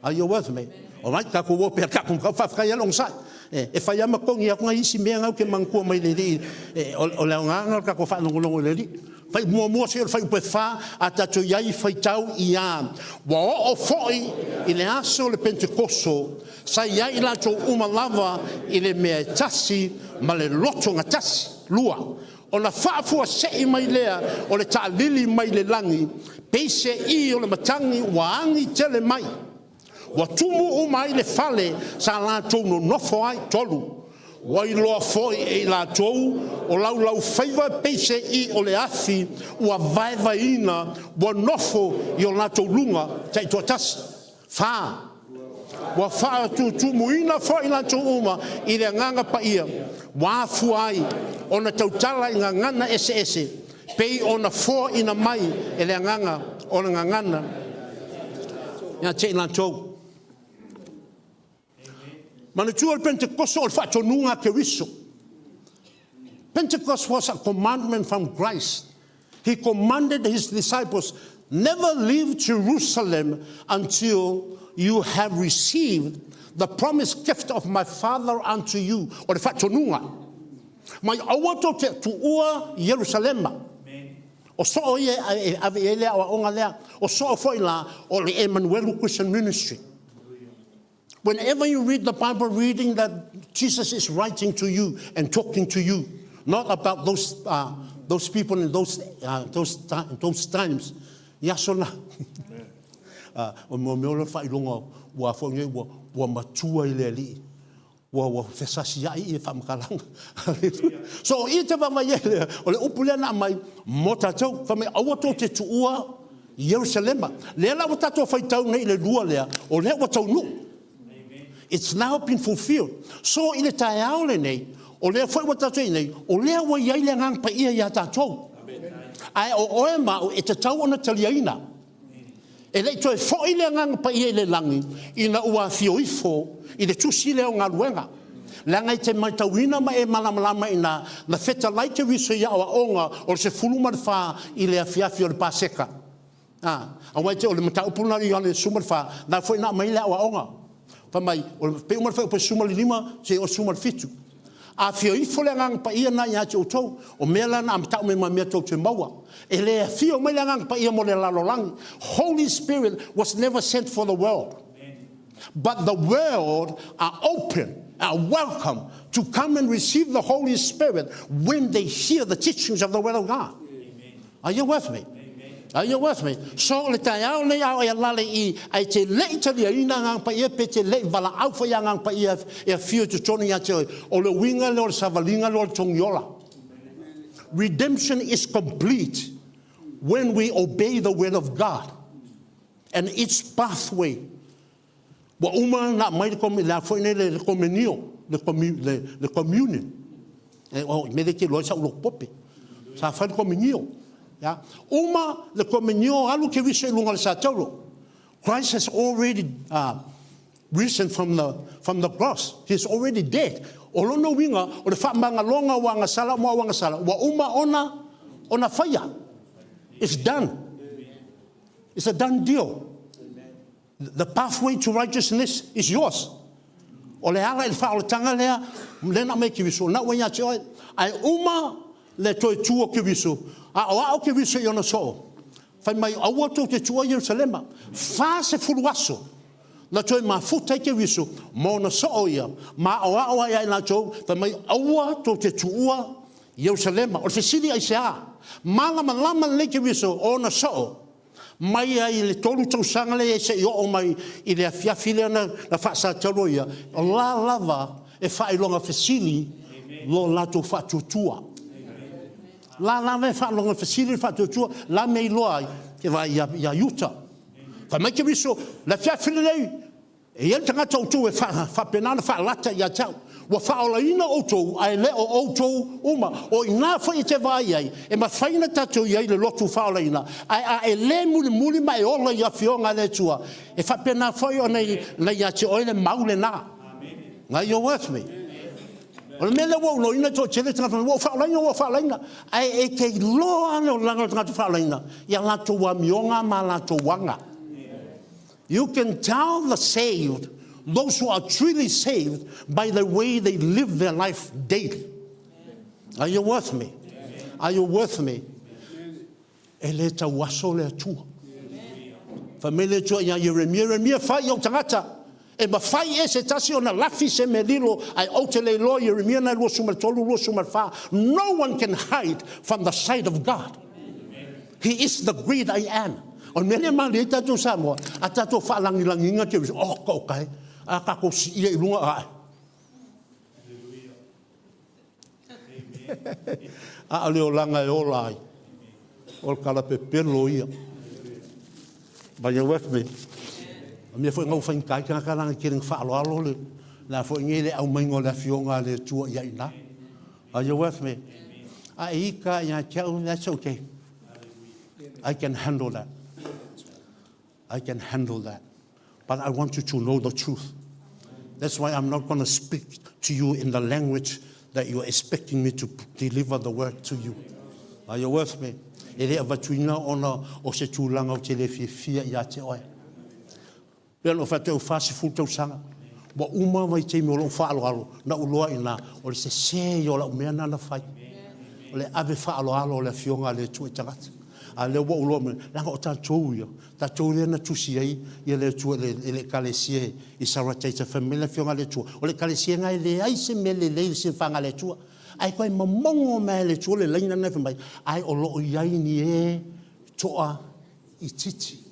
Are you with me? Alright, tatou o pea tatou mataupu, faafetai lava le onosai. E, e fai lava ma togi atu nai isi mea na ou te manatua mai le alii, e, o, o le aoga lena o le tatou faalogologo i le alii. Fai muamua se o le fuaiupu e fa, a tatou i ai faitau ia, ua oo foi i le aso o le Penetekoso, sa i ai i latou uma lava i le mea e tasi ma le loto gatasi. Lua, ona faafuasei mai lea o le taalili mai le lagi, peiseai o le matagi ua agi tele mai, ua tumu uma ai le fale sa latou nonofo ai. 3, Ua iloa foi e i latou o laulaufaiva peiseai o le afi ua vaevaeina ua nofo i o latou luga taitoatasi. 4, Ua faatutumuina foi latou uma i le Agaga Paia, ua afua ai ona tautala i gagana eseese, pei ona foaina mai e le Agaga o le gagana ia te i latou. Manatua le Pentekoso o le faatonuga a Keriso. Pentecost was a commandment from Christ. He commanded his disciples, never leave Jerusalem until you have received the promised gift of my Father unto you. O le faatonuga. Mai aua tou te tuua Ierusalema. O soo ia e ave i ai le aoaoga lea. O soo foi la o le Emanuelu Christian Ministry. Whenever you read the Bible reading that Jesus is writing to you and talking to you, not about those, those people in those, those, those times. I aso na. O mea o le faailoga ua foi nei ua ua matua i le Alii. Ua ua fesasiai ia faamatalaga. So o i te vaavaai ai lea, o le upu lea na aumai mo tatou, fai mai aua tou te tuua Ierusalema. Lea la ua tatou faitau nei i le lua lea, o lea ua taunuu. It's now been fulfilled. So i le taeao lenei, o lea foi ua tatou i nei, o lea ua i ai le Agaga Paia ia tatou. Ae o oe ma au e tatau ona taliaina. E le i toe foi le Agaga Paia i le lagi ina ua afio ifo i le tusi lea o Galuega. Leaga e te matauina ma e malamalama ina na fetalai Keriso i aoaoga o le 14 i le afiafi o le Paseka. A, aua e te o le mataupu lena i Ioane 14, na foi na aumai le aoaoga. Fai mai, o le pei uma le fuaiupu 15 seia oo i le 17. Afio ifo le Agaga Paia lena ia te outou, o mea la na tau mai ma mea tou te maua. E le afio mai le Agaga Paia mo le lalolagi. Holy Spirit was never sent for the world. But the world are open, are welcome to come and receive the Holy Spirit when they hear the teachings of the Word of God. Are you with me? Are you with me? So le taeao nei a o e alale i ai te lei taliaina Agaga Paia pe te lei valaau foi Agaga Paia e afio i totonu ia te oe. O le uiga lea o le savaliga lea o le togiola. Redemption is complete when we obey the word of God and its pathway. Ua uma ona aumai le komi, le a foi nei le komenio, le, komi, le, le communion. E, oh, me le te iloa ai sa'u loto pope. Sa fai le komenio. Ya. Uma le komenio alu Keriso i luga o le sataulo. Christ has already risen from the, from the cross. He is already dead. O lona uiga, o le faamagaloga o agasala mo au agasala, ua uma ona, ona faia. It's done. It's a done deal. The pathway to righteousness is yours. O le ala i le faaolataga lea, lea na aumai e Keriso, na ua ia te oe. Ae uma le toe tu o Keriso, a o ao Keriso i ona soo, fai mai, aua tou te tuua Ierusalema. 40 aso na toe mafuta ai Keriso ma ona soo ia, ma aoao ai ia i latou, fai mai, aua tou te tuua Ierusalema. O le fesili aisea? Malamalama lelei Keriso o ona soo, Mai ai i le tolu tausaga lea i seia oo mai i le afiafi lea na faasatauro ia, o la lava e faailoga fesili lo latou faatuatua. La lava e faailoga fesili le faatuatua, la mea iloa ai, te vaai ia Iuta. Fai mai Keriso, le afiafi lenei, E i ai le tagata o outou e faapena ona faalata ia te au. Ua faaolaina outou, ae le o outou uma. O i ina foi e te vaai ai, e mafai ona tatou i ai i le lotu faaolaina, ae a e le mulimuli ma e ola i Afioga a le Atua, e faapena foi ona ia te oe le mau lena. Are you with me? O le mea lea ua ou iloaina e toatele tagata, ua ou faaolaina, ua ou faaolaina. Ae e te iloa lava le olaga o le tagata faaolaina i a latou amioga ma a latou aga. You can tell the saved, those who are truly saved, by the way they live their life daily. Are you with me? Are you with me? E le tauaso le Atua. Fai mai le Atua ia Ieremia, Ieremia, fai i ou tagata. E mafai e se tasi ona lafi se mea lilo, ae ou te le iloa Ieremia na 23, 24. No one can hide from the sight of God. He is the great I am. O le mea lea e malie ai tatou Samoa, a tatou faalagilagiga te oh, ka okay, a tatou siia i luga ae. A o le olaga e ola ai, o le kalapepelo ia. But you're with me. O mea foi na ua faigata ai tagata laga tele na faaaloalo le la foi nei le aumaiga o le afioga a le Atua ia ina. Are you with me? A e ika ia te au, that's okay. I can handle that. I can handle that. But I want you to know the truth. That's why I'm not going to speak to you in the language that you're expecting me to deliver the word to you. Are you with me? E le avatuina ona o se tulaga ou te le fiafia ia te oe. Pei ona ou fai atu ai ua 40 tausaga, ua uma vaitaimi o lou faaaloalo, na ou iloa i ina, o le sese ia o lau mea lena na fai. O le ave faaaloalo o le Afioga a le Atua i tagata. A o lea ua ou iloa mai, leaga o tatou ia, tatou lea na tusi ai ia le Atua i le Ekalesia i Sarataita, fai mai le Afioga a le Atua, o le Ekalesia lena e leai se mea lelei i le silafaga a le Atua. Ae toe momono mai e le Atua le laina lena fai mai, ae o lo o i ai ni e toa. Itiiti.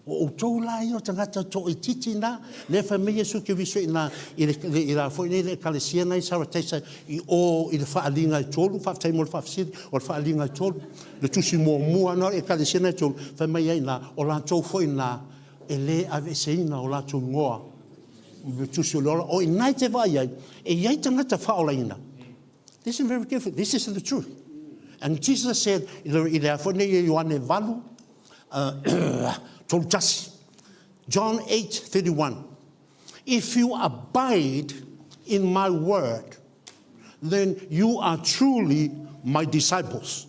O outou la ia o tagata toaitiiti na, lea fai mai Iesu Keriso ina i le i la foi nei le ekalesia na i Sarataisa i o i le faaliga e tolu, faafetai mo le faafesili, o le faaliga e tolu, le tusi muamua na o le ekalesia na e tolu, fai mai ai na, o latou foi na e le aveeseina o latou igoa i le tusi o le ola. O i ina e te vaai ai, e i ai tagata faaolaina. Listen very carefully, this is the truth. And Jesus said, i le, i le a foi nei e Ioane 8, 31. John 8:31. If you abide in my word, then you are truly my disciples.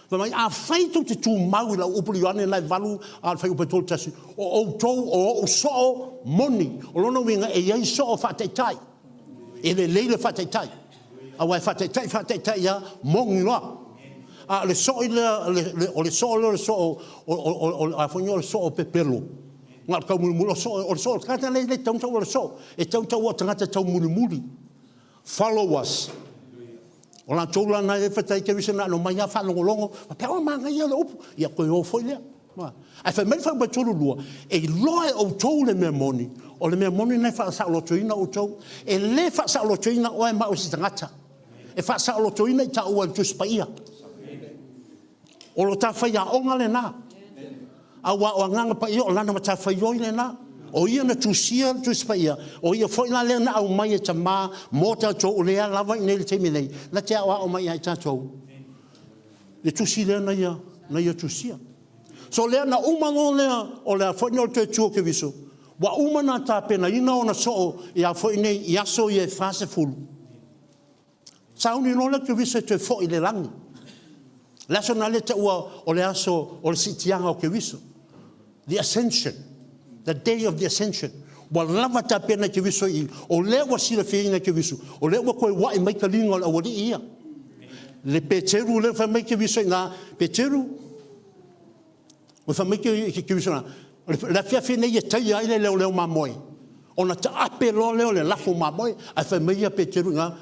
Fai mai, afai tou te tumau i lau upu le Ioane na e 8 a le fuaiupu e 31, o outou o ou soo moni. O lona uiga e i ai soo faataitai. E lelei le faataitai. Aua e faataitai faataitai lava, moni loa. A o le soo lea, o le soo lea o le soo, o a foi nei o le soo pepelo. Na o le taumulimuli, o le soo, o le soo o le tagata lea e le tatau ona taua o le soo. E tatau ona taua o tagata taumulimuli. Follow us. O latou la na e fatai te na no mai a faalogologo, faapea, oh, manaia le upu, ia toe o foi lea. Ae fai mai le fuaiupu 32, e iloa e outou le mea moni, o le mea moni lena e faasaolotoina outou. E le faasaolotoina oe ma au e se tagata. E faasaolotoina i taua e le Tusi Paia. O lo ta faiaoga lena. Aua o Agaga Paia o lana matafaioi lena. O ia na tusia le Tusi Paia, o ia foi la lea na aumai e Tama mo tatou o lea lava i nei le taimi nei, na te aoao mai ia i tatou le tusi lea na ia, na ia tusia. So lea na uma loa lea o le a foi nei o le toe tu o Keriso, ua uma na tapenaina ona soo ia foi nei i aso ia e 40. Sauni loa lea Keriso e toe foi i le lagi. Le aso lena lea taua o le aso o le siitiaga o Keriso. The ascension. The day of the ascension. Ua lava tapena e Keriso i, o lea ua silafiaina e Keriso, o lea ua toe wa'i mai taliga o le aualii ia. Le Peteru lea fai mai Keriso i ina, Peteru, ua fai mai Keriso i ina, o le afiafi nei e taia ai le leoleo mamoe, ona taape loa lea o le lafo mamoe, ae fai mai ia Peteru i ina,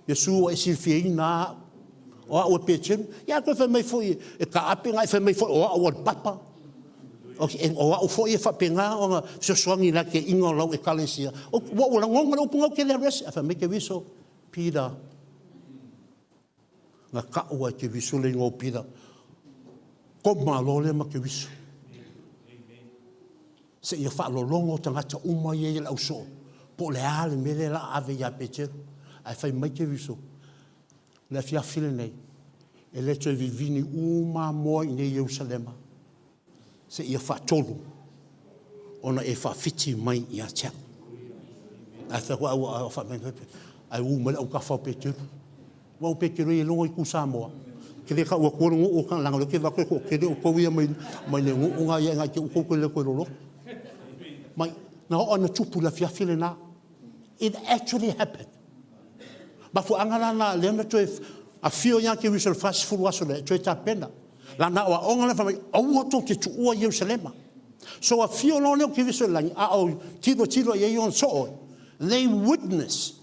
Iesu ua e silafiaina au, o au e Peteru. Ia toe fai mai foi e taape, na e fai mai foi o au o le papa. O au foi e faapena ona fesoasoani i le atinaeina o lau ekalesia. Ua ou lagona le upu na ou te le alu ese. Ae fai mai Keriso, Peter, na taua e Keriso le igoa o Peter. Koma loa lea ma Keriso. Seia faalologo tagata uma ia i le ausoo, po o le a le mea lea o le a ave ia Peteru. Ae fai mai Keriso, le afiafi lenei, e le toe vivini uma moa i nei Ierusalema, seia faatolu ona e faawhiti mai ia te au. Ae fai atu, ai ua fai mai, ai ū mai le autafa o Peteru. Ua o Peteru e iloa i Tusamoa. Ke le tau atua le nuu o leaga o lea ou te vaai atu e toatele outou ia mai mai le nuu na ia te outou te le toe loloto. Mai na oo ina tupu i le afiafi lena. It actually happened. Mafuaaga la na lea na toe afio ia te Ierusalema 40 aso lea e toe tapena. La na o aoga lea fai mai, aua tou te tuua Ierusalema. So afio loa lea o Keriso i le lagi, a o tilotilo i ai ona soo, they witness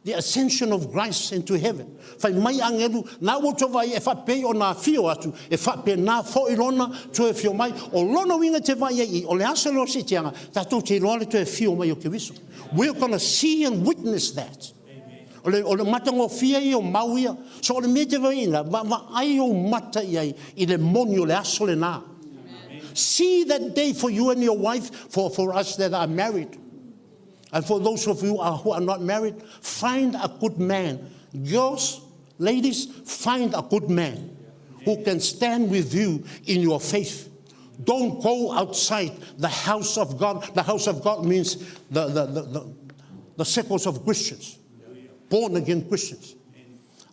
the ascension of Christ into heaven. Fai mai agelu, na ua outou vaai e faapei ona afio atu, e faapena foi lona toe afio mai. O lona uiga te vaai ai i, o le aso lea o siitiaga, tatou te iloa le toe afio mai o Keriso. We're gonna see and witness that. O le, o le matagofie ia o mau ia. So o le mea te vaai ina, vaavaai ou mata i ai i le moni o le aso lena. See that day for you and your wife, for us that are married. And for those of you who are not married, find a good man. Girls, ladies, find a good man who can stand with you in your faith. Don't go outside the house of God. The house of God means the circles of Christians, born again Christians.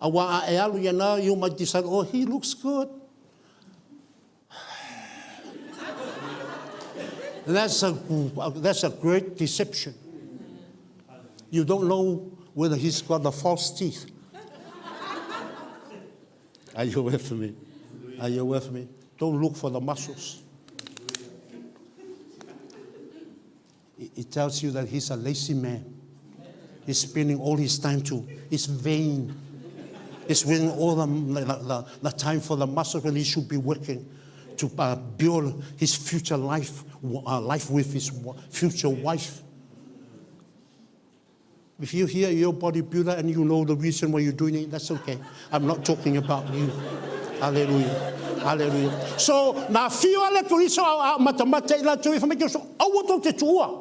Aua a e alu ia na, you might decide, oh, he looks good. That's a great deception. You don't know whether he's got the false teeth. Are you with me? Are you with me? Don't look for the muscles. It tells you that he's a lazy man. He's spending all his time to, he's vain. He's spending all the time for the muscles when he should be working. to build his future life, life with his future wife. If you're here, you're a bodybuilder and you know the reason why you're doing it, that's okay. I'm not talking about you. Hallelujah. Hallelujah. So, na afio ale Keriso a, a matamata i latou i whamai so, aua tou te tuua.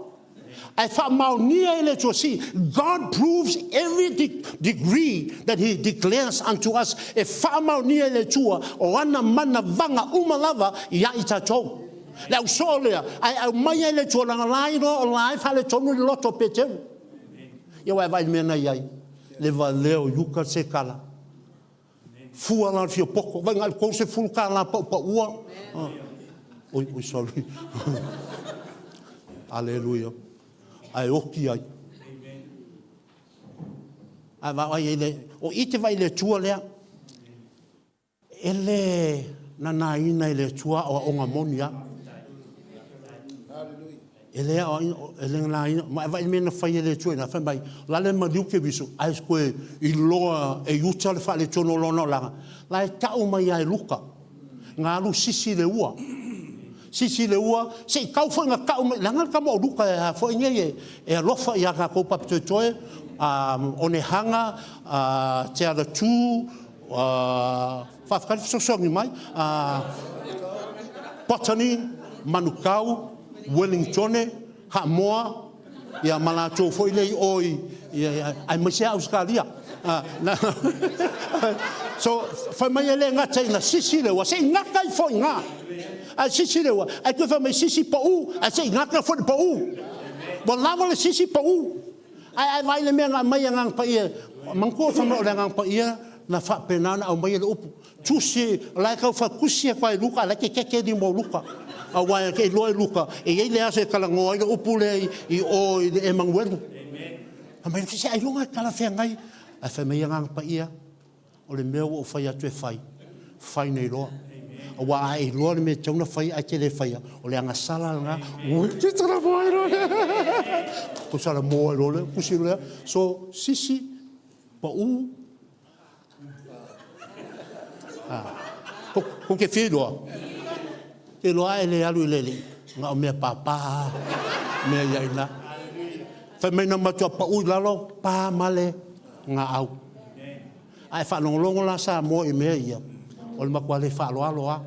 Ae faamaonia e le Atua. See, God proves every de degree that He declares unto us. E faamaonia e le Atua o ana manavaga uma lava ia i tatou. Le au soo lea, ae aumai ai le Atua leaga la iloa o la e faaletonu le loto o Peteru. Ia ua e vaai i le mea na i ai, le valea o Iuka se kala. Fua la o le fia poto, vai na o le 30 kālā paupaua. Oi, oi, sorry. Aleluia. Ae oki ai. Ae vaai ai le, o i te vai le Atua lea. E le nanaina e le Atua aoaoga moni a. E le aoaina, e le nanaina, ma e vaai i le mea na fai e le Atua ina, fai mai, la le maliu Keriso, ae koe iloa e Iuta le faaletonu o lona olaga, la e tau mai lava e Luka, na alu sisi le ua. Sisi le ua, se i tau foi na tau mai, leaga le tama o Luka e a foi nei e, e alofa ia tatou Papatoetoe, Onehanga, Te Aratū, Faafetai le fesoasoani mai. Botany, Manukau, Wellingtone, Hamoa, ia ma latou foi lea i o i, aemaise lava Ausetalia. So, fai mai e le gata ina sisi le ua, se i gata ai foi i ina. Ae sisi le ua, ae toe fai mai sisi pau, ae se i gata foi le pau. Ua lava le sisi pau. Ae a e vaai i le mea na aumai e Agaga Paia, manatua fai mai o le Agaga Paia na faapena ona aumaia le upu. Tusi, o la e tau fatusi atu lava e Luka, a o la e kekeke lima o Luka. Aua e iloa e Luka, e i ai le aso e talanoa ai le upu lea i o i le Emanuelu. Fai mai, se ailoga e talafeagai. Ae fai mai Agaga Paia, O le mea ua ou fai atu e fai, fai nei loa. Aua a e iloa le mea e tatau ona fai ae te le faia, o le agasala lena. Ui, te tala moa ai loa lea. Ko sala moa ai loa lea, kusi lea. So, sisi, pau, ah, ko, ko ke fia iloa. Te iloa e le alu i le alii, na o mea pāpā mea i ai na. Fai mai na matua pau i lalo, pā male gaau. A e faalogologo la Samoa i mea ia, o le matua le faaaloalo lava.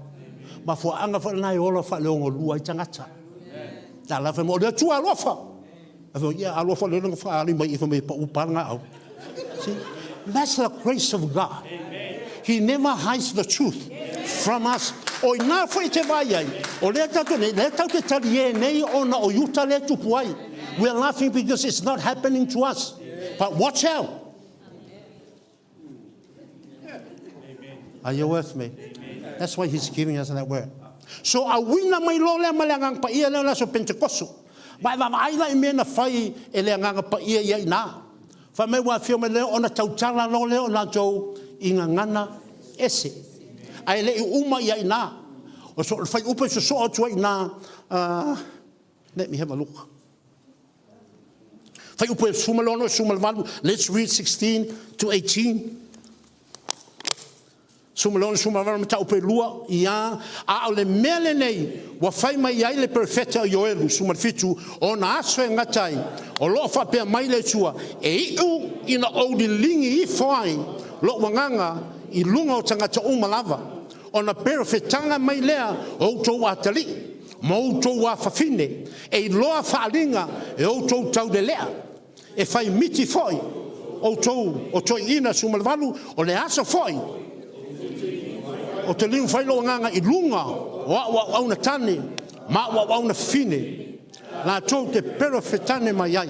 Mafuaaga foi lena e ola faaleogolua ai tagata. La la fai mai, o le Atua alofa. Ae fai mai, ia alofa lea na faaali mai i fai mai e pau pa le gaau. See, that's the grace of God. He never hides the truth from us. O ina foi te vaai ai, o lea tatou nei, lea tatou te taliē nei ona o Iuta lea tupu ai. We are laughing because it's not happening to us. But watch out. Are you with me? That's why he's giving us that word. So auina mai loa lea ma le Agaga Paia lea o le aso Pentekoso. Ma e vaavaai la i mea na fai e le Agaga Paia ia i ina. Fai mai ua afio mai lea ona tautala loa lea o latou i gagana ese. Ae le i uma ia i ina. O so, le fuaiupu e sosoo atu ai i ina, uh, let me have a look. Fuaiupu e 16, 18, let's read 16 to 18. 16, 18 mataupu e lua, ia, a o le mea lenei ua fai mai ai le perofeta o Ioelu, 17, ona aso e gata ai, o lo o faapea mai le Atua, e iu ina ou liligi ifo ai lou agaga i luga o tagata uma lava, ona perofetaga mai lea o outou atalii ma outou afafine, e iloa faaaliga e outou taulelea, e fai miti foi outou o toeaiina 18, o le aso foi o te liu fai lou agaga i luga o a'u auauna tane ma a'u auauna fafine, latou te perofetane mai ai.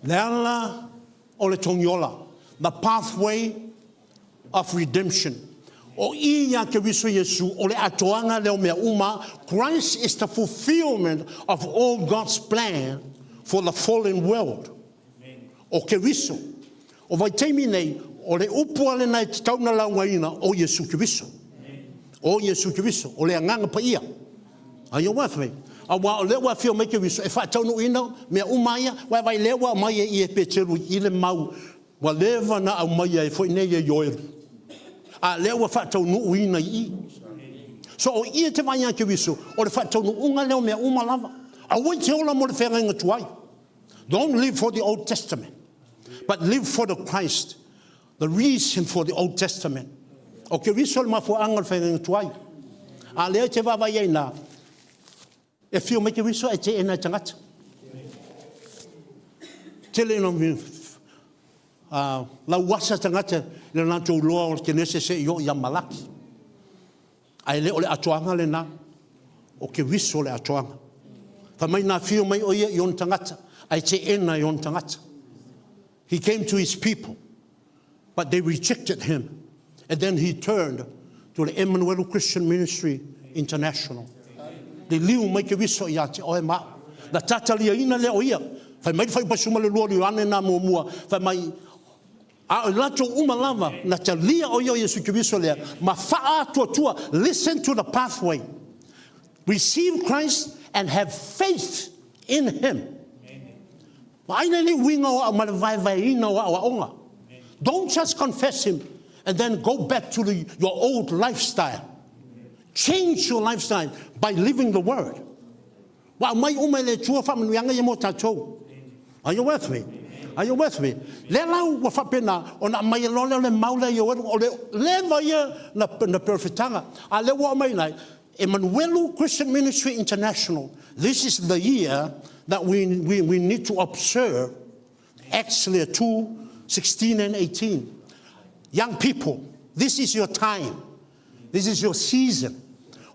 Le ala o le togiola, the pathway of redemption. O i ia Keriso Iesu, o le atoaga lea o mea uma, Christ is the fulfillment of all God's plan for the fallen world. O Keriso. O vaitaimi nei, o le upu a lena e tatau na laugaina, o Iesu Keriso. O Iesu Keriso, o le Agaga Paia. Are you with me? Aua o lea ua afio mai Keriso e faataunuuina mea uma ia, ua e vaai lea ua aumai e i e Peteru i le mau. Ua leva na aumaia ai foi nei e Ioelu, a lea ua faataunuuina i i. So o i e te vaai ia Keriso, o le faataunuuga lea o mea uma lava. Aua e te ola mo le feagaiga tuai. Don't live for the Old Testament, but live for the Christ, the reason for the Old Testament. O Keriso le mafuaaga o le feagaiga tuai. A lea e te vaavaai ai na, E afio mai Keriso ae teena e tagata. Tele ina lauasa tagata i le latou iloa o le Kenese seia oo ia Malaki. Ae le o le atoaga lena, o Keriso le atoaga. Fai mai na afio mai o ia i ona tagata, ae teena e ona tagata. He came to his people, but they rejected him. And then he turned to the Emmanuel Christian Ministry International. Liliu mai Keriso ia te oe ma au. Na tataliaina lea o ia. Fai mai le fuaiupu 12 o Ioane na muamua, fai mai, a o i latou uma lava na talia o ia o Iesu Keriso lea, ma faaatuatua, listen to the pathway, receive Christ and have faith in him. Vaai lelei uiga o au ma le vaevaeina o aoaoga. Don't just confess him and then go back to the, your old lifestyle. Change your lifestyle by living the word. Ua aumai uma e le Atua faamanuiaga ia mo tatou. Are you with me? Are you with me? Lea la ua faapena ona aumai loa lea o le mau lea i o le leva ia na, na perofetaga. A lea ua aumai nai, Emanuelu Christian Ministry International, this is the year that we, we, we need to observe Acts 2, 16 and 18. Young people, this is your time. This is your season.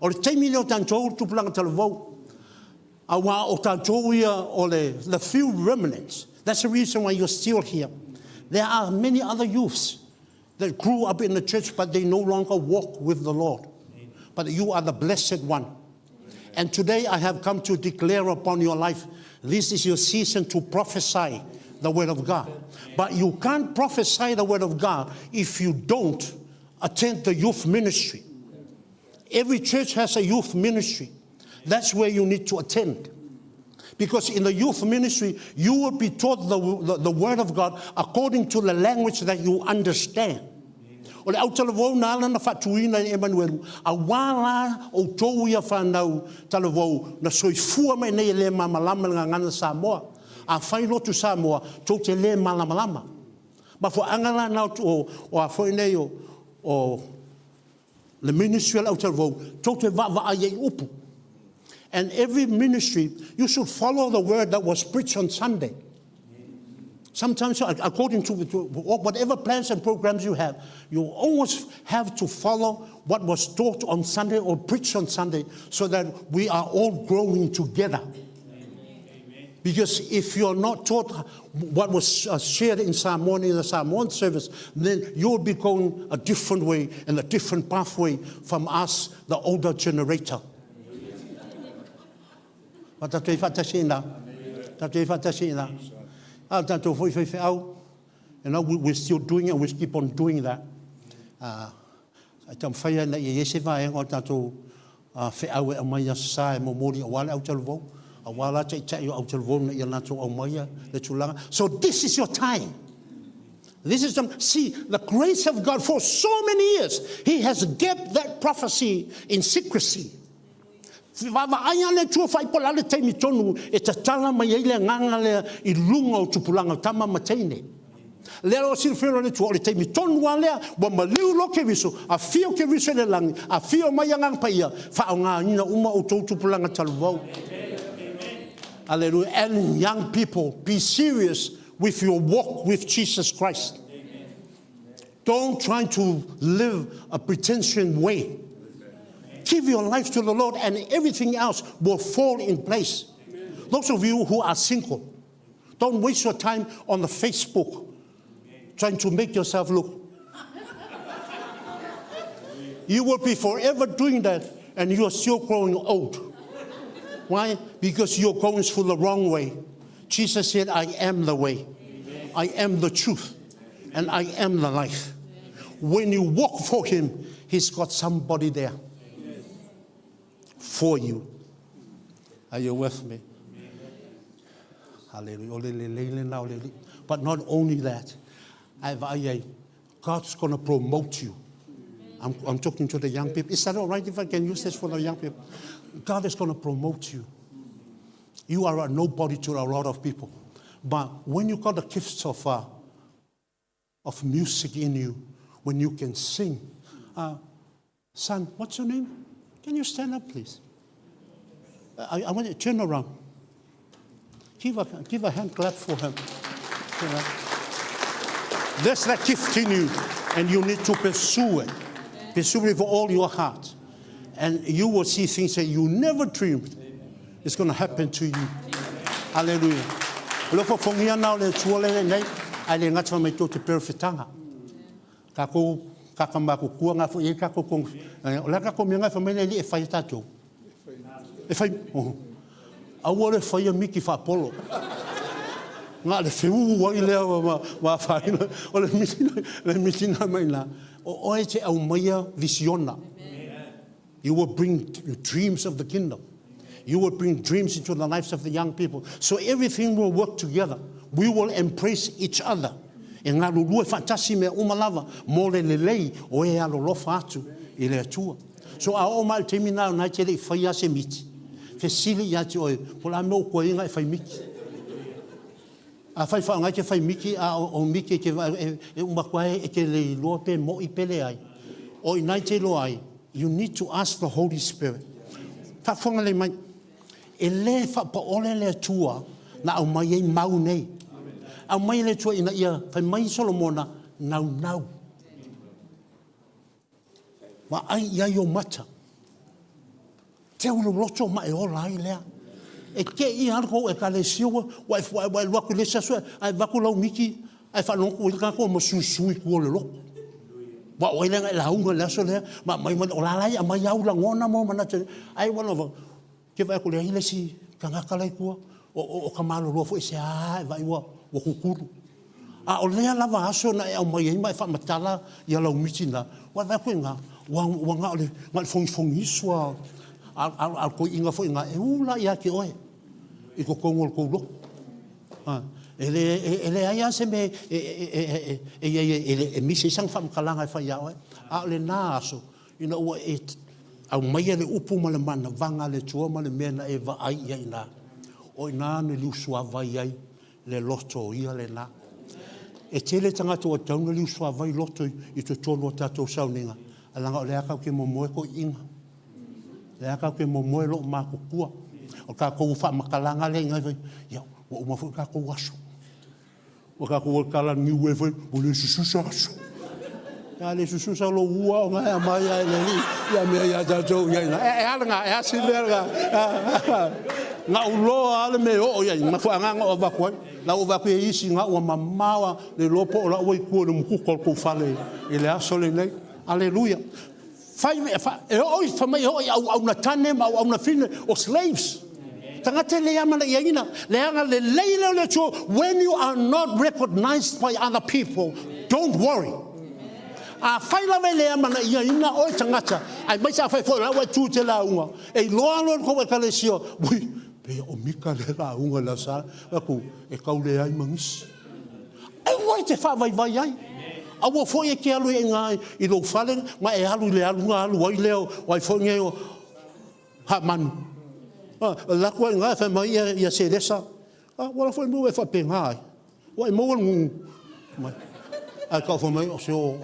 O le taimi lea o tatou tupulaga talavou. Aua o tatou ia o le, the few remnants. That's the reason why you're still here. There are many other youths that grew up in the church, but they no longer walk with the Lord. But you are the blessed one. And today I have come to declare upon your life, this is your season to prophesy the word of God. But you can't prophesy the word of God if you don't attend the youth ministry. Every church has a youth ministry. That's where you need to attend. Because in the youth ministry, you will be taught the, the, the word of God according to the language that you understand. O le autalavou na ala na faatuina e Emanuelu, auā la outou ia whanau talavou na soifua mai nei e le malamalama le gagana Samoa. Afai lotu Samoa, tou te le malamalama. Mafuaaga la na o, o a foi nei o, o le ministry a le autalavou, tou te vaavaai ai i upu. And every ministry, you should follow the word that was preached on Sunday. Sometimes, according to, to whatever plans and programs you have, you always have to follow what was taught on Sunday or preached on Sunday so that we are all growing together. Because if you're not taught what was uh, shared in Samoan in the Samoan service, then you'll be going a different way and a different pathway from us, the older generator. Ma tātou i whaatasi ina. Tātou i whaatasi ina. A tātou foi whai wheau. You know, we, we're still doing it and we keep on doing that. Uh, ai taumafai ai ina ia i ai se vaega o le tatou feau e aumai i Aso Sa e momoli aua le autalavou, aua la taitai o autalavou ina ia latou aumaia le tulaga. So this is your time. This is the, see, the grace of God for so many years, He has kept that prophecy in secrecy. Vaavaai lava le Atua faaipola le taimi tonu e tatala mai ai le agaga lea i luga o tupulaga o tama ma teine. Lea o silafia loa le Atua, o le taimi tonu lava lea ua maliu loa Keriso, afio Keriso i le lagi, afio mai Agaga Paia, faaaogaina uma outou tupulaga talavou. Hallelujah. And young people, be serious with your walk with Jesus Christ. Don't try to live a pretension way. Give your life to the Lord and everything else will fall in place. Those of you who are single, don't waste your time on the Facebook trying to make yourself look. You will be forever doing that and you are still growing old. Why? Because you're going through the wrong way. Jesus said, I am the way, I am the truth, and I am the life. When you walk for Him, He's got somebody there for you. Are you with me? Hallelujah. But not only that. A e vaai ai, God's gonna promote you. I'm, I'm talking to the young people. Is that all right if I can use this for the young people? God is gonna promote you. You are a nobody to a lot of people. But when you got the gifts of, uh, of music in you, when you can sing, uh, son, what's your name? Can you stand up, please? I, I want you to turn around. Give a, give a hand clap for him. You know? There's that gift in you, and you need to pursue it. Pursue it with all your heart. And you will see things that you never dreamed is going to happen to you. Hallelujah. O le fofongia na o le tua le nei, ai le ngata mai tō te perfectanga. Kākou kaka makukua ngā fo i kākou kong. O la kākou mea ngā whamai nei li e whai tātou. E whai, oh. Aua le whaia miki whapolo. Ngā le whiu ai lea ma, ma whaina. O le mitina, le mitina mai nā. O oe te au maia visiona. You will bring dreams of the kingdom. You will bring dreams into the lives of the young people. So everything will work together. We will embrace each other. E ngalulue faatasi mea uma lava mo le lelei o e alolofa atu i le Atua. So a oo mai i le taimi na ona e te le i faia se miti, fesili ia te oe, po o le a mea o koe e fai miti. A fai whaangai te whai miki, a o, o miki e te, e, e uma koe e te le iloa pe mo'i pe leai. O inai te iloa ai, you need to ask the Holy Spirit. Faafofoga lelei mai, e le faapaole le Atua na aumai ai mau nei. Aumai e le Atua ina ia fai mai Solomona, naunau. Vaai i ai ou mata. Teu lou loto ma e ola ai lea. E te i alu kou ekalesia ua, ua e, ua, ua e alu atu i le isi aso, ae avatu lau miti, ae faalogo atu i le tagata ua masuisui i tua o le lotu. Ua o ai lea na e lauga i le aso lea, ma aumai mai, o la la e aumai au lagona ma ou manatu, ae ua lava, te vaai atu leai le isi tagata la i tua, o, o, o ka maloloa foi se a e vaai ua, ua kukulu. A o lea lava aso na e aumai ai ma e faamatala ia lau miti na, ua vaai atu i ina, ua, ua na o le, na o le fogifogiisu a, a, a, a le toeaina foi ina e ū la ia te oe i totonu o le tou lotu. A, e le, e, e leai lava se mea e, e, e, e, e i ai e, e, e misi ai sana faamatalaga e fai iā oe. A o lena aso, ina ua e aumaia le upu ma le manavaga a le Atua ma le mea na e vaai i ai i ina, o ina na liusuavai ai le loto o ia lena. E tele tagata ua tatau ona liusuavai loto i totonu o tatou sauniga, ae leaga o lea tatou te momoe toeaiina. O lea tatou te momoe loo matutua. O tatou faamatalaga lea i ina, ia, ua uma foi tatou aso. Ua tatou o tala niue foi, ua le sususa aso. A le sususa lou ua ona e aumai ai le alii ia mea ia tatou i ai na. E, e a lena, e a si mea lena. Na ou loa lava le mea e oo i ai, ma fuaagaga o avatu ai. La ua avatu i isi na ua mamao a le iloa po o la ua i tua i le umukuka o le tou fale i le aso lenei. Aleluia. Fai, fa, e oo i, fai mai e oo i auauna tane ma auauna fine o slaves. Tagata e le amanaiaina, leaga lelei lea o le Atua, when you are not recognized by other people, don't worry. Afai lava e le amanaiaina oe tagata, aemaise afai foi o la ua e tu i te lauga, e iloa loa e le tou ekalesia, ui, pei o Mika lea lauga i le Aso Sa, atu, e tau leai ma nisi. Aua e te faavaivai ai. Aua foi e te alu i ina i lou fale ma e alu i le aluga alu ai lea o ai foi nei o Hamanu. Alu atu ai i ina e fai mai ia, ia Selesa, a, ua la foi mea ua e faapena ai. Ua e maua le gugu mai. Ae tau fai mai, o se o,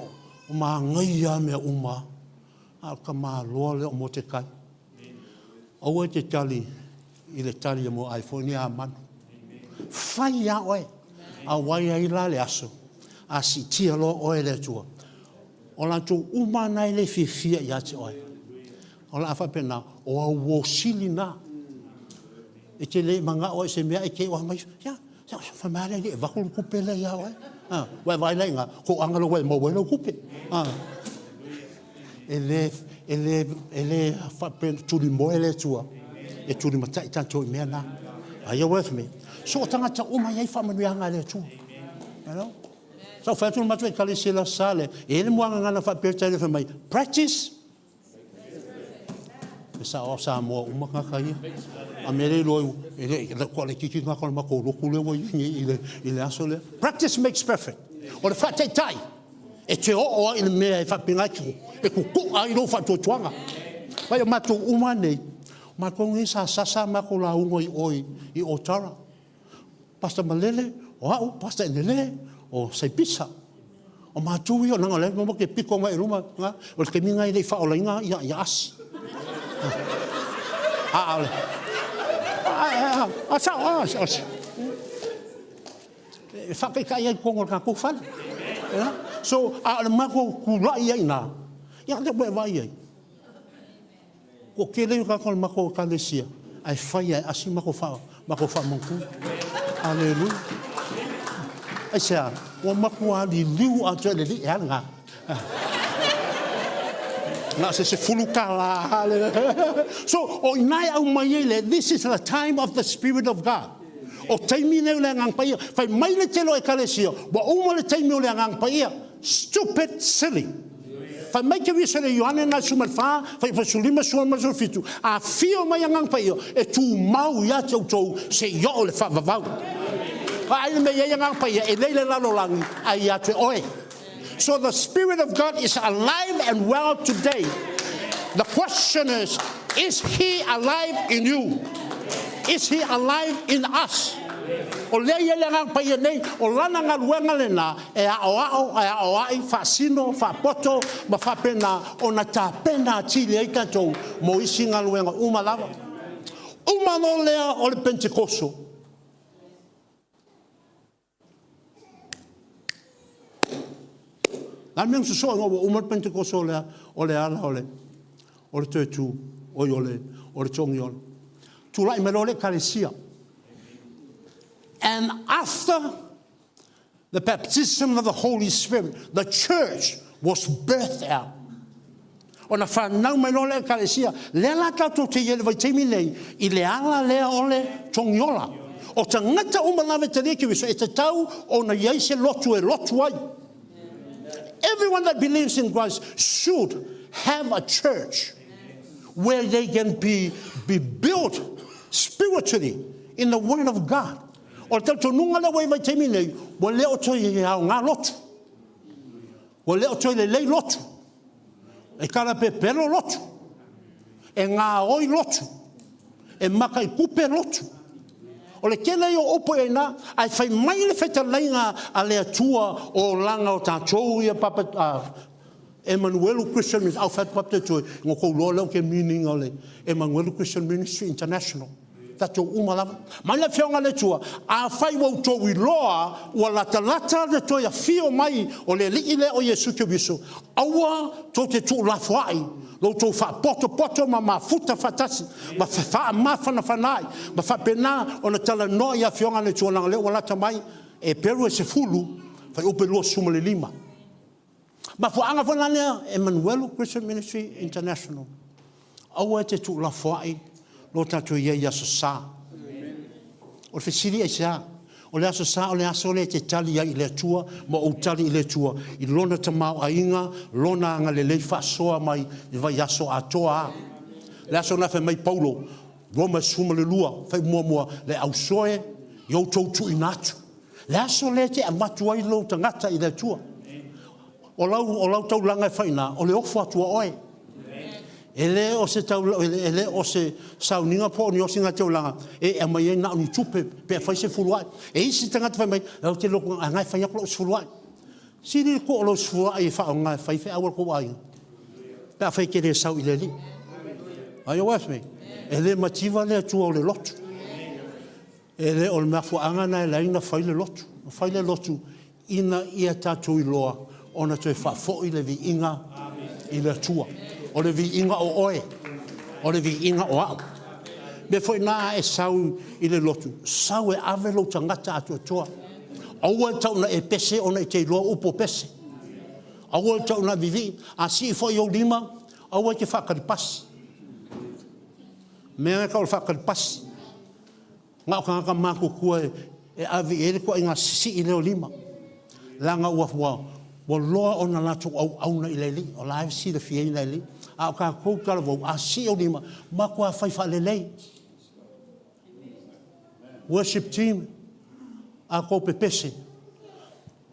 o manaia lava mea uma, a o le tamaloa lea o Motekai. Aua e te tali i le tali a mo ai foi ni Hamanu. Fai lava oe. Auai ai la le aso, a siitia loa oe e le Atua, o latou uma na e le fiafia ia te oe. O le a faapena, o au uo sili na. E te le manao ai i se mea ae te oa mai, ia, fai mai lava le alii e avatu le tupe lea ia oe. Ua e vaai la i ina, toaga lea ua e maua ai lau tupe. E le, e le, e le faapea tulimoe le Atua, e tulimatai tatou i mea na. Are you with me? So o tagata uma e i ai faamanuiaga a le Atua. You know? Sa ou fai atu le matou ekalesia i le Aso Sa lea, e i ai le muagagana faapea tai fai mai, practice E sao o Samoa uma tagata ia. A mea le iloa, e le, ko le kiki tagata o le matou lotu lea ua i ai nei i le, i le aso lea. Practice makes perfect. O le faataitai, e te oo ai i le mea e faapena ai, e kuku'a ai lou faatuatuaga. Vaai o matou uma lava nei, o matou nei sa sasa a matou lauga i o i Otara. Pastor Malele, o au, Pastor Enele, o Saipisa. O matou ia, leaga o lea matou te pito agai i luma, o le taimi lena e le i faaolaina ia Asi. A o le a sao, a e faataitai ai i totonu o le tatou fale. So, a o le matou tulai ai i ina, ia o lea ua e vaai i ai, Toatele ia o tagata o le matou ekalesia ae fai lava e Asi matou faamautu. Aleluia. Aisea? Ua matua liliu atoa e le Alii. E a lena? Na o se $10 lava. So, o i ina e aumai ai le, this is the time of the Spirit of God. O taimi nei o le Agaga Paia. Fai mai le tele o ekalesia, ua uma le taimi o le Agaga Paia. Stupid silly. Fai mai te visa le Ioane na 14, fai 15, 16, 17, afio mai Agaga Paia e tumau ia te outou seia oo i le faavavau. Vaai le mea e i ai Agaga Paia, e le i le lalolagi, ae ia te oe. So the Spirit of God is alive and well today. The question is, is he alive in you? Is he alive in us? O lea e i ai le Agaga Paia nei, o lana galuega lena e aoao, e aoai, faasino, faapoto ma faapena ona tapena atili ai tatou mo isi galuega uma lava. Uma loa lea o le Pentekoso, Le a le mea na sosoo ina ua uma le Pentekoso o le, o le ala o le, o le toe tu, oi o le, o le togiola. Tulai mai loa le Ekalesia. And after the baptism of the Holy Spirit, the church was birthed out. Ona whanau mai loa le Ekalesia. Lea la tatou te i ai le vaitaimi nei, i le ala lea o le togiola. O tagata uma lava e talia Keriso, e tatau ona i ai se lotu e lotu ai. Everyone that believes in Christ should have a church where they can be, be built spiritually in the Word of God. O le talitonuga lea ua i vaitaimi nei, ua le o toe aoga lotu. Ua le o toe lelei lotu. E kalapepelo lotu. E gaoi lotu. E makaikupe lotu. O le tele ia o upu e ina, ae fai mai le fetalaiga a le Atua o olaga o tatou ia papa a Emanuelu Christian Ministry, au fai atu papa te toe, ngo kou loa lea o ke meaning o le Emanuelu Christian Ministry International. Tatou uma lava. Mai le Afioga a le Atua, afai ua outou iloa ua latalata le toe afio mai o le Alii lea o Iesu Keriso, aua tou te tuulafoai lo outou faapotopoto ma mafuta faatasi ma faamafanafana ai ma faapena ona talanoa i Afioga a le Atua, leaga o lea ua lata mai Eperu e 10, fuaiupu e 25. Mafuaaga foi la lea Emanuelu Christian Ministry International, aua e te tuulafoai lo tatou i ai i Aso Sa. O le fesili aisea? O le Aso Sa o le aso lea e te tali ai i le Atua ma ou tali i le Atua i Lona tamaoaiga, Lona agalelei faasoa mai i vaiaso atoa a. Le aso na fai mai Paulo, Roma 12, fai muamua, le ausoe i outou tuuina atu. Le aso lea e te avatu ai lou tagata i le Atua. O lau, o lau taulaga e fai ina, o le ofo atu a oe. E le o se taula, e le o se sauniga po o ni osiga taulaga e aumai ai na o ni tupe pe fai se fuluai. E isi tagata fai mai, lau te loku, a ngai fai atu lau sefuluai. Sili le ko o lau sefuluai e whaonga e fai wheau al kou aiga. Pe a fai ke le sau i le alii. Are you with me? E le mativa le Atua o le lotu. E le o le mafuaaga na e leai na fai le lotu. Na fai le lotu ina ia tatou iloa ona toe faafoi le viiga i le Atua. O le viiga o oe, o le viiga o au. Mea foi na a e sau i le lotu, sau e ave lou tagata atoatoa. Aua e tau na e pese ona e te iloa upu o pese. Aua e tau na vivii, a sii foi ou lima, aua e te faakalipasi. Mea e tau o le faakalipasi. Na o tagata matutua e ave i ai le ituaiga sisii lea o lima, leaga ua, ua, ua loa ona latou auauna i le Alii, o la e silafia ai le Alii. A o tatou talavou, a sii ou lima, matua fai faalelei. Worship team, a tou pepese.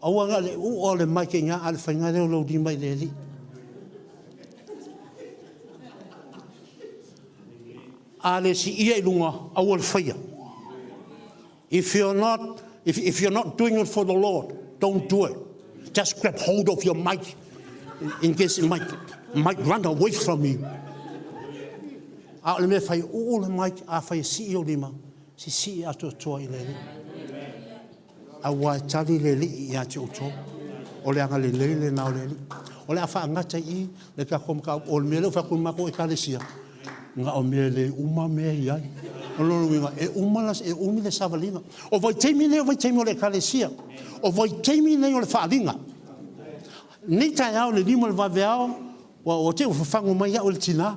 Aua na o le u'a o le mic i ina, a o le faiga lea o lou lima i le Alii. A le siia i luga, aua le faia. If you're not, if, if you're not doing it for the Lord, don't do it. Just grab hold of your mic in case it might, might run away from you. A o le mea fai, uu le mic, a fai e sii o lima, sisii atoatoa i le Alii. Aua e tali le Alii ia te outou. O le agalelei lena o le Alii. O le a faagata i i le tatou mataupu. O le mea lea ua fai atu i le matou Ekalesia, na o mea le uma mea e i ai. O lona uiga, e uma la, e umi le savaliga. O vaitaimi nei o vaitaimi o le Ekalesia. O vaitaimi nei o le faaaliga. Nei taeao i le lima o le vaveao, ua, ua te i ua fafagu mai au e le tina.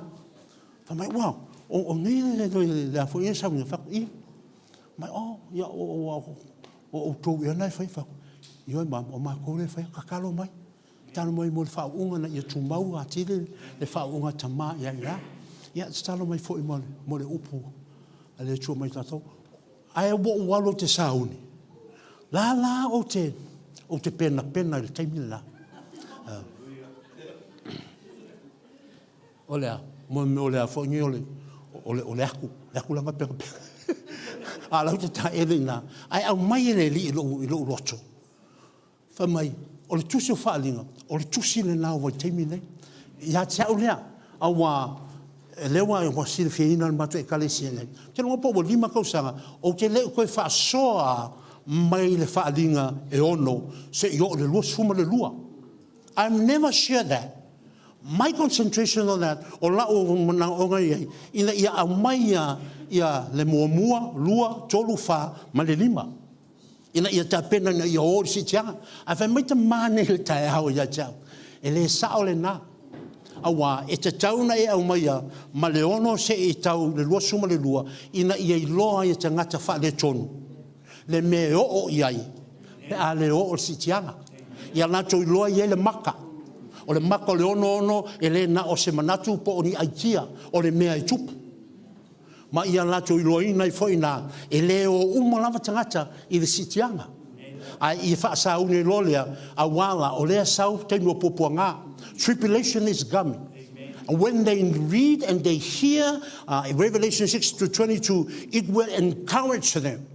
Fai mai, ua, o, o nei le, le, le, le a foi e sau fai atu, i. Mai, oh, ia, o, o, o, o outou ea na e fai, fai atu, ioe ma, o matou lea e faia, tatalo mai. Tatalo mai mo le faauuga ina ia tumau atili le faauuga a tama ia i la. Ia, tatalo mai foi mo le, mo le upu a le Atua mai tatou. Ae ua ou alu ou te sauni. La la ou te, ou te penapena i le taimi le la. O le a? Mo le mea o le a foi nei o le, o le, o le aku, le aku langa penapena. A o la ou te taele i ina, ae aumai e le Alii i lou, i lou loto. Fai mai, o le tusi o Faaaliga, o le tusi lena o vaitaimi nei. Ia te au lea, auā, lea ua, ua silafiaina e le matou Ekalesia nei. Ou te iloa po ua lima tausaga, ou te le i toe faasoa mai le Faaaliga e ono seia oo i le 22. I've never shared that. My concentration on that, o la'u manaoga i ai, ina ia aumai ia, ia le muamua, lua, tolu, fa, ma le lima. Ina ia tapena ina ia o i le siitiaga. Ae fai mai tama nei i le taeao ia te au, e le sao lena. Auā, e tatau ona e aumaia ma le ono seia tau i le 22, ina ia iloa ai e tagata faaletonu le mea e oo i ai pe a le oo i le siitiaga. Ia latou iloa i ai le maka. O le maka o le onoono e le na o se manatu po o ni aitia, o le mea e tupu. Ma ia latou iloaina ai foi ina e le o uma lava tagata i le siitiaga. Ae ia faasauni ai loa lea, auā la, o lea sau taimi o puapuaga. Tribulation is coming. And when they read and they hear uh, Revelation 6 to 22, it will encourage them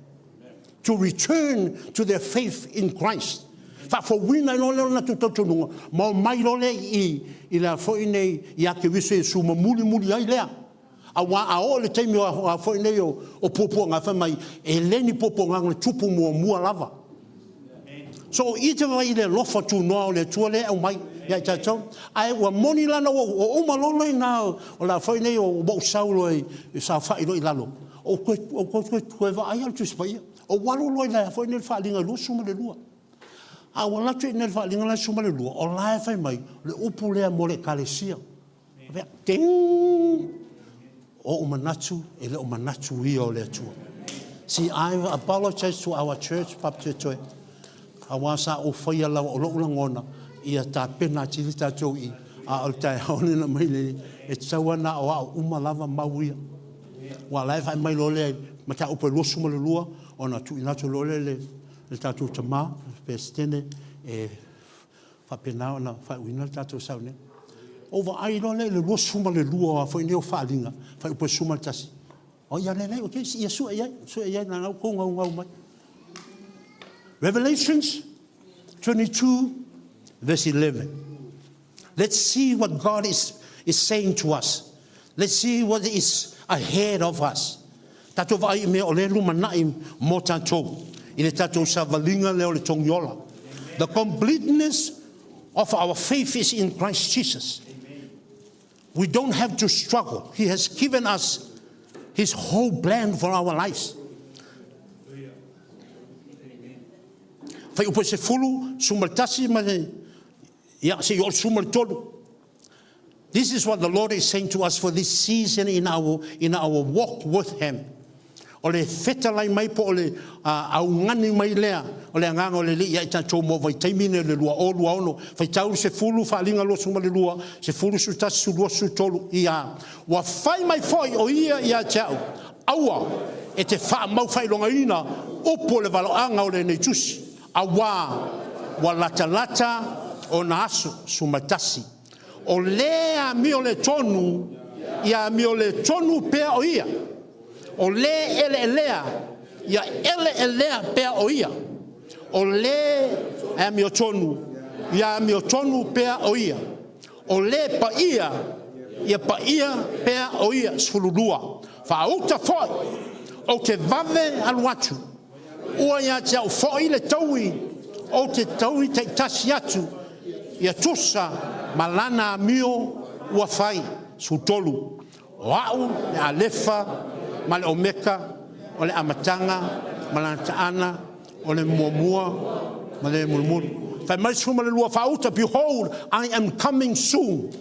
to return to their faith in Christ. Faafouina ai loa lea o le latou talitonuga, ma omai loa lea i, i le a foi nei, ia Keriso Iesu ma mulimuli ai lea. Aua a oo i le taimi o a foi nei o, o puapuaga, fai mai, e le ni puapuaga na tupu muamua lava. So o i te vaai i le alofa tunoa o le Atua lea e aumai ia i tatou. Ae ua moni la na ua uma loa loa i ina o le a foi nei ua ou sau loa i saofai loa i lalo, ou toe, ou toe, toe, toe vaai lava i le Tusi Paia. Ou alu loa i le a foi nei le faaaliga 22. A ua alu atu i ina i le faaaliga la 22, o la e fai mai le upu lea mo le Ekalesia. Ding! O ou manatu, e le o manatu ia o le Atua. See, I apologize to our church, Papatoetoe, auā sa ou faia lava o lou lagona, ia tapena atili tatou i, a o le taeao lena mai nei, e tatau lava na o au uma lava mau ia. Ua la e vaai mai loa lea i mataupu e 22, ona tuuina atu loa lea i le, le tatou tama, le Peresetene, e faapena ona faaiuina le tatou sauniga. Ou vaai loa lea i le 22 o a foi nei o faaaliga, fuaiupu e 11. O ia lelei, ok, ia sue i ai, sue i ai, na outou gaugau mai. Revelations 22 verse 11. Let's see what God is, is saying to us. Let's see what is ahead of us. Tatou vaai i mea o lea e lumanai mo tatou i le tatou savaliga lea o le togiola. The completeness of our faith is in Christ Jesus. We don't have to struggle. He has given us his whole plan for our lives. Fuaiupu e sefulu, sefulu ma le tasi ma le, ia, seia oo i le sefulu ma le tolu. This is what the Lord is saying to us for this season in our, in our walk with Him. O le fetalai mai po o le augani mai lea o le agaga o le Alii ia i tatou mo vaitaimi nei o le 2026, faitau le sefulu, faaaliga 22, sefulu, 11, 12, 13, ia. Ua fai mai foi o ia ia te au, aua e te faamau faailogaina upu o le valoaga o lenei tusi, auā. Ua latalata ona aso. 11. O lē amio le tonu, ia amio le tonu pea o ia. O lē eleelea, ia eleelea pea o ia. O lē amiotonu, ia amiotonu pea o ia. O lē paia, ia paia pea o ia. 12. Faauta foi, ou te vave alu atu, ua ia te au foi le taui, ou te taui taitasi atu, ia tusa ma lana amio ua fai. 13. O a'u le Alefa ma le Omeka, o le Amataga ma lana Taana, o le Muamua ma le Mulimuli. Fai mai le 12, faauta, Behold, I am coming soon.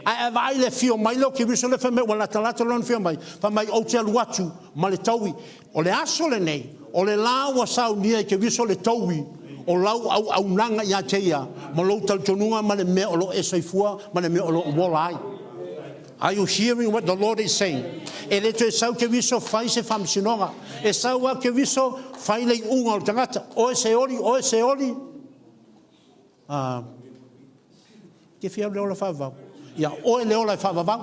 Ae a vaai i le afio mai lea o Keriso lea fai mai ua latalata lona afio mai, fai mai ou te alu atu ma le taui. O le aso lenei, o le la ua saunia e Keriso le taui o lau auaunaga ia te ia ma lou talitonuga ma le mea o lo o e soifua ma le mea o lo o ola ai. Are you hearing what the Lord is saying? E le toe sau Keriso fai se faamasinoga. E sau lava Keriso fai le iuga o le tagata. Oe se oli, oe se oli. Ah, te fia le ola faavavau. Ia oe le ola e faavavau.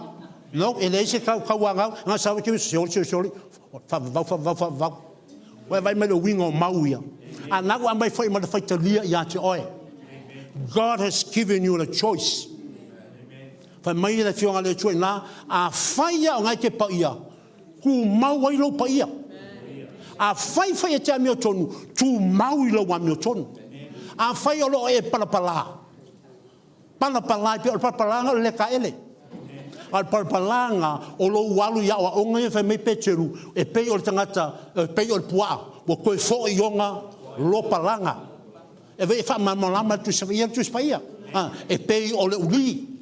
No, e leai se kau kauangau, na sau e Keriso, se oli, se oli, se oli. Faavavau, faavavau, faavavau. Ua e vaai mai le uiga o mau ia. A na ua aumai foi ma le faitalia ia te oe. God has given you the choice. Fai mai le Afioga a le Atua i ina, Afai lava o na e te paia, tumau ai lou paia. Afai foi e te amiotonu, tumau i lou amiotonu. Afai o lo o e palapala, palapala e pei o le palapalaga o le le taele. A o le palapalaga o lou alu i aoaoga ia, fai mai Peteru, e pei o le tagata, e pei o le puaa ua toe foi i ona lopalaga. E vei e faamalamalama le Tusi Paia, le Tusi Paia, a, e pei o le uli,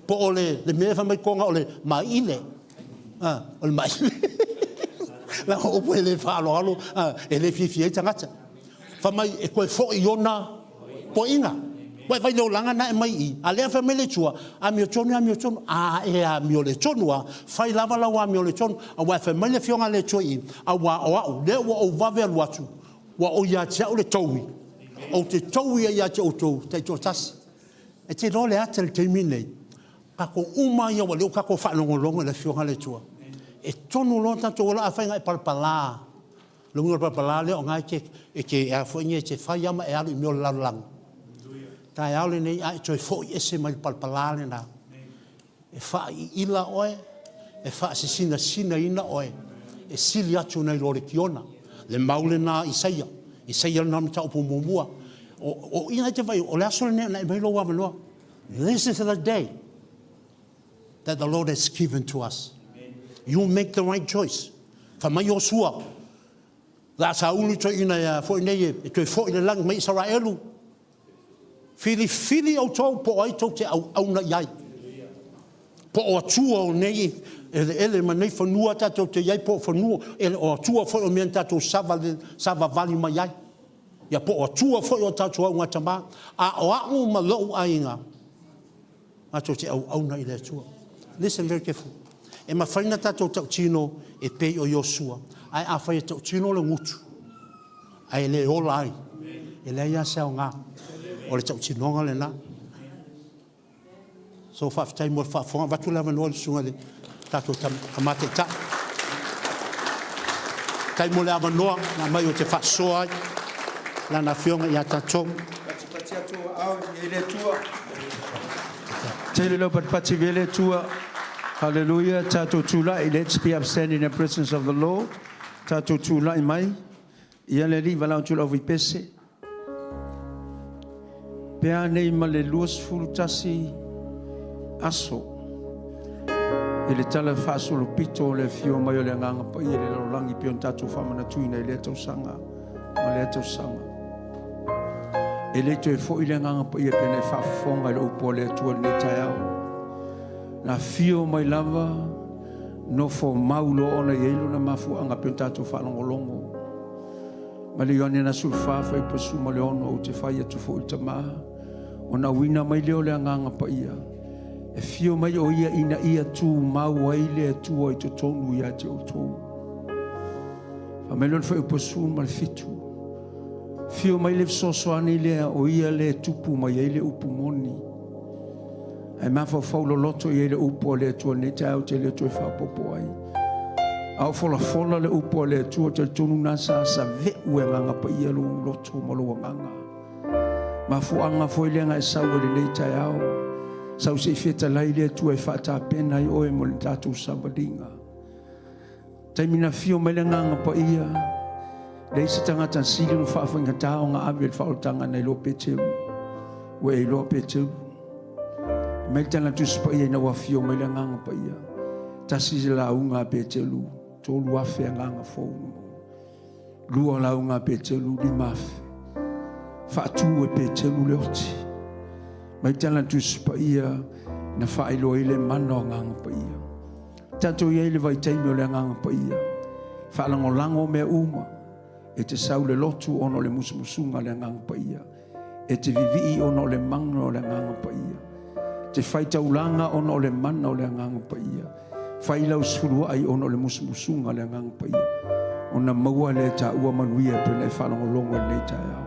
po o le, le mea e fai mai Toga o le maile, a, o le maile. Leaga o upu e le faaaloalo, a, e le fiafia ai tagata. Fai mai e toe foi i ona poiina. Ua e vaai i le olaga na e aumai i i, a lea fai mai le Atua, amiotonu, amiotonu, a e amioletonu lava, fai lava lau amioletonu. Aua e fai mai le Afioga a le Atua i i, aua o au, lea ua ou vave alu atu, Ua o ia te au le taui, ou te taui ai ia te outou taitoatasi. E te iloa le ata i le taimi lenei, tatou uma ia ua leo tatou faalogologo i le Afioga a le Atua. E tonu loa tatou ola, afai na e palapala, le uiga o le palapala lea o na e te, e te, a foi nei, e te fai lava ma e alu i mea o le lalolagi. Taeao lenei a e toe foi ese mai le palapala lena. E faaiila oe, e faasisinasinaina oe, e sili atu nai lo lekiona. Le mau lena a Isaia. Isaia lena mataupu muamua. O, o i na te vai, o le aso lenei na e mai lou avanoa. This is the day that the Lord has given to us. You make the right choice. Fai mai Iosua, la Saulu toeaina ia foi nei e toe foi le lagi mai Isaraelu. Filifili outou po o ai tou te auauna i ai. Po o Atua o nei eleele ma nei fanua tatou te i ai, po o fanua, o Atua foi o mea na tatou savavali mai ai. Ia po o Atua foi o tatou augatama, a o a'u ma lo'u aiga, matou te auauna i le Atua. Listen very carefully. E mafai na tatou tautino e pei o Iosua, ae afai e tautino le gutu, ae le ola ai, e leai lava se aoga o le tautinoga lena. So faafetai mo le faafofoga. Avatu le avanoa i le susuga i le tatou Tama Taitai. Faafetai mo le avanoa na aumai ou te faasoa ai Lana Afioga ia tatou. Patipati atu o aao i le Atua. Tele lau patipati i le Atua. Hallelujah. Tatou tulai. Let's be upstanding in the presence of the Lord. Tatou tulai mai. Ia le Alii valaau atu i le aufaipese. Pe a nei ma le 21 aso i le tala faasolopito o le afio mai o le Agaga Paia i le lalolagi pei ona tatou faamanatuina i lea tausaga ma lea tausaga. E le toe foi le Agaga Paia pei ona e faafofoga i le upu a le Atua i lenei taeao. Na afio mai lava nofo mau loa ona i ai lona mafuaaga pei ona tatou faalogologo. Ma le Ioane na 14 fuaiupu 16, ou te fai atu foi i le Tama, ona auina mai lea o le Agaga Paia, e fio mai o ia ina ia tumau ai le Atua i totonu ia te outou. Fai mai lona fuaiupu 17, Afio mai le fesoasoani lea o ia lea e tupu mai ai le upu moni. Ae mafaufau loloto i ai le upu a le Atua i lenei taeao ou te le toe faaopoopo ai. A o folafola le upu a le Atua, ou te talitonu na sa save'u e Agaga Paia lou loto ma lou agaga. Mafuaaga foi lea na e sau ai i lenei taeao, sau se i fetalai le Atua e faatapena ai oe mo le tatou savaliga. Taimi na afio mai le Agaga Paia, leai se tagata sili ona faafaigata ona ave le faaolataga nai lo Peteru. Ua e iloa Peteru. Mai le tala Tusi Paia ina ua afio mai le Agaga Paia. Tasi se lauga a Peteru, 3,000 agaga fou na maua. Lua lauga a Peteru, 5,000. Faatu e Peteru le oti. Mai tala Tusi Paia na faailoa ai le mana o Agaga Paia. Tatou i ai i le vaitaimi o le Agaga Paia, faalagolago mea uma, e te sau le lotu ona o le musumusuga a le Agaga Paia, e te vivii ona o le mana o le Agaga Paia, te fai taulaga ona o le mana o le Agaga Paia, fai lau sefuluai ona o le musumusuga a le Agaga Paia, ona maua lea e taua manuia e pei ona e faalogologo i lenei taeao.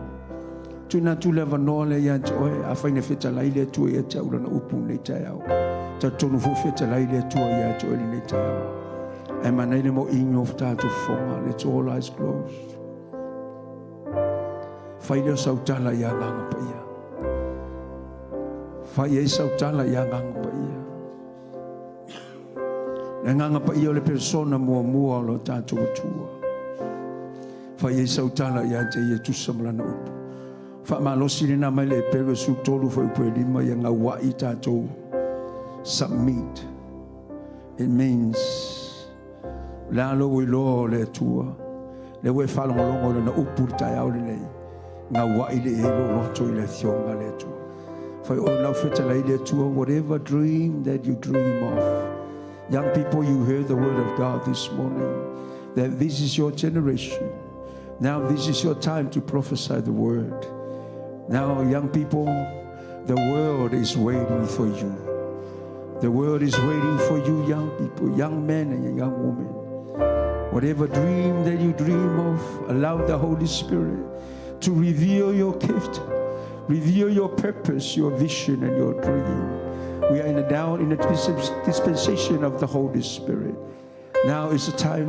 Tuuina atu le avanoa lea ia te oe, afai na fetalai le Atua ia te au Lana upu i lenei taeao, talitonu foi fetalai le Atua ia te oe i lenei taeao. Ae manaia le moiina o tatou fofoga. Let's all eyes closed. Fai lea o sau tala i Agaga Paia. Fai ai sau tala i Agaga Paia. Le Agaga Paia o le persona muamua o lo tatou Atua. Fai ai sau tala ia te ia tusa ma lana upu. Faamalosi lena mai le Eperu e 13 fuaiupu e 5 ia gauai tatou submit. It means le a lou iloa o le Atua. Lea ua e faalogologo i lana upu i le taeao lenei. Gauai le i ai lou loto i le afioga a le Atua. Fai oe lau fetalai le Atua, whatever dream that you dream of. Young people, you heard the word of God this morning, that this is your generation. Now this is your time to prophesy the word. Now, young people, the world is waiting for you. The world is waiting for you, young people, young men and young women. Whatever dream that you dream of, allow the Holy Spirit to reveal your gift, reveal your purpose, your vision, and your dream. We are in a down in a dispensation of the Holy Spirit. Now is the time.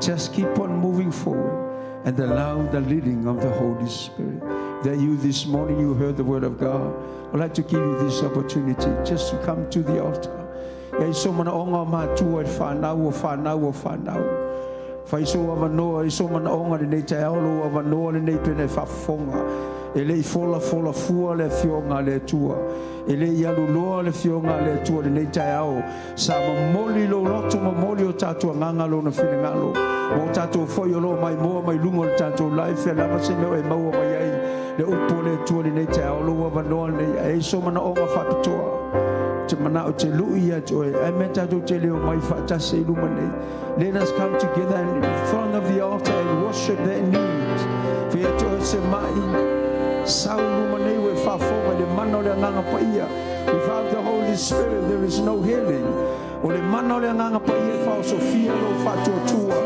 Just keep on moving forward and allow the leading of the Holy Spirit. That you this morning you heard the word of God. I'd like to give you this opportunity just to come to the altar. Ia i so manaoga o matua i le whanau o whanau o whanau. Fai sou avanoa i sou manaoga i lenei taeao, lou avanoa lenei pena e faafofoga. E le i folafola fua le afioga a le Atua. E le i aluloa le afioga a le Atua i lenei taeao. Sa momoli lou loto, momoli o tatou agaga lona finagalo. Ma o tatou foi o lo o maimoa mai luga o le tatou live, fea lava se mea o e maua mai ai le upu a le Atua i lenei taeao, lou avanoa lenei. Ae i sou manaoga faapitoa, te manao te lui ia te oe. Ae mea tatou te le omai faatasi i luma nei. Let us come together in front of the altar and worship that need. Fai atu oe se mai, sau luma nei ua e faafofoga i le mana o le Agaga Paia. Without the Holy Spirit there is no healing. O le mana o le Agaga Paia e faaosofia lou faatuatua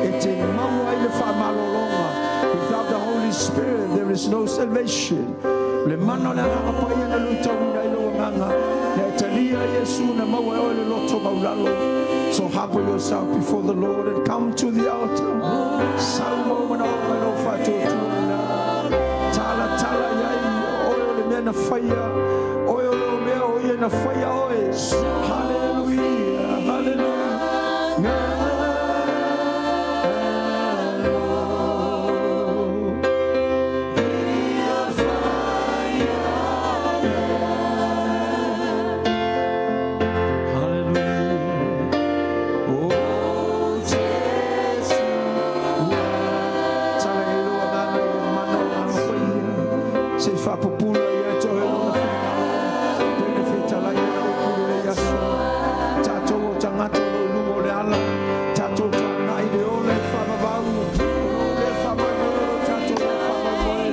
e te maua ai le faamalologa. Without the Holy Spirit there is no salvation. Le mana o le Agaga Paia na luitauina ai lou agaga. Na e talia Iesu na maua e oe le loto maulalo. So humble yourself before the Lord and come to the altar. Sau mau manaoga i lou faatuatua lena. Tala tala i ai oe o le mea na faia. Oe o le mea o ia na faia oe. Hallelujah, hallelujah. Hallelujah. Oh, Tala i lou agaga i le mana o Agaga Paia. Se i faapupula ia te oe lona finagalo. Pene fetalai ona upu lenei aso. Tatou o tagata o lo o i luga o le ala. Tatou tagai i le ola e faavavau. O loo lea faamaimoe o tatou lea faamaimoe.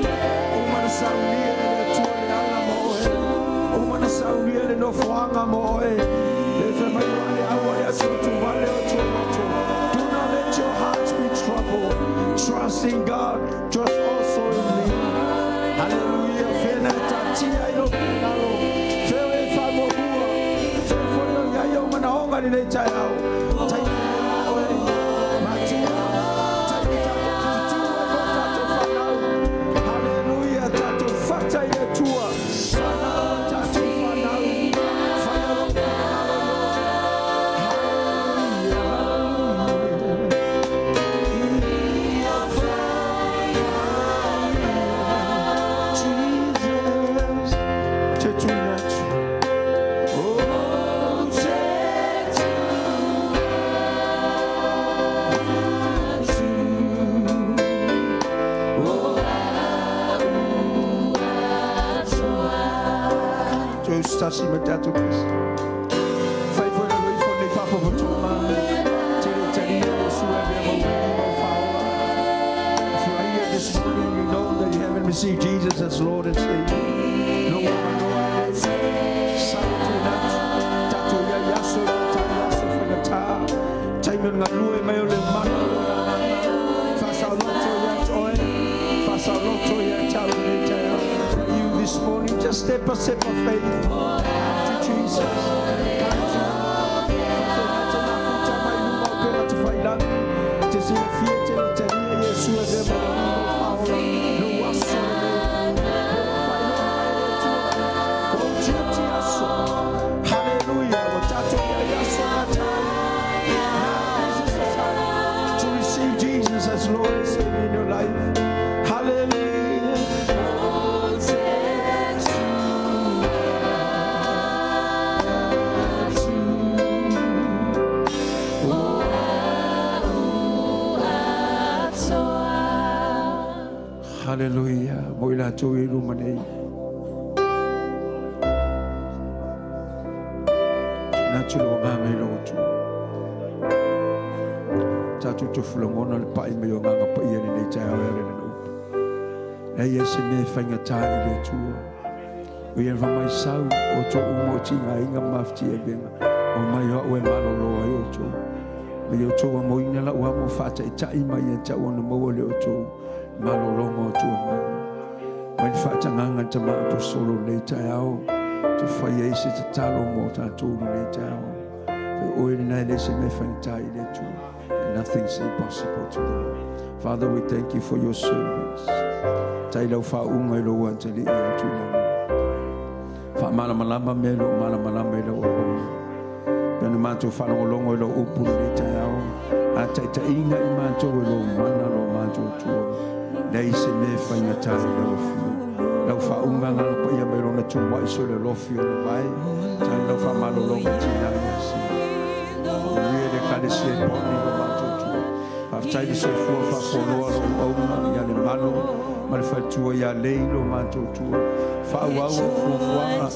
Uma na saunia e le Atua le ala mo oe. Uma na saunia le nofoaga mo oe. Le fai mai o ale aua le atuatuvale o tualoto. Do not let your hearts be troubled. Trust in God. Trust also in me. tusitasi ma tatou Ekalesia. Fai foi lalo ifo lenei faapopotoga, te le talia Iesu e avea ma Alii ma Faaola. If you are here this morning, you know that you haven't received Jesus as Lord and Savior. Lou avanoa lenei, sa tuuina atu, tatou i ai aso i le aso faigata. Taimi o le galue mai o le mana o lona agaga. Faasaoloto ia te oe, faasaoloto ia te au i lenei taeao. For you this morning, just step a step of faith. Come to Jesus. Come to Faafegai mafuta mai luma o upega tafailagi. Te silafia te le talia Iesu e avea ma Alii ma Faaola. Lou aso lenei. Lou faailoa mai e le Atua. Ua utiuti aso. Hallelujah. Ua tatou i ai aso gatai. Now this is the time to receive Jesus as Lord and Savior in your life. Hallelujah. Ou te tua atu, o au atoa. Hallelujah. Mo i latou i luma nei. Tuuina atu lou agaga i lou Atua. Tatou tofulagona le pai mai o agaga paia lenei taeao e ala i lana upu. Leai e se mea e faigata i le Atua. O ia fa mai sau o outou uma o tigaina ma mafatia i avega. Omai o au e malolo ai outou. Ma ia outou amoina lau amo faataitai mai ia te au ona maua le outou malologa o tuagaga. Mai le faatagaga le tama aposetolo lenei taeao, te fai ai se tatalo mo tatou lenei taeao. Fe oe lena e le se mea faigata i le Atua. And nothing's impossible to the Lord. Father, we thank you for your servants. Tai lau faauga i lou atalii atu i lagi. Faamalamalama mea e le o malamalama i lau auauna. Pe na matou faalogologo i lau upu lenei taeao. A taitaiga i matou e lou mana lo matou Atua. Leai se mea faigata i lau afio. Lau faauga agaga paia mai lona tumuai so le alofi o le vae. Tai lau faamalologa tina ia si. Faamanuia le Ekalesia i poni lo matou Atua. Faafetai le soifua faafualoa lou auauna ia le malo ma le faletua ia lei lo matou Atua. Faaauau au fuafuaga,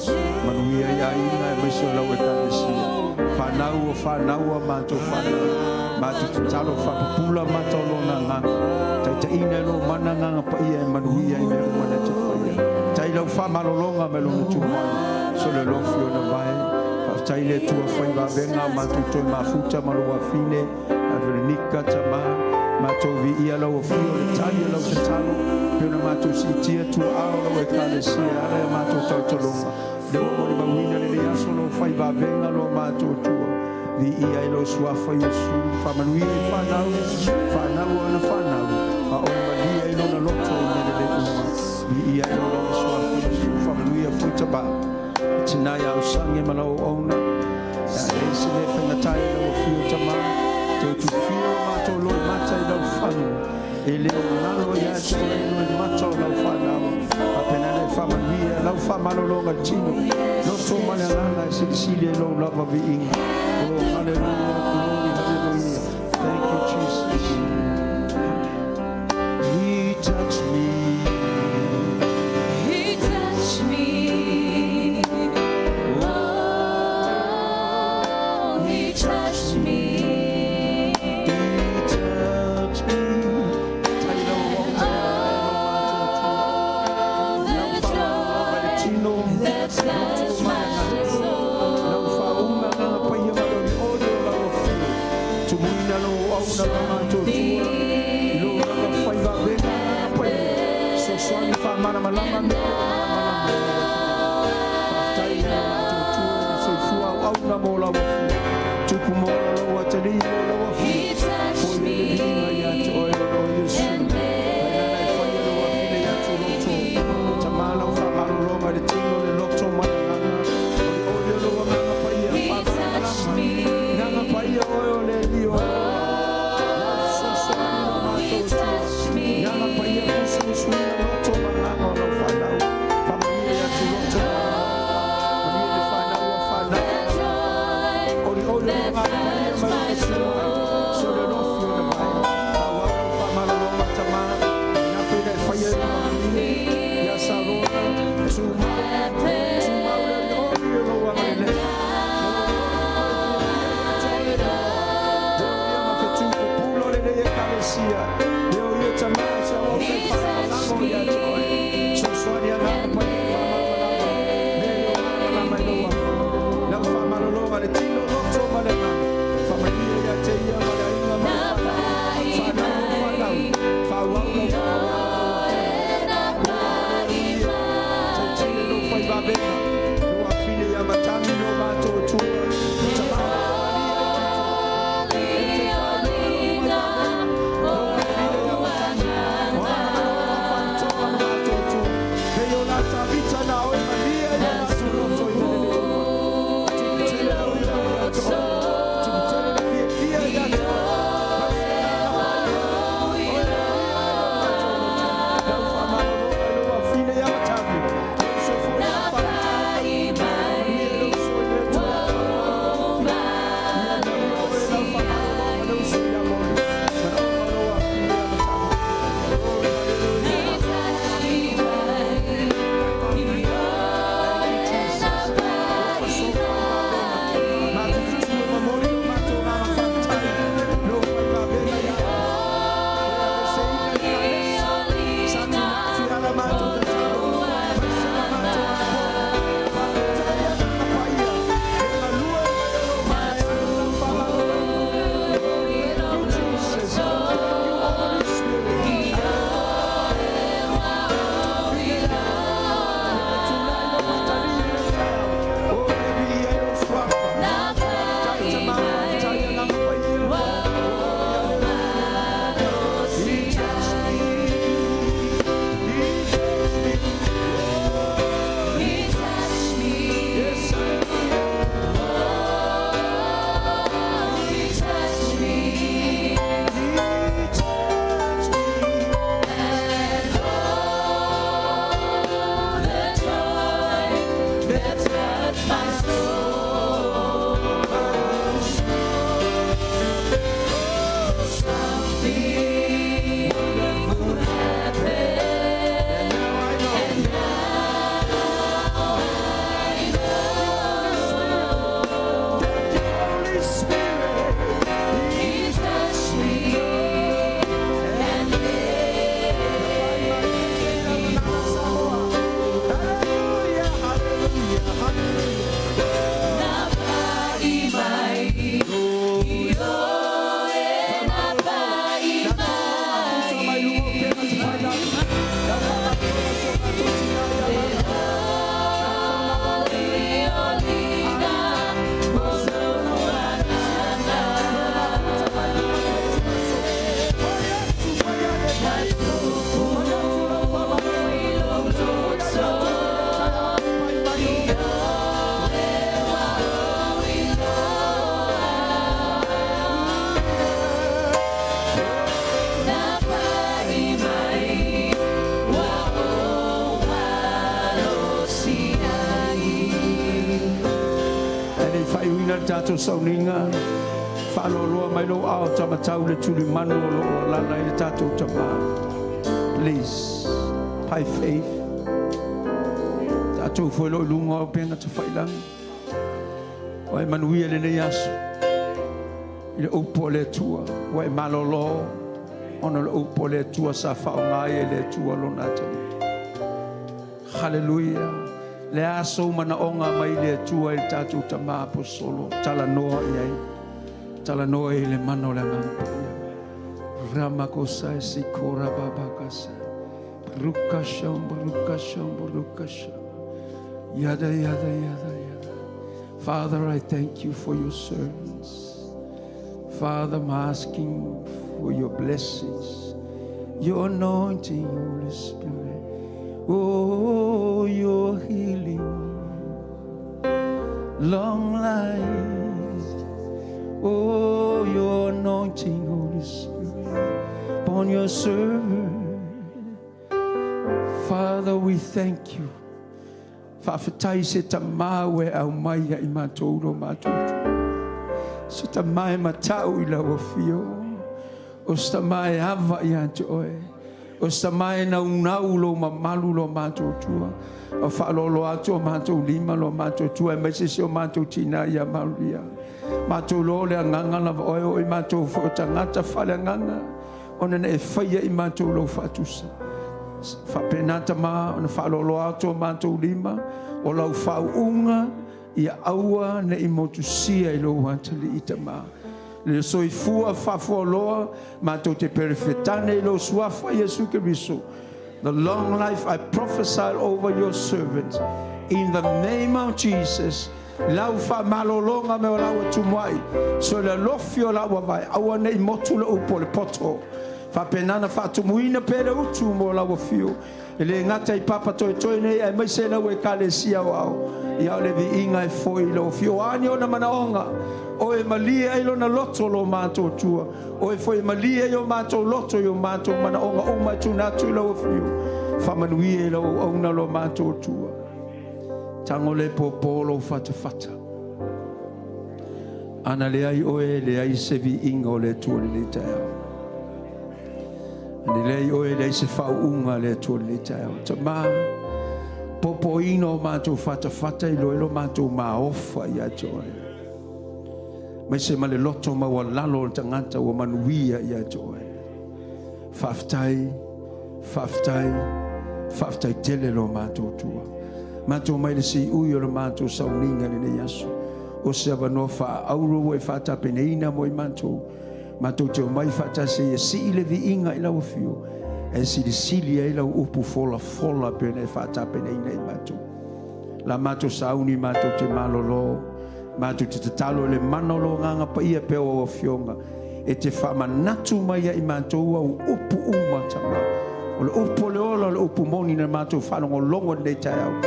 manuia i aiga aemaise o lau Ekalesia. Fanau o fanau a matou fanau. Matou tatalo faapupula mata o lona agaga. Taitaiina e lou mana agaga paia e manuia i mea uma na te faia. Tai lau faamalologa mai lona tumuai. So le alofi o na vae. Faafetai le Atua fai vavega matou toe mafuta ma lou afine. A Veronica tama. Matou viia lau afio le tali o lau tatalo. Pe ona matou siitia tuaao lau Ekalesia ala ia matou tautaloga. Le ua molimauina lenei aso lou fai vavega lo matou Atua. Viia i lou suafa Iesu. Faamanuia i fanau. Fanau o ana fanau. A o malia i lona loto i mea lelei uma. Viia i lou lava suafa Iesu. Faamanuia foi tama. E tina ia ausaga ma lau auauna. Ia leai se mea faigata i lau afio tama. Te utufia o matou loimata i lau fagu. E le o galo ia te oe loimata o lau fanau. Faapena e faamanuia lau faamalologa tino. Loto ma le agaga e silisili ai lou lava viiga. Oh, hallelujah, glory, hallelujah. Thank you, Jesus. He touched me. He touched me. Oh, he touched me. He touched me. Tai lau All the joy tino. that floods my soul. Lau faauga agaga paia ma le olioli o lau afio. Tumuina lou auauna lo matou Atua. I lou lava fai vavega agaga paia. Sosoani faamalamalama mea e le o malamalama i lau afio. Faafetai i lo matou Atua i le soifua auauna mo lau afio. Tupu mo ola lou atalii mo lau afio. He touched Foi le viiga ia te oe o lo Iesu. and Painana e faia lou afine ia tuloto. Tama lau faamalologa i le tino le loto ma le agaga. Olioli o lou agaga paia He touched faamalamalama. me. Agaga paia oe o le Alii o Lau fesoasoani lo He matou Atua. touched me. Agaga paia musumusuina loto ma agaga o lau fanau. Faamanuia ia tuloto ma agaga. Manuia le fanau a fanau. The joy mai le tatou sauniga, faaloaloa mai lou ao tamatau le tulimanu o lo o alala i le tatou tama. Please, by faith. Tatou foi lo i luga o pena tafailangi. Ua e manuia lenei aso i le upu a le Atua. Ua e malolo ona o le upu a le Atua sa faaaoga ai e le Atua lona atalii. Haleluia! Le a sou manaoga mai le Atua i le tatou tama aposolo, talanoa i ai. Talanoa i le mana o le Agaga Paia. Ramakosai sikora babakasai. Rukasham, rukasham, rukasham. Yada, yada, yada, yada. Father, I thank you for your servants. Father, I'm asking for your blessings, your anointing, Holy Spirit. Oh, your healing, long life. Oh, your anointing, Holy Spirit, upon your servant. Father, we thank you. Faafetai se tamā ua e aumai ia i matou lo matou Atua. Se tamā e matau i lau afio. O se tamā e ava ia te oe. O se tamā e naunau lou mamalu lo matou Atua. O faaloaloa atu o matou lima lo matou Atua aemaise si o matou tinā ia Maria. Matou iloa o le agaga lava oe o i matou foi o tagata faaleagaga ona na e faia i matou lou faatusa. Faapena Tama ona faaloaloa atu o matou lima o lau faauuga ia aua ne i motusia i lou atalii Tama. Le soifua faafualoa matou te perefetane i lou suafa Iesu Keriso. The long life I prophesy over your servant in the name of Jesus. Lau faamalologa me o lau atumuai, so le alofi o lau avae, aua ne i motu le upu o le poto. Faapena na faatumuina pea le utu mo lau afio, e le gata i Papatoetoe nei aemaise lau Ekalesia aoao, ia o le viiga e foi i lou afio. O a ni ona manaoga, oe e malie ai lona loto lo matou Atua, oe foi e malie ai o matou loto i o matou manaoga uma e tuuina atu i lau afio. Faamanuia i lau auauna lo matou Atua. Tago le pōpō lou fatafata. Ana leai oe, e leai se viiga o le Atua i lenei taeao. Ana leai oe, e leai se faauuga a le Atua i lenei taeao. Tama, pōpōina o matou fatafata i loe lo matou maofa ia te oe. Maise ma le loto maualalo o le tagata ua manuia ia te oe. Faafetai, faafetai, faafetai tele lo matou Atua. Matou mai le siui o le matou sauniga i lenei aso. O se avanoa faaauro ua e faatapenaina mo i matou. Matou te omai faatasi ai e sii le viiga i lau afio, e silisili ai lau upu folafola pei ona e faatapenaina i matou. La matou sauni matou te malolo, matou te tatalo i le mana o lou Agaga Paia pea o au Afioga, e te faamanatu mai ia i matou au upu uma, Tama. O le upu o le ola, o le upu moni na matou faalogologo i lenei taeao.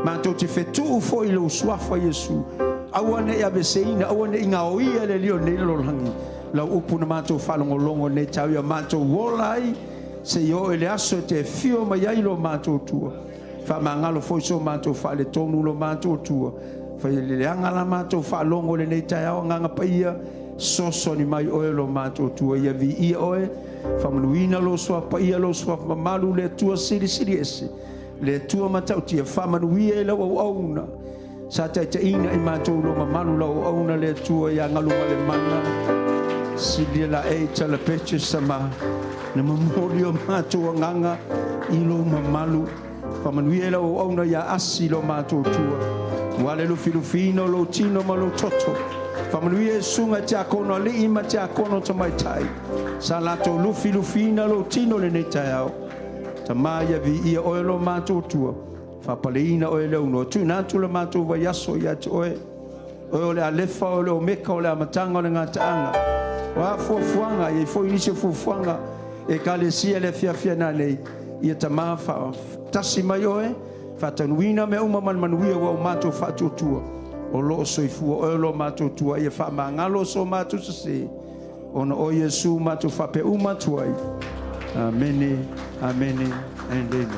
Matou te fetuu foi i lou Suafa Iesu, aua ne i aveseina, aua ne i gaoia e le Alii o lenei lalolagi lau upu na matou faalogologo i lenei taeao, ia matou ola ai seia oo i le aso e te afio mai ai lo matou Atua. Faamagalo foi so matou faaletonu lo matou Atua. Fai le leaga la matou faalogo i lenei taeao, Agaga Paia, fesoasoani mai oe lo matou Atua, ia viia oe, faamanuina lou Suafa Paia, lou Suafa mamalu, le Atua Silisili Ese, le Atua matautia, faamanuia i lau auauna sa taitaiina i matou lo mamalu lau auauna le Atua ia Galumalemana Silia Laei Talapete Sama na momoli o matou agaga i lou mamalu. Faamanuia i lau auauna ia Asi lo matou Atua, ua le lufilufiina o lou tino ma lou toto. Faamanuia i susuga i tiakono alii ma tiakono tamaitai sa latou lufilufiina lou tino lenei taeao. Tama ia viia oe lo matou Atua, faapaleina oe le aunoa. Tuuina atu le matou vaiaso ia te oe. Oe o le Alefa, o le Omeka, o le amataga o le gataaga. O a fuafuaga, e i ai foi nisi o fuafuaga Ekalesia i le afiafi a nanei, ia Tama faatasi mai oe, faataunuuina mea uma ma le manuia ua o matou faatuatua o lo o soifua oe o lo matou Atua, ia faamagalo so matou sese, ona o Iesu matou faapea uma atu ai. Amene, amene, and amen.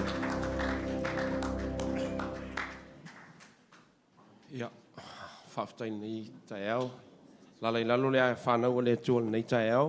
Ia, Faafetai i lenei taeao. Lala i lalo le ae fanau a le Atua i lenei taeao.